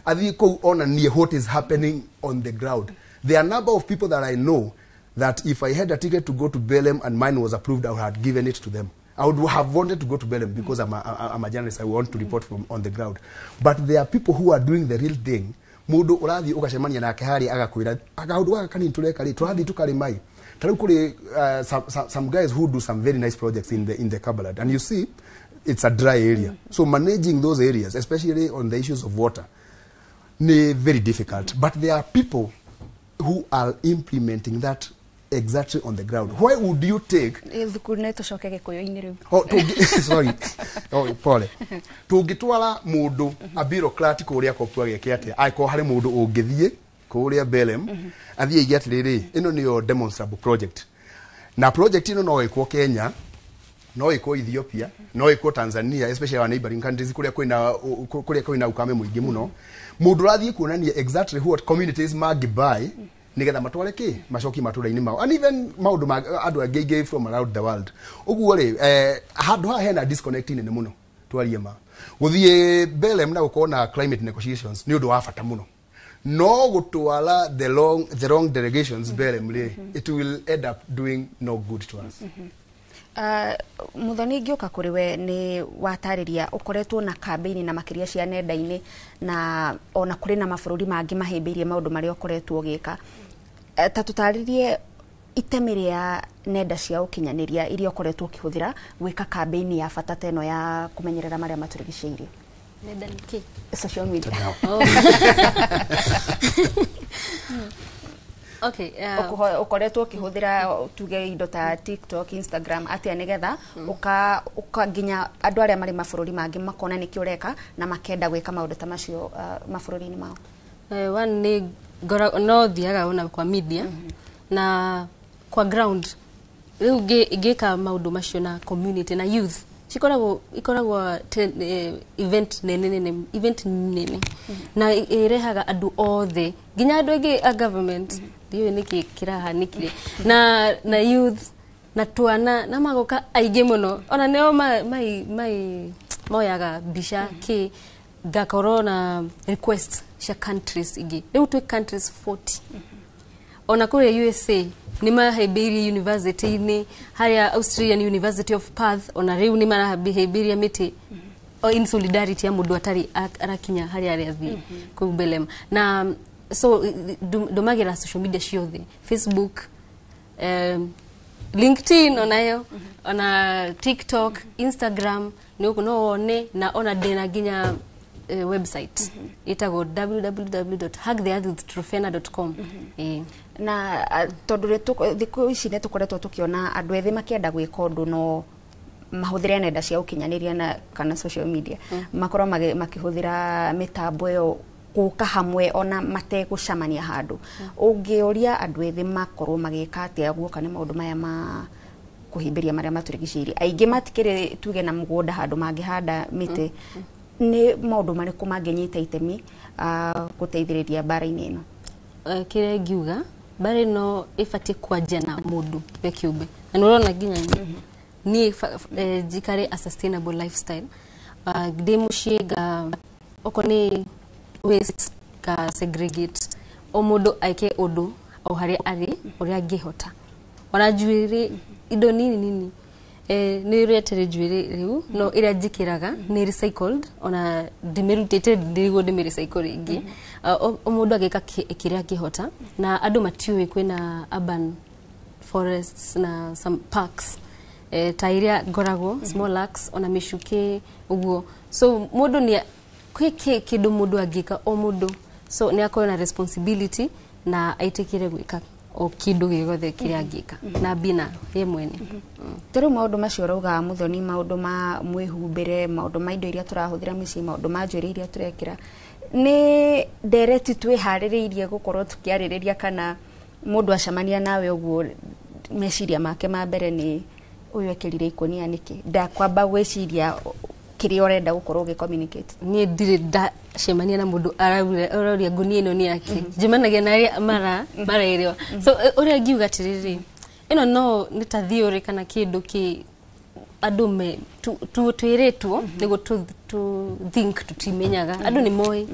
Athiĩ kũu onanie what is happening on the ground. There are a number of people that I know that if I had a ticket to go to Belem and mine was approved, I would have given it to them. I would have wanted to go to Belem because I'm a journalist. I want to report from on the ground. But there are people who are doing the real thing. Mundu urathi ugacemania nake haria agakwira akaundu gaka kanini tureka ri turathi tukarima i ta riu kuri some guys who do some very nice projects in the Cumberland, and you see it's a dry area, so managing those areas, especially on the issues of water, ni very difficult. But there are people who are implementing that exactly on the ground. Why would you take Thukuru nä tå coke gä kå yå-inä rä u. Oh, sorry. Oh, pole. Tũngĩtwara mũndũ a bureaucrat kũrĩa COP ageke atĩa angĩkorwo harĩ mũndũ ũngĩthiĩ kũrĩa Belem athiĩ aige atĩrĩrĩ, ĩno nĩyo demonstrable project, na project ĩno no ĩkwo Kenya, no ĩkwo Ethiopia, no ĩkwo Tanzania, especially our neighboring countries kũrĩa kwĩna ukame mũingĩ mũno. Mũndũ ũrathiĩ kuonania exactly what communities mangĩbuy nigetha matware kĩ macokie matũra-inĩ mao, and even maũndũ ma andũ angĩ aingĩ from around the world. Ũguo rĩ, handũ haha hena disconnect nene mũno. Twarie ma gũthiĩ Belem na gũkorwo na climate negotiations nĩ ũndũ wa bata mũno, no gũtwara the wrong delegations Belem rĩ, it will end up doing no good to us. Muthoni, ngĩũka kũrĩ we, nĩ watarĩria ũkoretwo na kambĩini na makĩria cia nenda-inĩ, na ona kũrĩ na mabũrũri mangĩ mahĩmbĩirie maũndũ marĩa ũkoretwo ũgĩka. Ta tũtarĩrie itemi rĩa nenda cia ũkinyanĩria iria ũkoretwo ũkĩhũthĩra gwĩka kambĩini ya bata ta ĩno ya kũmenyerera marĩa matũrigicĩirie. Nenda nĩ kĩ? Social media. Oh. Okay. Ũkoretwo ũkĩhũthĩra tuge indo ta TikTok, Instagram atĩa nĩgetha ũka nginya andũ arĩa marĩ mabũrũri mangĩ makona nĩkĩ ũreka na makenda gwĩka maũndũ ta macio mabũrũri-inĩ mao? One nĩ no thiaga ona kwa media na kwa ground. Rĩu ngĩka maũndũ macio na community na youth cikoragwo ikoragwo event nene nene, event nene na ĩrehaga andũ othe, nginya andũ aingĩ a government. Ndiũĩ nĩkĩ kĩrahanĩkire na youth na twana na magoka aingĩ mũno, ona nĩo mai moyaga mbica kĩ ngakorwo na request cia countries ingĩ. Rĩu twĩ countries 40. Ona kũrĩa USA nĩ mahĩmbĩirie university-inĩ harĩa Australian University of Perth, ona rĩu nĩ marahĩmbĩria mĩtĩ o in solidarity ya mũndũ atarĩ arakinya harĩa arathiĩ kũu Belem. Na so ndũmagĩra social media ciothe, Facebook, LinkedIn onayo, ona TikTok, Instagram nĩ no wone, na ona ndĩna nginya website ĩtagwo www.hugtheearthwithtrufena.com. Na tondũ thikũ ici nĩ tũkoretwo tũkĩona andũ ethĩ makĩenda gwĩka ũndũ no mahũthĩre nenda cia ũkinyanĩria na kana social media, makorwo makĩhũthĩra mĩtambo ĩyo gũka hamwe ona mategũcemania handũ. Ũngĩũria andũ ethĩ makorwo magĩka atĩa guoka nĩ maũndũ maya ma kũhĩmbĩria marĩa matũrigicĩirie, aingĩ matikĩrĩ tuge na mũgũnda handũ mangĩhanda mĩtĩ, nĩ maũndũ marĩkũ mangĩnyita itemi gũteithĩrĩria mbara-inĩ ĩno? Kĩrĩa ingiuga, mbara ĩno ĩbatiĩ kwanjia na mũndũ we kĩũmbe, na nĩ ũrona nginya niĩ njikare a sustainable lifestyle. Ndĩ mũciĩ nga okorwo nĩ waste nga segregate, o mũndũ aike ũndũ o harĩa arĩ ũrĩa angĩhota, ona njuĩrĩ indo nini nini, nĩ ũrĩetere njuĩrĩ rĩu no ĩrĩa njĩkĩraga nĩ recycled, ona ndĩmĩrutĩte ndirigwo ndĩmĩ recycle rĩngĩ. O mũndũ agĩka kĩrĩa angĩhota, na andũ matiũĩ kwĩna urban forests na some parks, ta iria ngoragwo small arcs, ona mĩcukĩ ũguo. So mũndũ nĩ kwĩ kĩndũ mũndũ angĩka, o mũndũ so nĩ akorwo na responsibility na aitĩkĩre gwĩka o kindu gĩothe kĩrĩa angĩka na mbina ye mwene. Tarĩu maũndũ macio ũrauga Muthoni, maũndũ ma mwĩhumbĩre, maũndũ ma indo iria tũrahũthĩra mĩciĩ, maũndũ ma njuĩrĩ iria tũrekĩra, nĩ ndereti twĩharĩrĩirie gũkorwo tũkĩarĩrĩria, kana mũndũ acemania nawe ũguo meciria make ma mbere nĩ ũyũ ekĩrire ikũnia nĩkĩ, ndakwamba gwĩciria kĩrĩa ũrenda gũkorwo ũgĩ communicate? Niĩ ndirĩ ndacemania na mũndũ arauria ngunia ĩno nĩ yake. Njemanagia na arĩa maraerewa. So ũrĩa ngiuga atĩrĩrĩ, ĩno no nĩ ta theory kana kĩndũ kĩ andũ me twĩrĩtwo nĩguo tu think, tũtimenyaga. Andũ nĩ moĩ,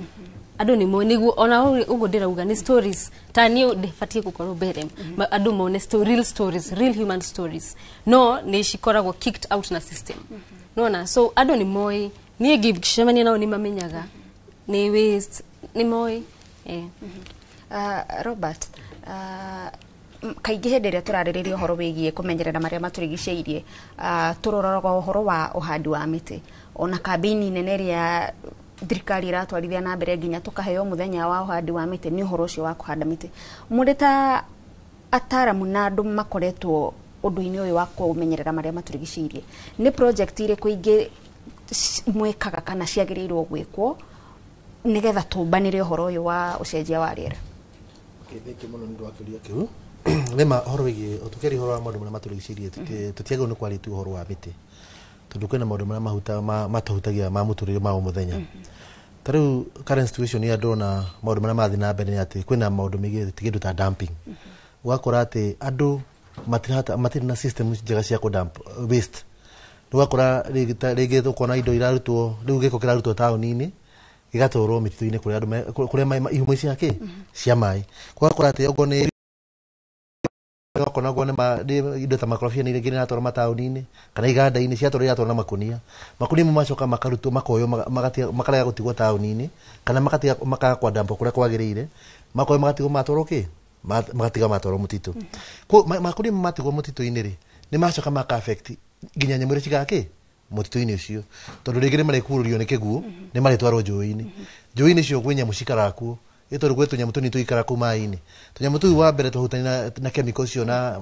andũ nĩ moĩ, nĩguo ona ũguo ndĩrauga nĩ stories. Ta niĩ ndĩbatiĩ gũkorwo mbere andũ mone real stories, real human stories, no nĩ cikoragwo kicked out na system. Nona so andũ nĩ moĩ, niĩ ngĩcemania nao nĩ mamenyaga nĩ waste, nĩ moĩ. Robert, kaingĩ hĩndĩ ĩrĩa tũrarĩrĩria ũhoro wĩgiĩ kũmenyerera marĩa matũrigicĩirie, tũroraga ũhoro wa ũhandi wa mĩtĩ, ona kambĩini nene ĩrĩa thirikari ĩratwarithia na mbere nginya tũkaheo mũthenya wa ũhandi wa mĩtĩ nĩ ũhoro ũcio wa kũhanda mĩtĩ. Mũrĩ ta ataramu na andũ makoretwo ũndũ-inĩ ũyũ wa kũmenyerera marĩa matũrigicĩirie, nĩ project irĩkũ ingĩ mwĩkaga kana ciagĩrĩirwo gwĩkwo nĩgetha tũmbanĩre ũhoro ũyũ wa ũcenjia wa rĩera? Thank you mũno nĩ ũndũ wa kĩũria kĩu. Nĩma ũhoro wĩgiĩ tũkĩaria ũhoro wa maũndũ marĩa matũrigicĩirie, tũtiagĩrĩirwo nĩ kwaria tu ũhoro wa mĩtĩ, tondũ kwĩna maũndũ marĩa matũhutagia ma mũtũrĩre ma o mũthenya. Ta rĩu current situation ĩrĩa ndĩrona maũndũ marĩa marathiĩ na mbere nĩ atĩ kwĩna maũndũ megiĩ kĩndũ ta dumping. Ũgakora atĩ andũ matirĩ na system njega cia kũ dump waste. Ũgakora rĩngĩ ũkona indo irarutwo, rĩu gĩko kĩrarutwo taũni-inĩ gĩgatwarwo mĩtitũ-inĩ kũrĩa andũ kũrĩa ihumo cia kĩ cia maĩ. Ũgakora atĩ okorwo nĩ okorwo nĩ indo ta makorobia nĩ rĩngĩ nĩratwarwo mataũni-inĩ kana iganda-inĩ, ciatwarwo iratwarwo na makunia. Makunia mau macoka makarutwo makoywo makarega gũtigwo taũni-inĩ kana magatiga makaga kwandambwo kũrĩa kwagĩrĩire, makoywo magatigwo matwarwo kĩ magatiga matwarwo mũtitũ. Makunia mau matigwo mũtitũ-inĩ rĩ, nĩ macoka maka affect nginya nyamũ iria cigaga kĩ mũtitũ-inĩ ũcio, tondũ rĩngĩ nĩ marĩkurũrio nĩ kĩguũ, nĩ marĩtwarwo njũĩ-inĩ. Njũĩ-inĩ icio kwĩ nyamũ cikaraga kuo, ĩ tondũ gwĩ tũnyamũ tũnini tũikaraga kũu maĩ-inĩ. Tũnyamũ tũu wa mbere twahutania na chemical icio na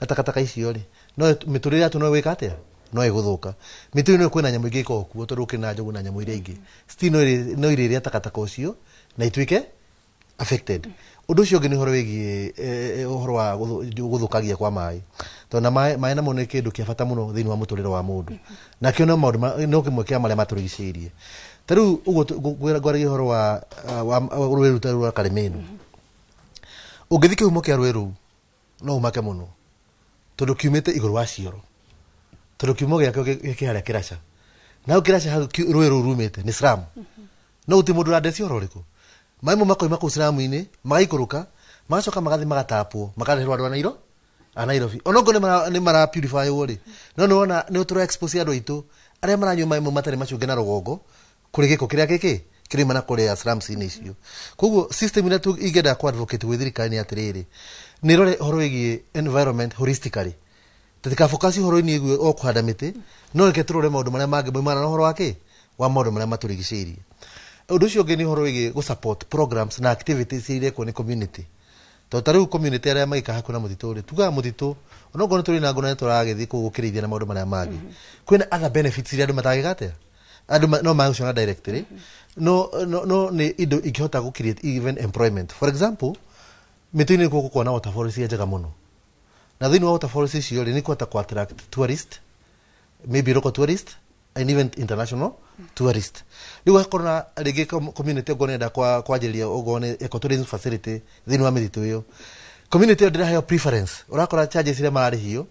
takataka icio rĩ, no mĩtũrĩre yatuo no ĩgwĩka atĩa? No ĩgũthũka. Mĩtitũ-inĩ kwĩna nyamũ ingĩ ikoragwo kuo tondũ gũkĩrĩ na njogu na nyamũ iria ingĩ. Still no irĩrĩa takataka ũcio na ituĩke affected. Ũndũ ũcio ũngĩ nĩ ũhoro wĩgiĩ ũhoro wa gũthũkagia kwa maĩ, tondũ na maĩ namo nĩ kĩndũ kĩa bata mũno thĩinĩ wa mũtũrĩre wa mũndũ, nakĩo no maũndũ no kĩmwe kĩa marĩa matũrigicĩirie. Ta rĩu ũguo ngwaragia ũhoro wa rũĩ rũu ta rwa Karĩmĩnu, ũngĩthiĩ kĩhumo kĩa rũĩ rũu no ũmake mũno, tondũ kiumĩte igũrũ wa cioro, tondũ kiumo gĩakĩo gĩ harĩa Kĩraca, na hau Kĩraca hau rũĩ rũu rumĩte nĩ slum, no gũtirĩ mũndũ ũrandecia ũhoro ũrĩkũ. Maĩ mau makoima kũu slum-inĩ magaikũrũka, magacoka magathiĩ magatapwo, makareherwo andũ a Nairobi. Onokorwo nĩ mara purify wo rĩ, no nĩwona nĩ tũra expose andũ aitũ arĩa maranyua maĩ mau matarĩ macunge na rũgongo kũrĩ gĩko kĩrĩa gĩkĩ kĩrauma na kũrĩa slums-inĩ icio. Koguo system ĩrĩa ingĩenda kũ advocate gwĩ thirikari nĩ atĩrĩrĩ, nĩ ĩrore ũhoro wĩgiĩ environment holistically, tũtikafocus ũhoro-inĩ wĩgiĩ o kũhanda mĩtĩ, no reke tũrore maũndũ marĩa mangĩ maumana na ũhoro wa kĩ wa maũndũ marĩa matũrigicĩirie. Ũndũ ũcio ũngĩ nĩ ũhoro wĩgiĩ gũ support programs na activities iria irekwo nĩ community, tondũ ta rĩu community arĩa maikaraga hakuhĩ na mũtitũ rĩ, tugaga mũtitũ onokorwo nĩ tũrĩ na ngũna nĩ tũragĩthiĩ kũu gũkĩrĩithia na maũndũ marĩa mangĩ, kwĩna other benefits iria andũ matangĩka atĩa, andũ no magũciona directly, no nĩ indo ingĩhota gũ create even employment. For example, mĩtĩ-inĩ nĩkuo gũkoragwo na waterfalls iria njega mũno, na thĩinĩ wa waterfalls icio rĩ, nĩ kũhota kũ attract tourist, maybe local tourist and even international tourist. Rĩu ũgakora na rĩngĩ community ũguo nĩenda kwanjĩrĩria ũguo nĩ ecotourism facility thĩinĩ wa mĩtitũ ĩyo, community ĩyo ndĩraheo preference. Ũrakora charges iria mararĩhio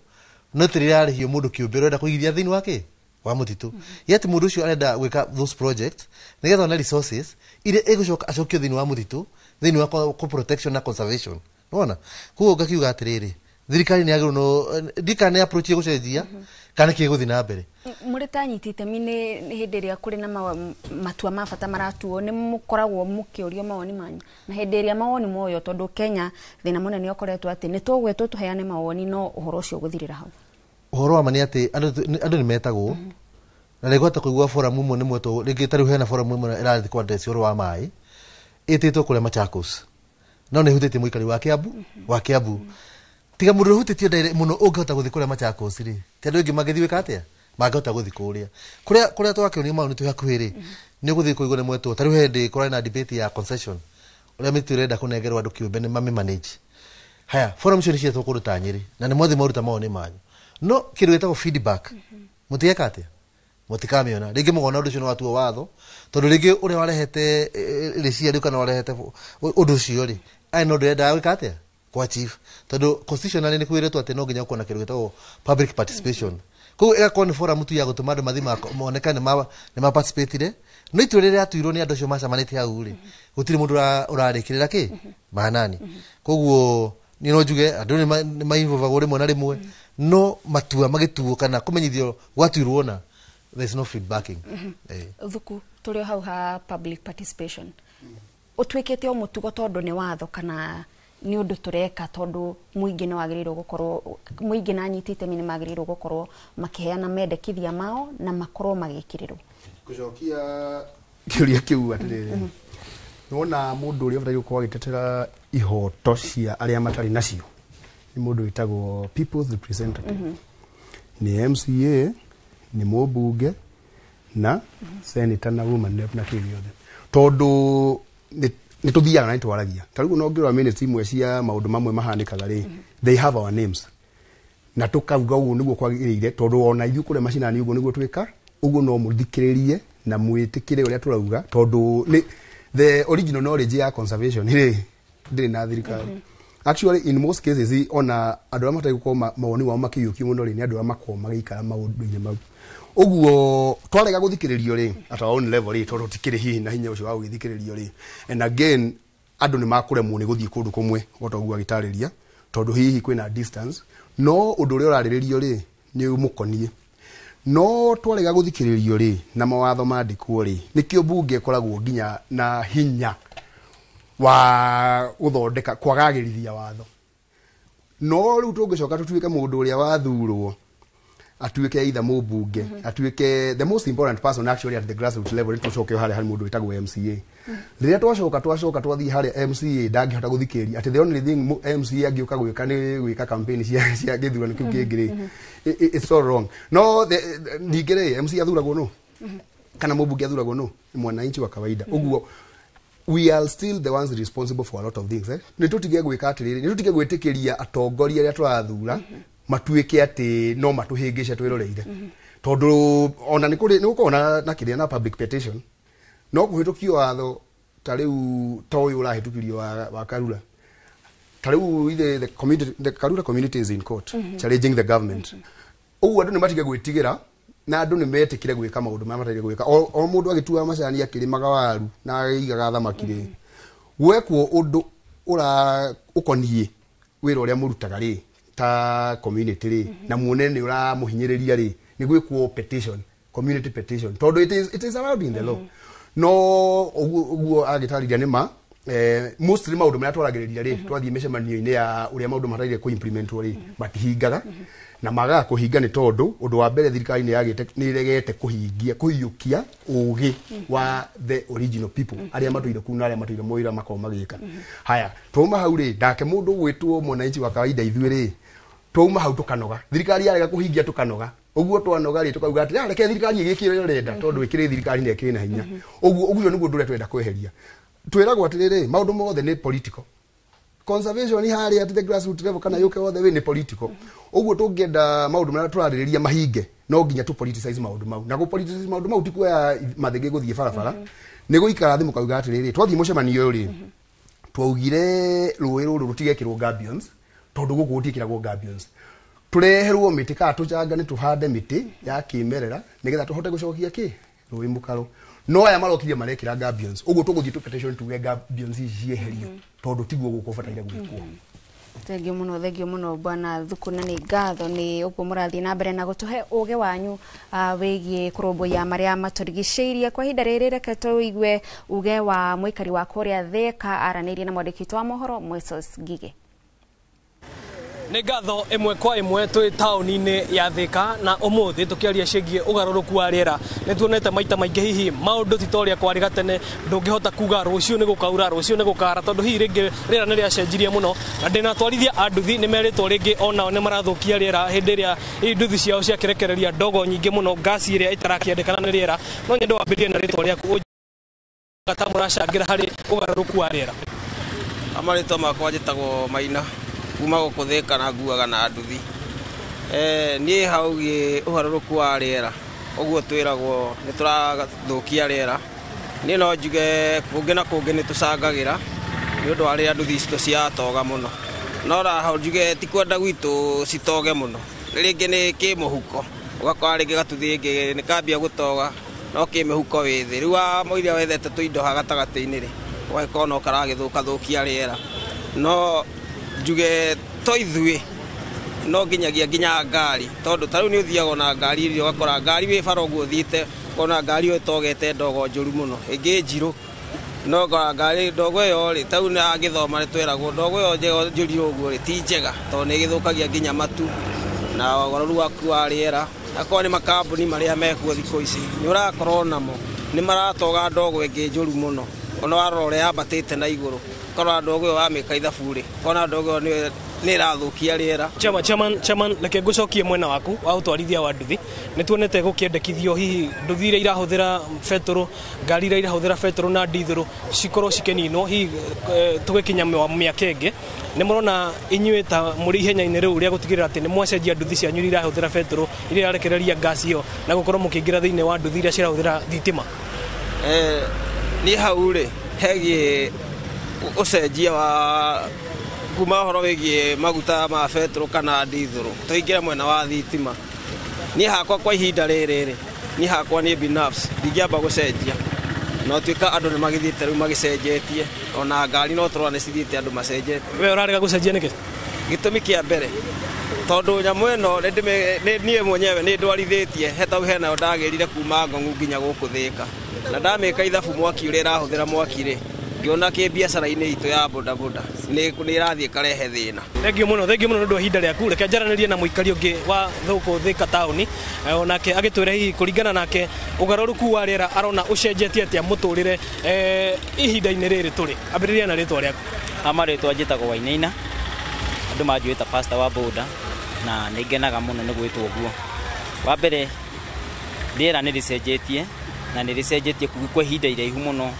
no ti rĩrĩa ararĩhio mũndũ kĩũmbe ũrenda kũigithia thĩinĩ wa kĩ wa mũtitũ, yet mũndũ ũcio arenda gwĩka those project nĩgetha one resources iria ĩgũcoka acokio thĩinĩ wa mũtitũ, thĩinĩ wa protection na conservation. Nĩwona? Koguo ngakiuga atĩrĩrĩ, thirikari nĩ yagĩrĩirwo no ndikana nĩ approach ĩgũcenjia kana kĩ gũthiĩ na mbere. Mũrĩ ta anyiti itemi nĩ hĩndĩ ĩrĩa kũrĩ na matua ma bata maratuo, nĩ mũkoragwo mũkĩũrio mawoni manyu, na hĩndĩ ĩrĩa mawoni moywo, tondũ Kenya thĩna mũnene ũkoretwo atĩ nĩ tũgwĩtwo tũheane mawoni no ũhoro ũcio ũgũthirĩra hau. Ũhoro wa ma nĩ atĩ andũ nĩ metagwo, na rĩngĩ kũigua forum ĩmwe nĩ mwetwo, rĩngĩ ta rĩu hena forum ĩmwe ĩrathiĩ kwa address ũhoro wa maĩ ĩtĩtwo kũrĩa Machakos, No nĩ hutĩtie mũikari wa Kiambu, wa Kiambu. Tiga mũndũ ũhutĩtio direct mũno ũngĩhota gũthiĩ kũrĩa Machakos rĩ, ti andũ aingĩ mangĩthiĩ gwĩka atĩa, mangĩhota gũthiĩ kũrĩa kũrĩa kũrĩa twakĩonio maũndũ twĩ hakuhĩ rĩ, nĩ ũgũthiĩ kũigua nĩ mwetwo. Ta rĩu hĩndĩ kũrarĩ na debate ya concession, ũrĩa mĩtĩ ĩrenda kũnengerwo andũ kĩũmbe nĩ mamĩ manage. Haya, forum icio nĩ cietwo kũndũ ta Nyĩrĩ na nĩ mwathiĩ mwaruta mawoni manyu, no kĩndũ gĩtagwo feedback mũtigeka atĩa, mũtikamĩona rĩngĩ. Mũgona ũndũ ũcio nĩ watuo watho, tondũ rĩngĩ ũrĩa warehete rĩciria rĩu kana warehete ũndũ ũcio rĩ, arĩ na ũndũ endaga gwĩka atĩa, kũ achieve, tondũ constitutionally nĩ kwĩrĩtwo atĩ no nginya gũkorwo na kĩndũ gĩtagwo public participation. Koguo ĩgakorwo nĩ forum tu ya gũtũma andũ mathiĩ monekane nĩ ma participate, no itua rĩrĩa rĩatuirwo nĩ andũ acio macemanĩtie hau rĩ, gũtirĩ mũndũ ũrarĩkĩrĩra kĩ maanani. Koguo niĩ no njuge andũ nĩ mainvolvagwo rĩmwe na rĩmwe, no matua magĩtuo kana kũmenyithio gwatuirwo na there is no feedbacking. Thuku tũrĩ o hau ha public participation, ũtuĩkĩte o mũtugo tondũ nĩ watho, kana nĩ ũndũ tũreka tondũ mũingĩ nĩ wagĩrĩirwo gũkorwo, mũingĩ na anyiti itemi nĩ magĩrĩirwo gũkorwo makĩheana mendekithia mao na makorwo magĩkĩrĩrwo? Gũcokia kĩũria kĩu atĩrĩrĩ, nĩwona mũndũ ũrĩa ũbataire gũkorwo agĩtetera ihoto cia arĩa matarĩ nacio nĩ mũndũ wĩtagwo people's representative, nĩ MCA, nĩ mũmbunge na senator na woman rep na kĩ gĩothe, tondũ nĩ tũthiaga na nĩ twaragia. Ta rĩu no ngĩrora minutes imwe cia maũndũ mamwe mahanĩkaga rĩ, they have our names na tũkauga ũguo nĩguo kwagĩrĩire, tondũ ona ithuĩ kũrĩa macinani ũguo nĩguo twĩka ũguo. No mũthikĩrĩrie na mwĩtĩkĩre ũrĩa tũrauga, tondũ nĩ the original knowledge ya conservation rĩ ndĩrĩ na thirikari. Actually, in most cases, ona andũ arĩa matarĩ gũkorwo mawoni wao makĩiyũkio mũno rĩ, nĩ andũ arĩa makoragwo magĩikara maũndũ-inĩ mau. Ũguo twarega gũthikĩrĩrio rĩ, at our own level rĩ, tondũ tikĩrĩ hihi na hinya ũcio wa gũgĩthikĩrĩrio rĩ, and again andũ nĩ makũremwo nĩ gũthiĩ kũndũ kũmwe ota ũguo agĩtarĩria, tondũ hihi kwĩna distance, no ũndũ ũrĩa ũrarĩrĩrio rĩ nĩ ũmũkoniĩ. No twarega gũthikĩrĩrio rĩ, na mawatho mandĩkwo rĩ, nĩkĩo bunge ĩkoragwo nginya na hinya wa gũthondeka kwagagĩrithia watho. No rĩu tũngĩcoka tũtuĩke mũndũ ũrĩa wathurwo atuĩke either mũmbunge, atuĩke the most important person actually at the grassroots level, tũcoke harĩa harĩ mũndũ wĩtagwo MCA. Rĩrĩa twacoka twathiĩ harĩa MCA ndangĩhota gũthikĩrĩria, atĩ the only thing MCA angĩũka gwĩka nĩ gwĩka campaign cia gĩthurano kĩu kĩngĩ rĩ, it's all wrong. No ningĩ rĩ, MCA athuragwo nũ, kana mũmbunge athuragwo nũ? Nĩ mwananchi wa kawaida. Ũguo we are still the ones responsible for a lot of things, eh? Nĩ tũtige gwĩka atĩrĩrĩ, nĩ tũtige gwĩtĩkĩria atongoria arĩa tũrathura matuĩke atĩ no matũhĩngĩce twĩroreire, tondũ ona nĩ kũrĩ nĩ gũkoragwo na kĩrĩa na public petition, no kũhĩtũkio watho ta rĩu ta ũyũ ũrahĩtũkirio wa Karura. Ta rĩu ithe the community, the Karura community is in court challenging the government. Ũguo andũ nĩ matige gwĩtigĩra na andũ nĩ metĩkĩre gwĩka maũndũ marĩa mataire gwĩka. O mũndũ agĩtuaga macani, akĩrĩmaga waru na agĩigaga thamaki rĩ, gwekwo ũndũ ũra ũkoniĩ wĩra ũrĩa mũrutaga rĩ ta community rĩ, na muone nĩ ũramũhinyĩrĩria rĩ, nĩ gwĩkwo petition, community petition, tondũ it is allowed in the law. No ũguo agĩtarĩria nĩ ma mostly maũndũ marĩa twaragĩrĩria rĩ, twathiĩ mĩcemanio-inĩ ya ũrĩa maũndũ mataire kũ-implementwo rĩ, matihingaga na magaga kũhinga nĩ tondũ ũndũ wa mbere thirikari nĩ yagĩte nĩ ĩregete kũhingia kũiyũkia ũgĩ wa the original people arĩa matũire kuu na arĩa matũire mũira makorwo magĩka. Haya, twauma hau rĩ, nake mũndũ ũgwĩtwo mwananchi wa kawaida, ithuĩ rĩ, twauma hau tũkanoga. Thirikari yarega kũhingia tũkanoga. Ũguo twanoga rĩ, tũkauga atĩ, "Ah, reke thirikari ĩgĩke ũrĩa ĩrenda, tondũ ĩkĩrĩ thirikari na ĩkĩrĩ na hinya." Ũguo ũguo nĩguo ũndũ ũrĩa twenda kweheria. Twĩragwo atĩrĩrĩ, maũndũ mothe nĩ political conservation harĩa at the grassroots level kana yũke wothe wĩ nĩ political. Ũguo tũngĩenda maũndũ marĩa tũrarĩrĩria mahinge, no nginya tũ politicize maũndũ mau, na gũ politicize maũndũ mau ti kuoya mathĩgĩ gũthiĩ barabara, nĩ gũikara thĩ mũkauga atĩrĩrĩ, twathiĩ mũcemanio ũyũ rĩ, twaugire rũĩ rũrũ rũtigekĩrwo gabions, tondũ gũkũ gũtiĩkĩragwo gabions, tũreherwo mĩtĩ kana tũcangane tũhande mĩtĩ ya kĩmerera nĩgetha tũhote gũcokia kĩ rũĩ mũkaro. No aya marokire marekĩra gabions. Ũguo tũgũthiĩ tũ petition tuge gabions ici cieherio, tondũ tiguo gũkũ ũbataire gwĩkwo. Thengio mũno, thengio mũno bwana Thuku, na nĩ ngatho nĩ ũguo mũrathiĩ na mbere na gũtũhe ũgĩ wanyu wĩgiĩ kũrũmbũiya marĩa matũrigicĩirie. Kwa ihinda rĩrĩ, reke tũigue uge wa mũikari wa kũrĩa Thĩka aranĩirie na mwandĩki witũ wa mohoro Moses Ngigĩ. Nĩ ngatho ĩmwe kwa ĩmwe twĩ taũni-inĩ ya Thika na ũmũthĩ tũkĩaria ciĩgiĩ ũgarũrũku wa rĩera. Nĩ tuonete maita maingĩ hihi maũndũ ti ta ũrĩa kwarĩ gatene, ndũngĩhota kuga rũciũ nĩ gũkaura, rũciũ nĩ gũkara, tondũ hihi rĩngĩ rĩera nĩ rĩacenjirie mũno. Na ndĩna atwarithia a nduthi nĩ merĩtwo rĩngĩ onao nĩ marathũkia rĩera hĩndĩ ĩrĩa hihi nduthi ciao ciakĩrekereria ndogo nyingĩ mũno, ngasi ĩrĩa ĩtarakĩendekana nĩ rĩera. No nyende wambĩrĩrie na rĩtwa rĩaku, ta mũracangĩra harĩ ũgarũrũku wa rĩera. Marĩtwa makwa njĩtagwo Maina kuma gũkũ Thika na nguaga na nduthi. Niĩ haugiĩ ũgarũrũku wa rĩera ũguo twĩragwo nĩ tũrathũkia rĩera, niĩ no njuge kũngĩ na kũngĩ nĩ tũcangagĩra nĩ ũndũ wa rĩrĩa nduthi citũ ciatoga mũno, no raho njuge ti kwenda gwitũ citoge mũno, rĩngĩ nĩ kĩmũhuko, ũgakora rĩngĩ gatuthi rĩngĩ nĩ kambia gũtoga no kĩmĩhuko wĩ thĩ, rĩu wamũiria wethete tũindo ha gatagatĩ-inĩ rĩ, ũgagĩkorwo no karagĩthũkathũkia rĩera. No njuge to ithuĩ no nginyagia nginya ngari, tondũ ta rĩu nĩ ũthiaga na ngari iria ũgakora ngari wĩ bara ũguo ũthiĩte ũkona ngari ĩyo ĩtogete ndogo njũru mũno, ĩngĩ njirũ, no ũkora ngari ndogo ĩyo rĩ, ta rĩu agĩthoma nĩ tweragwo ndogo ĩyo njũru ũguo rĩ ti njega, tondũ nĩ ĩgĩthũkagia nginya matu na ũgarũrũku waku wa rĩera. Akorwo nĩ makambuni marĩa mekuo thikũ ici nĩ ũrakorwo namo nĩ maratoga ndogo ĩngĩ njũru mũno, ona warora ũrĩa yambatĩte na igũrũ, ũkarora ndogo ĩyo wamĩka ithabu rĩ, ũkona ndogo ĩyo nĩ ĩrathũkia rĩera. Chairman, reke ngũcokie mwena waku wa ũtwarithia wa nduthi. Nĩ tuonete gũkĩendekithio hihi nduthi iria irahũthĩra betũrũ, ngari iria irahũthĩra betũrũ na ndithũrũ cikorwo cikĩninwo hihi tũgĩkinya mĩaka ĩngĩ. Nĩ mũrona inyuĩ ta mũrĩ ihenya-inĩ rĩu rĩa gũtigĩrĩra atĩ nĩ mwacenjia nduthi cianyu iria irahũthĩra betũrũ, iria irarekereria ngasi ĩyo, na gũkorwo mũkĩingĩra thĩinĩ wa nduthi iria cirahũthĩra thitima? Niĩ hau rĩ hegiĩ ũcenjia wa kuma ũhoro wĩgiĩ maguta ma betũrũ kana ndithũrũ tũingĩre mwena wa thitima. Niĩ hakwa kwa ihinda rĩrĩ rĩ, niĩ hakwa niĩ binafsi ndingĩamba gũcenjia, no tuĩka andũ nĩ magĩthiĩte rĩu magĩcenjetie, ona ngari no tũrona nĩ cithiĩte andũ macenjetie. We ũrarega gũcenjia nĩkĩ? Gĩtũmi kĩa mbere tondũ nyamũ ĩno niĩ mwenyewe nĩ ndwarithĩtie, he tau henayo ndagĩrire kuma Ngong'u nginya gũkũ Thika, na ndamĩka ithabu mwaki ũrĩa ĩrahũthĩra mwaki rĩ, ngĩona kĩbiacara-inĩ itũ ya bodaboda nĩ ĩrathiĩ ĩkarehe thĩna. Thengio mũno nĩ ũndũ wa ihinda rĩaku. Reke njaranĩrie na mũikari ũngĩ wa gũkũ Thika taũni, onake agĩtwĩre hihi kũringana nake ũgarũrũku wa rĩera arona ũcenjetie atĩa mũtũrĩre ihinda-inĩ rĩrĩ tũrĩ. Ambĩrĩria na rĩtwa rĩaku. Marĩtwa njĩtagwo Wainaina, andũ manjũĩ ta pastor wa boda, na nĩ ngenaga mũno nĩ gwĩtwo ũguo. Wa mbere rĩera nĩ rĩcenjetie, na nĩ rĩcenjetie kwa ihinda iraihu mũno,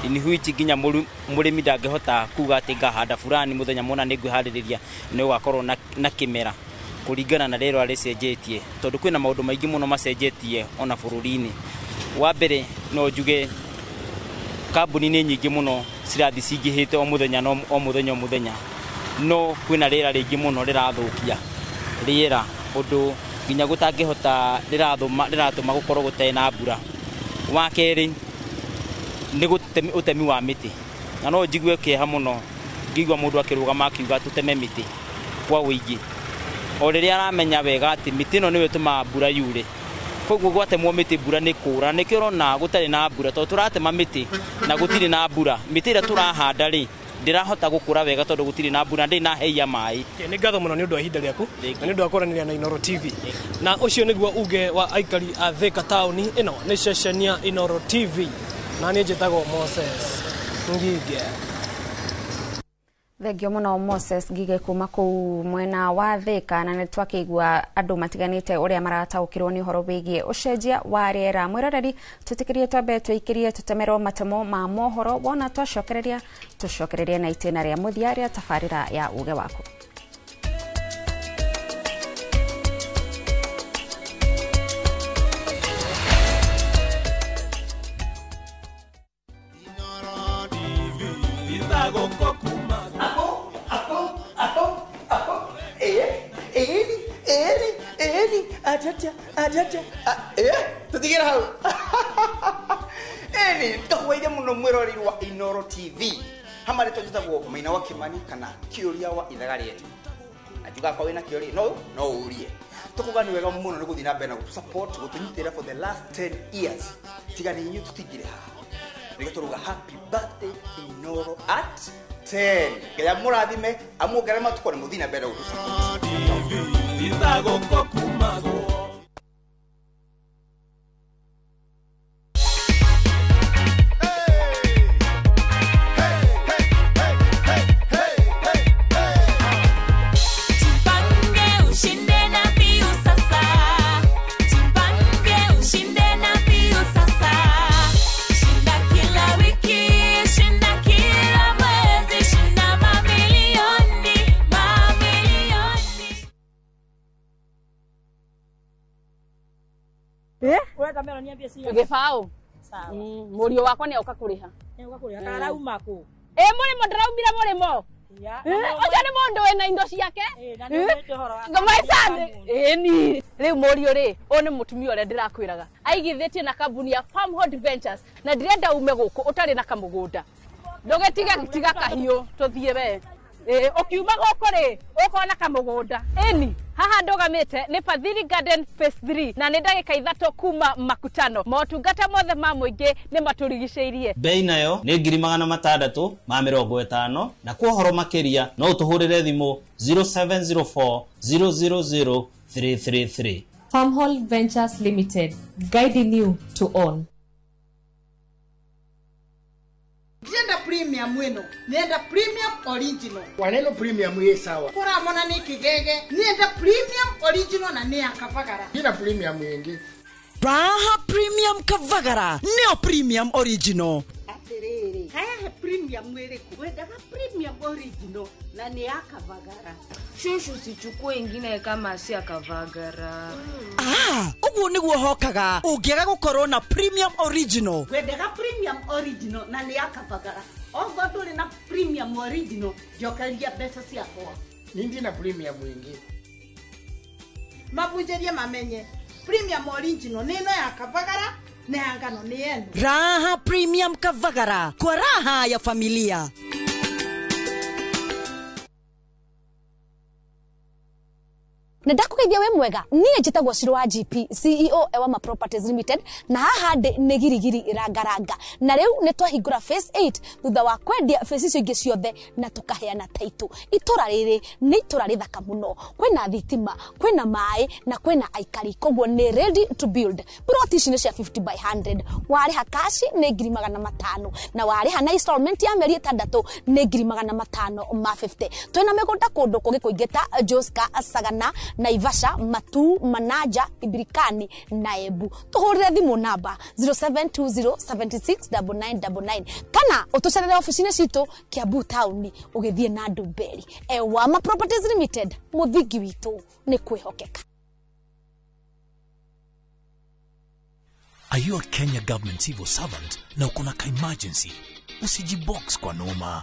in which nginya mũrĩmi ndangĩhota kuga atĩ ngahanda fulani mũthenya mũna nĩ ngwĩharĩrĩria nĩ ũgakorwo na kĩmera kũringana na rĩera rĩcenjetie, tondũ kwĩna maũndũ maingĩ mũno macenjetie ona bũrũri-inĩ. Wa mbere no njuge kambuni nĩ nyingĩ mũno cirathiĩ cingĩhĩte o mũthenya o mũthenya o mũthenya, no kwĩna rĩera rĩingĩ mũno rĩrathũkia rĩera ũndũ nginya gũtangĩhota rĩratũma gũkorwo gũtarĩ na mbura. Wa kerĩ nĩ ũtemi wa mĩtĩ, na no njigue kĩeha mũno ngĩigua mũndũ akĩrũgama akiuga tũteme mĩtĩ kwa ũingĩ, o rĩrĩa aramenya wega atĩ mĩtĩ ĩno nĩyo ĩtũmaga mbura yure, koguo gwatemwo mĩtĩ mbura nĩ kũra. Nĩkĩo ũrona gũtarĩ na mbura, tondũ tũratema mĩtĩ na gũtirĩ na mbura. Mĩtĩ ĩrĩa tũrahanda rĩ ndĩrahota gũkũra wega tondũ gũtirĩ na mbura, ndĩrĩ na heia maĩ. Nĩ ngatho mũno nĩ ũndũ wa ihinda rĩaku na nĩ ũndũ wa kwaranĩria na Inooro TV. Na ũcio nĩguo uge wa aikari a Thika taũni. Ĩno nĩ ceceni ya Inooro TV na niĩ njĩtagwo Moses Ngige. Thengio mũno Moses Ngige kuma kũu mwena wa Thika, na nĩ twakĩigua andũ matiganĩte ũrĩa marataũkĩrwo nĩ ũhoro wĩgiĩ ũcenjia wa rĩera. Mwĩroreri, twĩtĩkĩrie twambe twĩikĩrie tũtemerwo matemo ma mohoro, wona twacokereria tũcokererie na itĩna rĩa mũthia rĩa tabarĩra ya uge waku. Tutigĩra hau. Ĩni tũkwaire mũno mwĩroreri wa Inooro TV. Hama rĩtwa njĩtagwo Maina wa Kimani kana Kĩũria wa ithaga rĩetu. Na njuga kwa wĩna kĩũria no ũrie. Tũkuga nĩ wega mũno nĩ gũthiĩ na mbere na gũtũ support gũtũnyitĩrĩra for the last 10 years. Tiga nĩ inyuĩ tũtingĩrĩ haha. Nĩkĩo tũrauga happy birthday Inooro at 10. 10. Ngai amũrathime, amuongerere matukũ na mũthiĩ na mbere gũtũ. Jipange ushinde na Piu sasa. Jipange ushinde na Piu sasa. Shinda kila wiki, shinda kila mwezi, shinda mamilioni, mamilioni. Gĩbaũ mũriũ wakwa nĩ oka kũrĩha. Karauma kũ? Ĩ mũrĩmo ndĩraumire mũrĩmo. Ũcio nĩ mũndũ wĩna indo ciake. Ngamaicani. Ĩni. Rĩu mũriũ rĩ, ũyũ nĩ mũtumia ũrĩa ndĩrakwĩraga. Aigithĩtie na kambuni ya Farmhold Ventures na ndĩrenda ume gũkũ ũtarĩ na kamũgũnda. Ndũgĩtige tiga kahiũ tũthiĩ we. Ĩ ũkiuma gũkũ rĩ, ũkona kamũgũnda. Ĩni. Haha ndũgamĩte nĩ Fadhili Garden Phase 3 na nĩ ndagĩka 3 kuma Makutano. Motungata mothe ma mũingĩ nĩ matũrigicĩirie. Bei nayo nĩ 650,000 na kwa ũhoro makĩria no ũtũhũrĩre thimũ 0704 000 333. Farmhold Ventures Limited, guiding you to own. Ndienda premium ĩno, nĩenda premium original. Waneno premium ĩ sawa. Kũramona nĩ kĩgege, nĩenda premium original na nĩ ya Kavagara. Ina premium ĩngĩ. Raha Premium Kavagara, nĩyo premium original. Atĩrĩrĩ, haya he premium ĩrĩkũ? Wendaga premium original na nĩ ya Kavagara. Shushu sichukue ingine kama si ya Kavagara. Ah, ũguo nĩguo hokaga ũngĩaga gũkorwo na premium original. Wendaga premium original na nĩ ya Kavagara. Ogo ndũrĩ na premium original, njokeria mbeca ciakwa. Ni ndina premium ĩngĩ. Mabunjĩrie mamenye premium original nĩ ĩno ya Kavagara na ya ngano nĩ ĩno. Raha Premium Kavagara, kwa raha ya familia. Na ndakũgeithia wĩ mwega niĩ njĩtagwo Ciro wa GP CEO Ewama Properties Limited na haha ndĩ nĩ girigiri rangaranga na rĩu nĩ twahingũra phase 8 thutha wa kwendia phase icio ingĩ ciothe na tũkaheana taitũ. Itũra rĩrĩ nĩ itũra rĩthaka mũno, kwĩna thitima, kwĩna maĩ na kwĩna aikari, koguo nĩ ready to build. Plot ici nĩ cia 50 by 100, warĩha kashi nĩ 500,000 na warĩha na installment ya mĩeri 6 nĩ 550,000. Twĩna mĩgũnda kũndũ kũngĩ kũingĩ ta Joska, Sagana, Naivasha, Matu, Manaja, Ibirikani na Embu. Tuhurire thimu namba 0720769999 kana utucerere ofici-inĩ citũ Kiambu town ũgĩthiĩ na Ndumberi. Ewama Properties Limited, mũthingi witũ nĩ kwĩhokeka. Are you a Kenya government civil servant na uko na ka emergency? Usijibox kwa noma.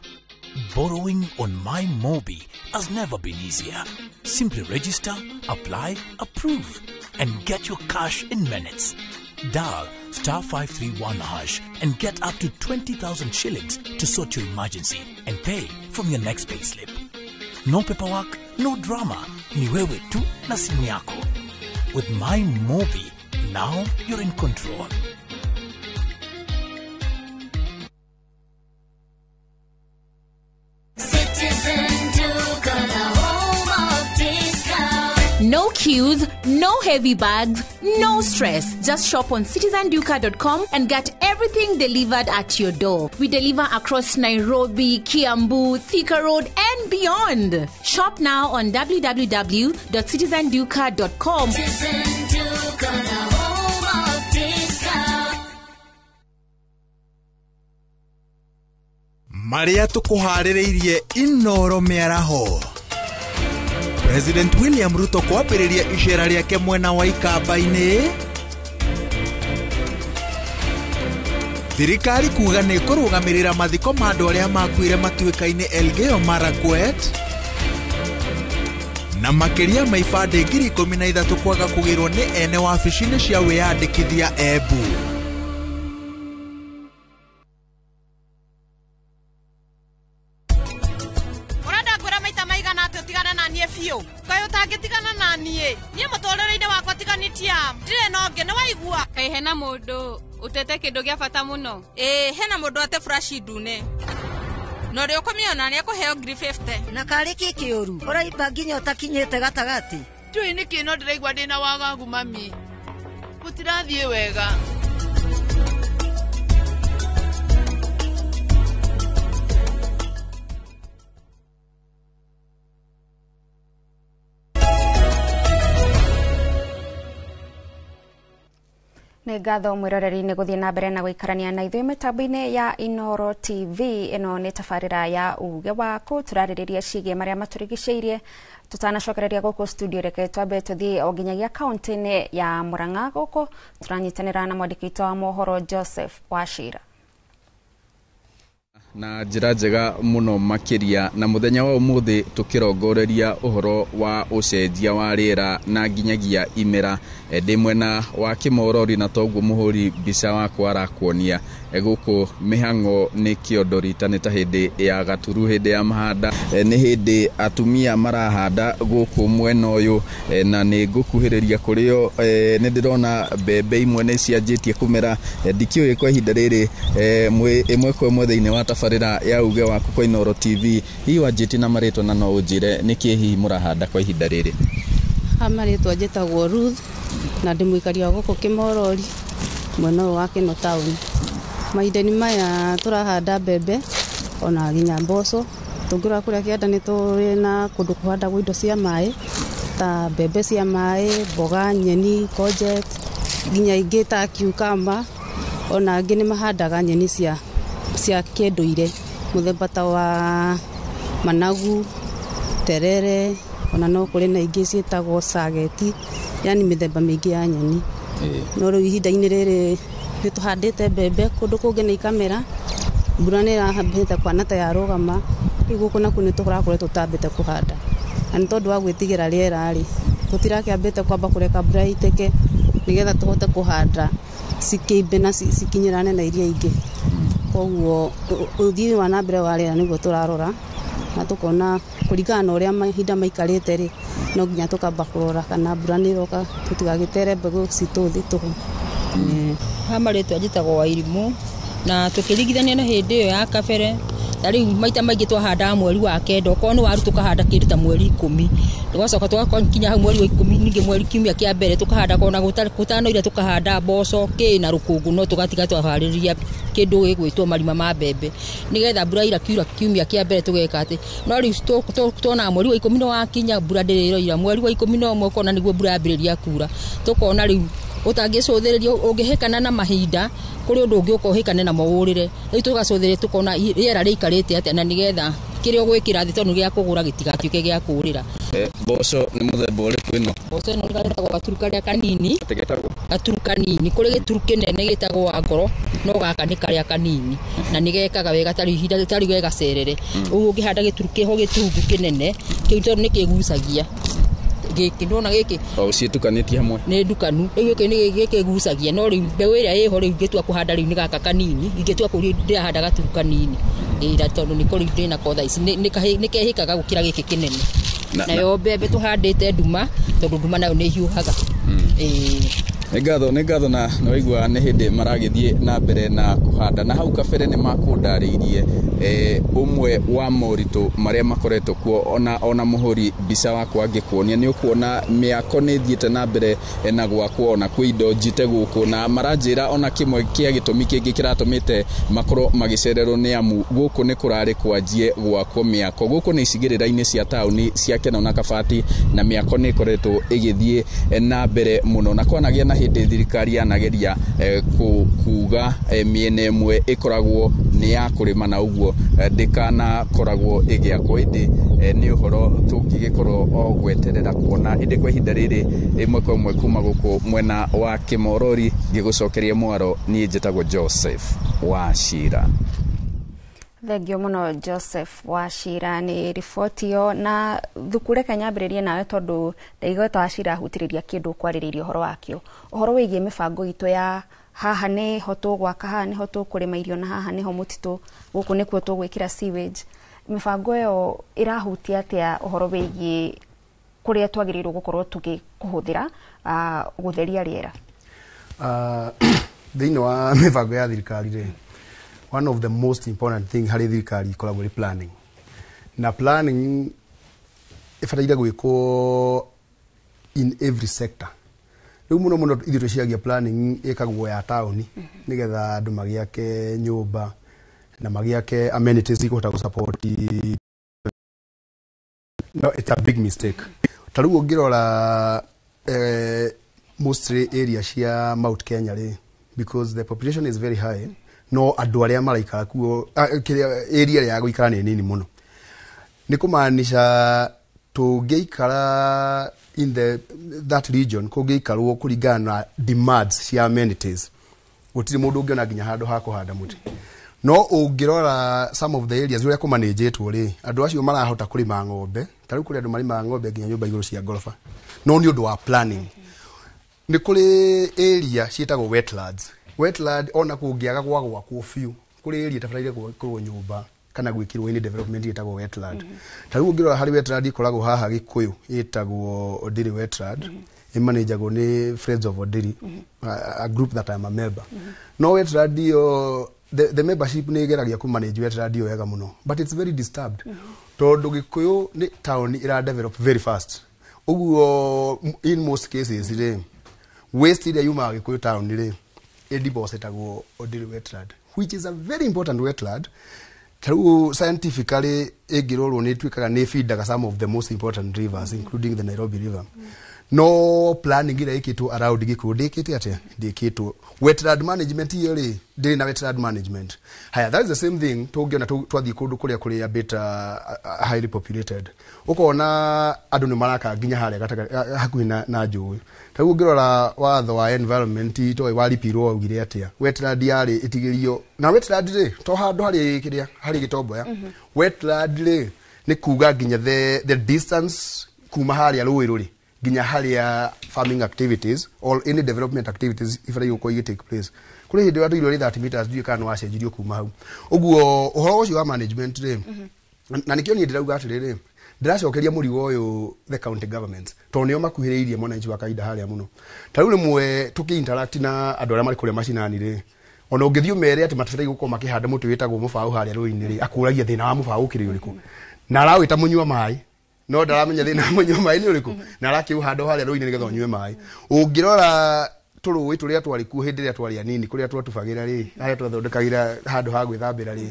Borrowing on My Mobi has never been easier. Simply register, apply, approve, and get your cash in minutes. Dial *531# and get up to 20,000 shillings to sort your emergency and pay from your next payslip. No paperwork, no drama. Ni wewe tu na simu yako. With My Mobi, now you're in control. Citizen Duka, the home of discount. No queues, no heavy bags, no stress. Just shop on citizenduka.com and get everything delivered at your door. We deliver across Nairobi, Kiambu, Thika Road, and beyond. Shop now on www.citizenduka.com. Citizen Duka, the home of discount. Maria tukuharĩrĩirie Inoro mĩaraho. President William Ruto kwambĩrĩria icera rĩake mwena wa Ikamba-inĩ. Thirikari kuga nĩ kũrũgamĩrĩra mathiko ma andũ arĩa makuire matuĩka-inĩ Elgeyo Marakwet. Na makĩria ma ibandĩ 13,000 kwaga kũgĩrwo nĩ ene wabici-inĩ cia wĩyandĩkithia Embu. Kaĩ ũtangĩtigana na niĩ niĩ mũtũrĩre-inĩ wakwa tiganĩtia ndirĩ na ũngĩ nĩ waigua. Kaĩ hena mũndũ ũtete kĩndũ gĩa bata mũno? Ĩĩ hena mũndũ ate furashi ndune. Na ũrĩa ũkũmĩona nĩ ekũheo 50,000. Na karĩ kĩ kĩũru ũraimba nginya ũtakinyĩte gatagatĩ. Ndiũĩ nĩkĩ no ndĩraigua ndĩna wagagu mami. Gũtirathiĩ wega. Nĩ ngatho mwĩroreri-inĩ gũthiĩ na mbere na gũikarania na ithuĩ mĩtambo-inĩ ya Inooro TV. Ĩno nĩ tabarĩra ya uge waku, tũrarĩrĩria ciĩgiĩ marĩa matũrigicĩirie. Tutanacokereria gũkũ studio, reke twambe tũthiĩ o nginyagia kaunti-inĩ ya Murang'a. Gũkũ tũranyitanĩra na mwandĩki witũ wa mohoro Joseph Wachira. Na njĩra njega mũno makĩria, na mũthenya wa ũmũthĩ tũkĩrongoreria ũhoro wa ũcenjia wa rĩera na nginyagia imera. Ndĩ mwena wa Kĩmorori na toguo mũhũri mbica wakwa arakuonia gũkũ mĩhang'o nĩ kĩondo rita nĩ ta hĩndĩ ya gaturu, hĩndĩ ya mahanda, nĩ hĩndĩ atumia marahanda gũkũ mwena ũyũ, na nĩ ngũkuhĩrĩria kũrĩo. Nĩ ndĩrona mbembe imwe nĩ cianjĩtie kũmera. Ndikĩũĩ kwa ihinda rĩrĩ ĩmwe kwa ĩmwe thĩinĩ wa tabarĩra ya uge waku kwa Inooro TV, hihi wanjĩtie na marĩtwa na no ũnjĩre nĩkĩ hihi mũrahanda kwa ihinda rĩrĩ? Ha marĩtwa njĩtagwo Ruth na ndĩ mũikari wa gũkũ Kĩmorori mwena ũyũ wa Kĩno taũni. Mahinda-inĩ maya tũrahanda mbembe ona nginya mboco. Tũngĩrora kũrĩa kĩanda nĩ tũrĩ na kũndũ kũhandagwo indo cia maĩ ta mbembe cia maĩ, mboga, nyeni, courgette, nginya ingĩ ta cucumber, ona angĩ nĩ mahandaga nyeni cia kĩndũire mũthemba ta wa managu, terere, ona no kũrĩ na ingĩ ciĩtagwo sageti, yani mĩthemba mĩingĩ ya nyeni. No rĩu ihinda-inĩ rĩrĩ nĩ tũhandĩte mbembe kũndũ kũngĩ nĩ ikamera, mbura nĩ ĩrahambĩte kwana ta yarũgama, rĩu gũkũ nakuo nĩ tũrakoretwo tũtambĩte kũhanda. Na nĩ tondũ wa gwĩtigĩra rĩera rĩ, tũtirakĩambĩte kwamba kũreka mbura ĩitĩke nĩgetha tũhote kũhanda cikĩimbe na cikinyĩrane na iria ingĩ. Koguo ũthii wa na mbere wa rĩera nĩguo tũrarora na tũkona kũringana na ũrĩa mahinda maikarĩte rĩ, no nginya tũkamba kũrora kana mbura nĩ ĩroka tũtigagĩtere mbegũ citũ thĩ tũhũ. Ha marĩtwa njĩtagwo Wairimũ, na tũkĩringithania na hĩndĩ ĩyo ya kabere, ta rĩu maita maingĩ twahandaga mweri wa 9, okorwo nĩ waru tũkahanda kĩndũ ta mweri 10, tũgacoka tũgakinya hau mweri wa 10, ningĩ mweri kiumia kĩa mbere tũkahanda kona gũtanoire tũkahanda mboco kĩ na rũkũngũ, no tũgatiga twaharĩrĩria kĩndũ gĩgwĩtwo marima ma mbembe nĩgetha mbura ira kiura kiumia kĩa mbere tũgeka atĩ. No rĩu tuonaga mweri wa 10 no wakinya mbura ndĩrĩ ĩroira, mweri wa 11 ũkona nĩguo mbura yambĩrĩria kura, tũkona rĩu ũtangĩcũthĩrĩria ũngĩhĩkana na mahinda kũrĩ ũndũ ũngĩ ũka ũhĩkane namo ũrĩre. Rĩu tũgacũthĩrĩria tũkona rĩera rĩikarĩte atĩa na nĩgetha kĩrĩa ũgwĩkĩra thĩ tondũ gĩa kũgũra gĩtigatuĩke gĩa kũũrĩra. Mboco nĩ mũthemba ũrĩkũ ĩno? Mboco ĩno ĩgetagwo gaturu karĩa kanini. Gaturu kanini, kũrĩ gĩturu kĩnene gĩtagwo wa ngoro, no gaka nĩ karĩa kanini na nĩ gekaga wega tarĩu ihinda tarĩu ge gacerere. Ũguo ũngĩhanda gĩturu kĩho gĩtungu kĩnene kĩu tondũ nĩ kĩgucagia gĩkĩ, ndona gĩkĩ o ũcitukanĩtie hamwe nĩ ndukanu. Rĩu gĩkĩ nĩ gĩkĩgucagia, no rĩu mbeũ ĩrĩa ĩho rĩu ingĩtua kũhanda rĩu nĩ gaka kanini, ingĩtua kũria ndĩrahanda gaturu kanini ĩra tondũ nĩko rĩu ndĩnako thaa ici nĩ kehĩkaga gũkĩra gĩkĩ kĩnene. Nayo mbembe tũhandĩte nduma tondũ nduma nayo nĩ hiũhaga. Nĩ ngatho na nĩwaigua nĩ hĩndĩ maragĩthiĩ na mbere na kũhanda, na hau kabere nĩ makũndarĩirie ũmwe wa moritũ marĩa makoretwo kuo. Ona mũhũri mbica wakwa angĩkuonia nĩ ũkuona mĩako nĩ ĩthiĩte na mbere na gwakwo, ona kwĩ indo njite gũkũ, na maranjĩra ona kĩmwe kĩa gĩtũmi kĩngĩ kĩratũmĩte makorwo magĩcererwo nĩ amu gũkũ nĩ kũrarĩ kwanjie gwakwo mĩako. Gũkũ nĩ icigĩrĩra-inĩ cia taũni cia Keno na Kabati, na mĩako nĩ ĩkoretwo ĩgĩthiĩ na mbere mũno, na kwanagĩa na hĩndĩ thirikari yanageria kuga mĩena ĩmwe ĩkoragwo nĩ ya kũrĩma na ũguo ndĩkanakoragwo ĩgĩakwo, ĩndĩ nĩ ũhoro tũngĩgĩkorwo o gweterera kuona. Ĩndĩ kwa ihinda rĩrĩ ĩmwe kwa ĩmwe kuma gũkũ mwena wa Kĩmorori ngĩgũcokeria mwaro, niĩ njĩtagwo Joseph Wachira. Thengio mũno Joseph Wachira nĩ riboti ĩyo. Na thuku reke nyambĩrĩrie nawe tondũ ndaigua ta Wachira ahutĩrĩria kĩndũ kwarĩrĩria ũhoro wakĩo, ũhoro wĩgiĩ mĩbango itũ ya haha nĩho tũgwaka, haha nĩho tũkũrĩma irio, na haha nĩho mũtitũ, gũkũ nĩkuo tũgwĩkĩra sewage. Mĩbango ĩyo ĩrahutia atĩa ũhoro wĩgiĩ kũrĩa twagĩrĩirwo gũkorwo tũgĩkũhũthĩra gũtheria rĩera? Thĩinĩ wa mĩbango ya thirikari rĩ, One of the most important thing harĩ thirikari ikoragwo ĩrĩ planning, na planning ĩbataire gwĩkwo in every sector. Rĩu mũno mũno ithuĩ twĩciragia planning ĩkagwo ya taũni nĩgetha andũ magĩake nyũmba na magĩake amenities ikũhota gũsupport. No, it's a big mistake. Ta rĩu ũngĩrora mostly area cia Mount Kenya rĩ, because the population is very high, no andũ arĩa maraikara kuo, kĩrĩa area ĩrĩa ya gũikara nĩ nini mũno. Nĩ kũmaanisha tũngĩikara in that region, kũngĩikarwo kũringana na demands cia amenities, gũtirĩ mũndũ ũngĩona nginya handũ ha kũhanda mũtĩ. No ũngĩrora some of the areas ũrĩa kũmanĩnjĩtwo rĩ, andũ acio marahota kũrĩma ng'ombe. Ta rĩu kũrĩ andũ marĩmaga ng'ombe nginya nyũmba igũrũ cia ngoroba, no nĩ ũndũ wa planning. Nĩ kũrĩ area ciĩtagwo wetlands. Wetland, ona kũngĩaga gwa gwakwo biũ, kũrĩ area ĩtabataire gwakwo nyũmba kana gwĩkĩrwo any development ĩtagwo wetland. Ta rĩu ũngĩrora harĩ wetland ĩkoragwo haha Gĩkũyũ, ĩtagwo Ondiri Wetland, ĩmanĩnjagwo nĩ Friends of Ondiri, a group that I'm a member. No wetland ĩyo, the membership nĩ ĩgeragia kũmanage wetland ĩyo wega mũno, but it's very disturbed tondũ Gĩkũyũ nĩ town ĩra develop very fast. Ũguo in most cases rĩ, waste ĩrĩa yumaga Gĩkũyũ town rĩ, ĩdepositagwo Ondiri Wetland, which is a very important wetland. Ta rĩu scientifically ĩngĩrorwo, nĩ ĩtuĩkaga nĩ ĩbindaga some of the most important rivers, including the Nairobi River. No planning ĩrĩa ĩkĩtwo around Gĩkũyũ ndĩkĩte atĩa? Ndĩkĩtwo. Wetland management iyo rĩ, ndĩrĩ na wetland management. Haya, that is the same thing tũngĩona twathiĩ kũndũ kũrĩa kũrĩ a bit highly populated, ũkona andũ nĩ maraka nginya harĩa gatagatĩ hakuhĩ na njũĩ. Ta rĩu ũngĩrora watho wa environment toĩ waripirwo waugire atĩa? Wetland yarĩ ĩtigĩrio na wetland rĩ, to handũ harĩ kĩrĩa harĩ gĩtomboya. Wetland rĩ, nĩ kuga nginya the distance kuma harĩa rũĩ rũrĩ nginya harĩa farming activities or any development activities ibataire gũkorwo igĩ take place. Kũrĩ hĩndĩ watũirwo rĩ 30 meters, ndiũĩ kana nĩ wacenjirio kuma hau. Ũguo ũhoro ũcio wa management rĩ, na nĩkĩo niĩ ndĩrauga atĩrĩrĩ, ndĩracokeria mũrigo ũyũ the county governments, tondũ nĩo makuhĩrĩirie mwananchi wa kawaida harĩa mũno. Ta rĩu rĩmwe tũkĩ interact na andũ arĩa marĩ kũrĩa macinani rĩ, ona ũngĩthiĩ ũmere atĩ matibataire gũkorwo makĩhanda mũtĩ wĩtagwo mũbaũ harĩa rũĩ-inĩ rĩ, akũragia thĩna wa mũbaũ ũkĩrĩ ũrĩkũ, na arawĩta mũnyua maĩ, no ndaramenya thĩna wa mũnyua maĩ nĩ ũrĩkũ, na arakĩũhanda harĩa rũĩ-inĩ nĩgetha ũnyue maĩ. Ũngĩrora tũrũĩ tũrĩa twarĩ kuo hĩndĩ ĩrĩa twarĩ anini, kũrĩa twatubagĩra rĩ, harĩa twathondekagĩra handũ ha gwĩthambĩra rĩ,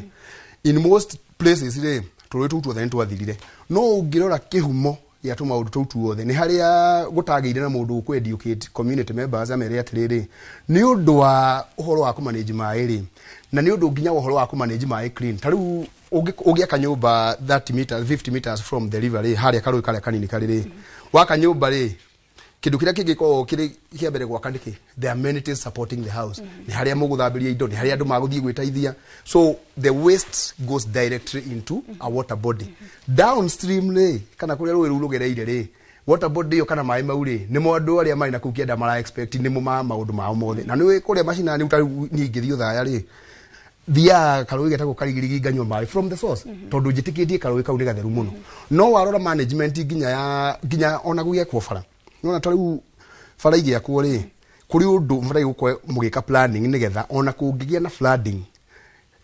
in most places rĩ, tũrũĩ tũu tuothe nĩ twathirire. No ũngĩrora kĩhumo gĩa tũmaũndũ tũu tuothe nĩ harĩa gũtagĩire na mũndũ ũkũ educate community members, amere atĩrĩrĩ, nĩ ũndũ wa ũhoro wa kũmanage maĩ rĩ, na nĩ ũndũ nginya ũhoro wa kũmanage maĩ clean. Ta rĩu ũngĩaka nyũmba 30 meters, 50 meters from the river rĩ, harĩa karũĩ karĩa kanini karĩ rĩ, waka nyũmba rĩ, kĩndũ kĩrĩa kĩngĩkorwo kĩrĩ kĩa mbere gwaka nĩkĩ? The amenities supporting the house. Nĩ harĩa mũgũthambĩria indo, nĩ harĩa andũ magũthiĩ gwĩteithia. So the waste goes directly into a water body downstream rĩ, kana kũrĩa rũĩ rũu rũgereire rĩ, water body ĩyo kana maĩ mau rĩ, nĩmo andũ arĩa marĩ na kũu kĩanda mara expect nĩmo ma maũndũ mao mothe. Na nĩ kũrĩa macinani, ta rĩu niĩ ingĩthiĩ Othaya rĩ, thiaga karũĩ getagwo Karigirigi, nganyua maĩ from the source, tondũ njĩtĩkĩtie karũĩ kau nĩ gatheru mũno. No warora management nginya ya nginya ona gũgĩakwo bara, nona ta rĩu bara igĩakwo rĩ, kũrĩ ũndũ mũbataire gũkorwo mũgĩka planning nĩgetha ona kũngĩgĩa na flooding,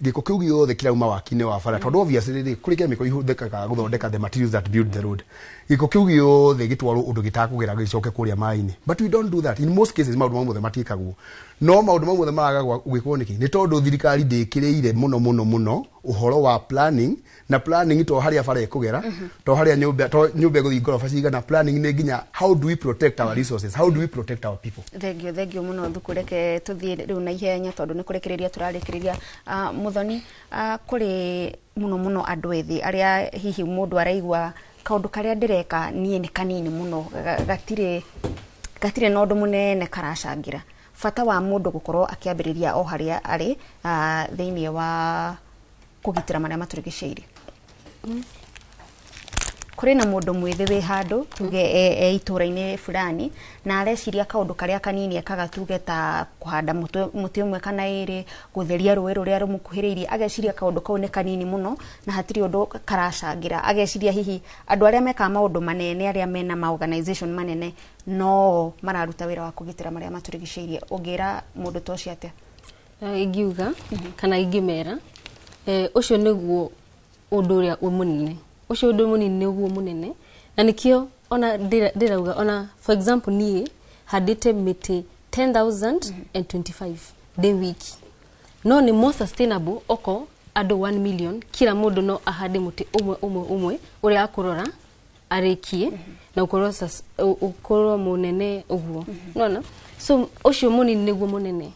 gĩko kĩu gĩothe kĩrauma waki-inĩ wa bara, tondũ obviously rĩ, kũrĩ chemical ihũthĩkaga gũthondeka the materials that build the road, gĩko kĩu gĩothe gĩtwarwo ũndũ gĩtakũgera gĩcoke kũrĩa maĩ-inĩ. But we don't do that. In most cases maũndũ mau mothe matiĩkagwo. No maũndũ mau mothe maraga gwĩkwo nĩkĩ? Nĩ tondũ thirikari ndĩkĩrĩire mũno mũno mũno ũhoro wa planning. Na planning to harĩa bara ĩkũgera, to harĩa nyũmba, to nyũmba ĩgũthiĩ ngoroba cigana. Planning nĩ nginya how do we protect our resources, how do we protect our people. Thengio, thengio mũno Thuku. Reke tũthiĩ rĩu na ihenya tondũ nĩ kũrĩkĩrĩria tũrarĩkĩrĩria. Muthoni, kũrĩ mũno mũno andũ ethĩ arĩa hihi mũndũ araigua kaũndũ karĩa ndĩreka niĩ nĩ kanini mũno, gatirĩ na ũndũ mũnene karacangĩra, bata wa mũndũ gũkorwo akĩambĩrĩria o harĩa arĩ thĩinĩ wa kũgitĩra marĩa matũrigicĩirie. Kũrĩ na mũndũ mwĩthĩ wĩ handũ, tuge e itũra-inĩ fulani, na areciria kaũndũ karĩa kanini ekaga, tuge ta kũhanda mũtĩ ũmwe kana ĩrĩ, gũtheria rũĩ rũrĩa rũmũkuhĩrĩirie, ageciria kaũndũ kau nĩ kanini mũno na hatirĩ ũndũ karacangĩra. Ageciria hihi andũ arĩa mekaga maũndũ manene, arĩa mena ma organization manene, no mararuta wĩra wa kũgitĩra marĩa matũrigicĩirie. Ũngĩra mũndũ ta ũcio atĩa? Ingiuga kana ingĩmera ũcio nĩguo ũndũ ũrĩa mũnene, ũcio ũndũ mũnini nĩguo mũnene, na nĩkĩo ona ndĩrauga, ona for example niĩ handĩte mĩtĩ 10,025 ndĩ wiki, no nĩ more sustainable oko andũ 1 million kila mũndũ no ahande mũtĩ ũmwe ũmwe ũmwe ũrĩa akũrora arĩkie na ũkorwo ũkorwo mũnene ũguo. Nona so ũcio mũnini nĩguo mũnene,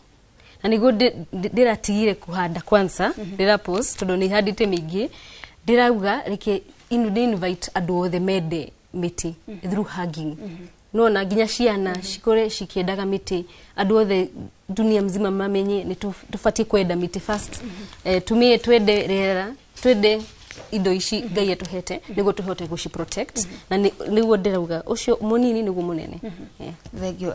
na nĩguo ndĩratigire kũhanda kwanza, ndĩra post tondũ nĩ handĩte mĩingĩ, ndĩrauga reke invite andũ othe mende mĩtĩ through hugging. Nona nginya ciana cikore cikĩendaga mĩtĩ, andũ othe dunia mzima mamenye nĩ tũbatiĩ kwenda mĩtĩ first. Tumie twende rĩera, twende indo ici Ngai atũhete nĩguo tũhote gũci protect, na nĩguo ndĩrauga ũcio mũnini nĩguo mũnene. Thank you.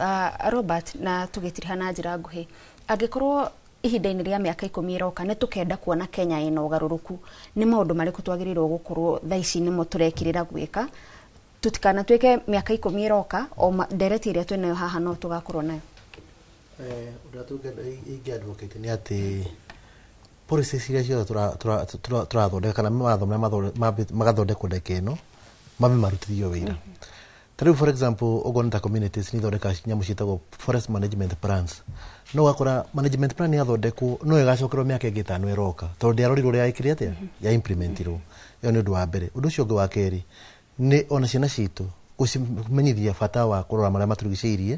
Robert, na tũgĩtiriha na njĩra nguhĩ, angĩkorwo ihinda-inĩ rĩa mĩaka 10 ĩroka nĩ tũkenda kuona Kenya ĩna ũgarũrũku, nĩ maũndũ marĩkũ twagĩrĩirwo gũkorwo thaa ici nĩmo tũrekĩrĩra gwĩka tũtikanatuĩke mĩaka 10 ĩroka o ndereti ĩrĩa twĩnayo haha no tũgakorwo nayo? Ũrĩa ingĩ advocate nĩ atĩ policies iria ciothe tũrathondeka kana mawatho marĩa magathondekwo ndagĩka ĩno mambe marutithio wĩra. Ta rĩu for example ũguo nĩ ta communities nĩ ithondekaga nyamũ ciĩtagwo forest management plans, no ũgakora management plan yathondekwo no ĩgacokerwo mĩaka ĩngĩ 5 ĩroka tondũ ndĩarorirwo ũrĩa ĩkire atĩa ya implementirwo. Ĩyo nĩ ũndũ wa mbere. Ũndũ ũcio ũngĩ wa kerĩ nĩ ona ciana citũ gũcimenyithia bata wa kũrora marĩa matũrigicĩirie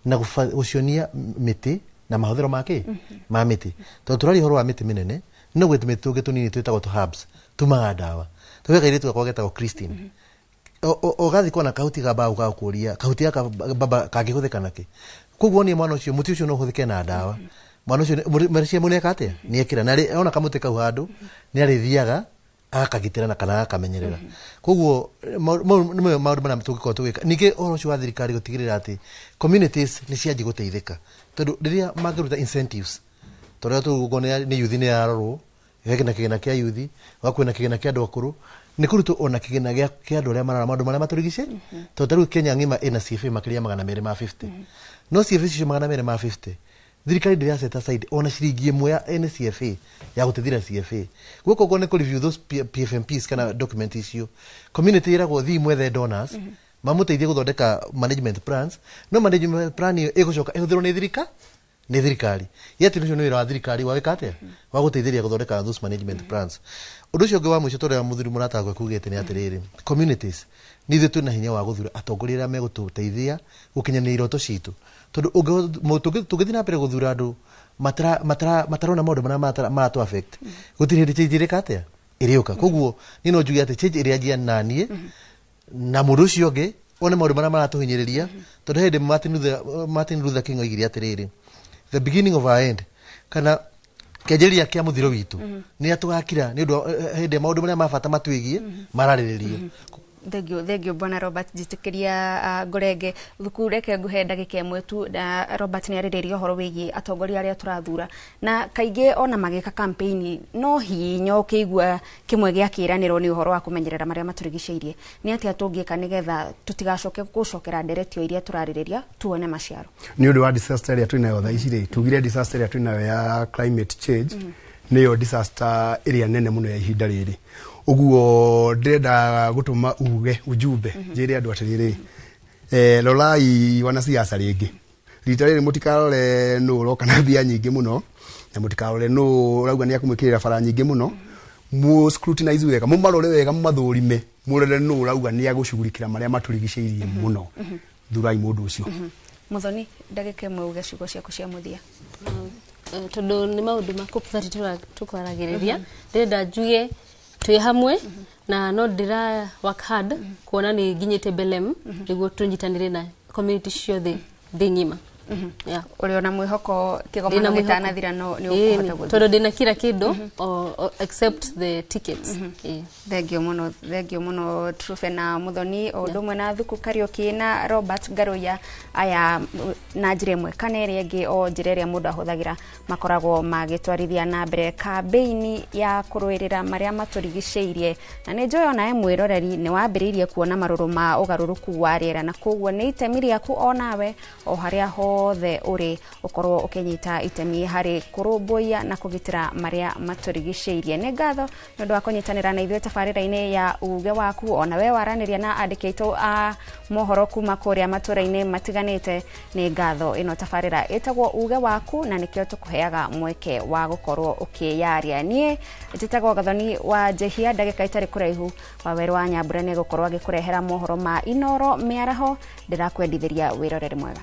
na gũcionia mĩtĩ na mahũthĩro ma kĩ ma mĩtĩ, tondũ tũraria ũhoro wa mĩtĩ mĩnene no gwĩ tũmĩtĩ tũngĩ tũnini twĩtagwo tũ herbs tumaga ndawa. Tũgĩ kairĩtu gakwa getagwo Christine, ũgathiĩ kuona kahuti ga mbaũ gagũkũria kahuti gaka baba kangĩhũthĩka nakĩ, koguo niĩ mwana ũcio mũtĩ ũcio no ũhũthĩke na ndawa, mwana ũcio meciria mũno eka atĩa nĩekĩra na ona kamũtĩ kau handũ nĩ arĩthiaga agakagitĩra na kana agakamenyerera. Koguo nĩmo maũndũ marĩa tũngĩkorwo tũgĩka. Ningĩ ũhoro ũcio wa thirikari gũtigĩrĩra atĩ communities nĩ cianjia gũteithĩka, tondũ rĩrĩa mangĩruta incentives tondũ tũguo nĩ youth nĩ yarorwo hena kĩgĩna kĩa youth, wakwĩna kĩgĩna kĩa andũ akũrũ, nĩ kũrutwo ona kĩgĩna kĩa andũ arĩa marara maũndũ marĩa matũrigicĩirie, tondũ ta rĩu Kenya ng'ima ĩna CFA makĩria 250, no CFA icio 250 thirikari ndĩra set aside ona ciringi ĩmwe ya NCFA ya gũteithĩrĩria CFA. Guoko ũguo nĩ kũ review those PFMPs kana document icio, community ĩragwo thiĩ mwethe donors mamũteithie gũthondeka management plans, no management plan ĩyo ĩgũcoka ĩhũthĩrwo nĩ thirikari nĩ thirikari yet ũcio nĩ wĩra wa thirikari wa gwĩka atĩa wa gũteithĩrĩria gũthondeka those management plans. Ũndũ ũcio ũngĩ wa mũico tondũ mũthuri mũrata wakwa kugĩte nĩ atĩrĩrĩ, communities nĩ ithuĩ twĩna hinya wa gũthura atongoria arĩa megũtũteithia gũkinyanĩria iroto citũ, tondũ tũngĩthiĩ na mbere gũthura andũ matarona maũndũ marĩa maratũ affect gũtirĩ hĩndĩ change ĩrĩka atĩa ĩrĩũka. Koguo niĩ no njuge atĩ change ĩrĩanjia naniĩ na mũndũ ũcio ũngĩ one maũndũ marĩa maratũhinyĩrĩria, tondũ hĩndĩ Martin Luther King oigire atĩrĩrĩ, the beginning of our end, kana kĩanjĩrĩria kĩa mũthiro witũ nĩ tũgakira nĩ ũndũ hĩndĩ maũndũ marĩa ma bata matwĩgiĩ mararĩrĩrio. Thank you Bwana Robert. Njĩtĩkĩria ngũrenge thuku, reke nguhe ndagĩka ĩmwe tu. Robert nĩ arĩrĩria ũhoro wĩgiĩ atongoria arĩa tũrathura, na kaingĩ ona magĩka campaign no hinya ũkĩigua kĩmwe gĩa kĩĩranĩro nĩ ũhoro wa kũmenyerera marĩa matũrigicĩirie. Nĩ atĩa tũngĩka nĩgetha tũtigacoke gũcokera nderetio iria tũrarĩrĩria tuone maciaro? Nĩ ũndũ wa disaster ĩrĩa twĩnayo thaa ici rĩ, tugire disaster ĩrĩa twĩnayo ya climate change nĩyo disaster ĩrĩa nene mũno ya ihinda rĩrĩ. Ũguo ndĩrenda gũtũma uge ujumbe njĩre andũ atĩrĩrĩ, rorai wanasiasa rĩngĩ rita rĩrĩ, mũtikarore nũ ũroka na mbia nyingĩ mũno, na mũtikarore nũ ũrauga nĩ akũmwĩkĩrĩra bara nyingĩ mũno, mũ scrutinize wega, mũmarore wega, mũmathũrime, mũrore nũ ũrauga nĩ agũcugurikĩra marĩa matũrigicĩirie mũno, thurai mũndũ ũcio. Muthoni, ndagĩka ĩmwe uge ciugo ciaku cia mũthia. Tondũ nĩ maũndũ ma COP30 tũkwaragĩrĩria, ndĩrenda njuge twĩ hamwe na no ndĩra work hard kuona nĩ nginyĩte Belem nĩguo tũnyitanĩre na community ciothe thĩ ng'ima. Ũrĩ ona mwĩhoko kĩgomano gĩtanathira no nĩ ũkũhota gũthiĩ? Tondũ ndĩna kila kĩndũ except the tickets. Thengio mũno, thengio mũno Trufe na Muthoni, o ũndũ ũmwe na Thuku Kariũki na Robert Ngaruiya, aya na njĩra ĩmwe kana ĩrĩa ĩngĩ, o njĩra ĩrĩa mũndũ ahũthagĩra makoragwo magĩtwarithia na mbere kambĩini ya kũrũĩrĩra marĩa matũrigicĩirie. Na nĩ njũĩ onawe mwĩroreri nĩ wambĩrĩirie kuona marũrũ ma ũgarũrũku wa rĩera, na koguo nĩ itemi rĩaku onawe o harĩa hothe ũrĩ ũkorwo ũkĩnyita itemi harĩ kũrũmbũiya na kũgitĩra marĩa matũrigicĩirie. Nĩ ngatho nĩ ũndũ wa kũnyitanĩra na ithuĩ tabarĩra-inĩ ya uge waku, ona we waranĩria na andĩki aitũ a mohoro kuma kũrĩa matũra-inĩ matiganĩte. Nĩ ngatho. Ĩno tabarĩra ĩtagwo uge waku na nĩkĩo tũkũheaga mweke wa gũkorwo ũkĩyaria. Niĩ njĩtagwo Gathoni wa Njehia. Ndagĩka itarĩ kũraihu Wawerũ wa Nyambura nĩ egũkorwo agĩkũrehera mohoro ma Inoro mĩaraho. Ndĩrakwendithĩria wĩrorere mwega.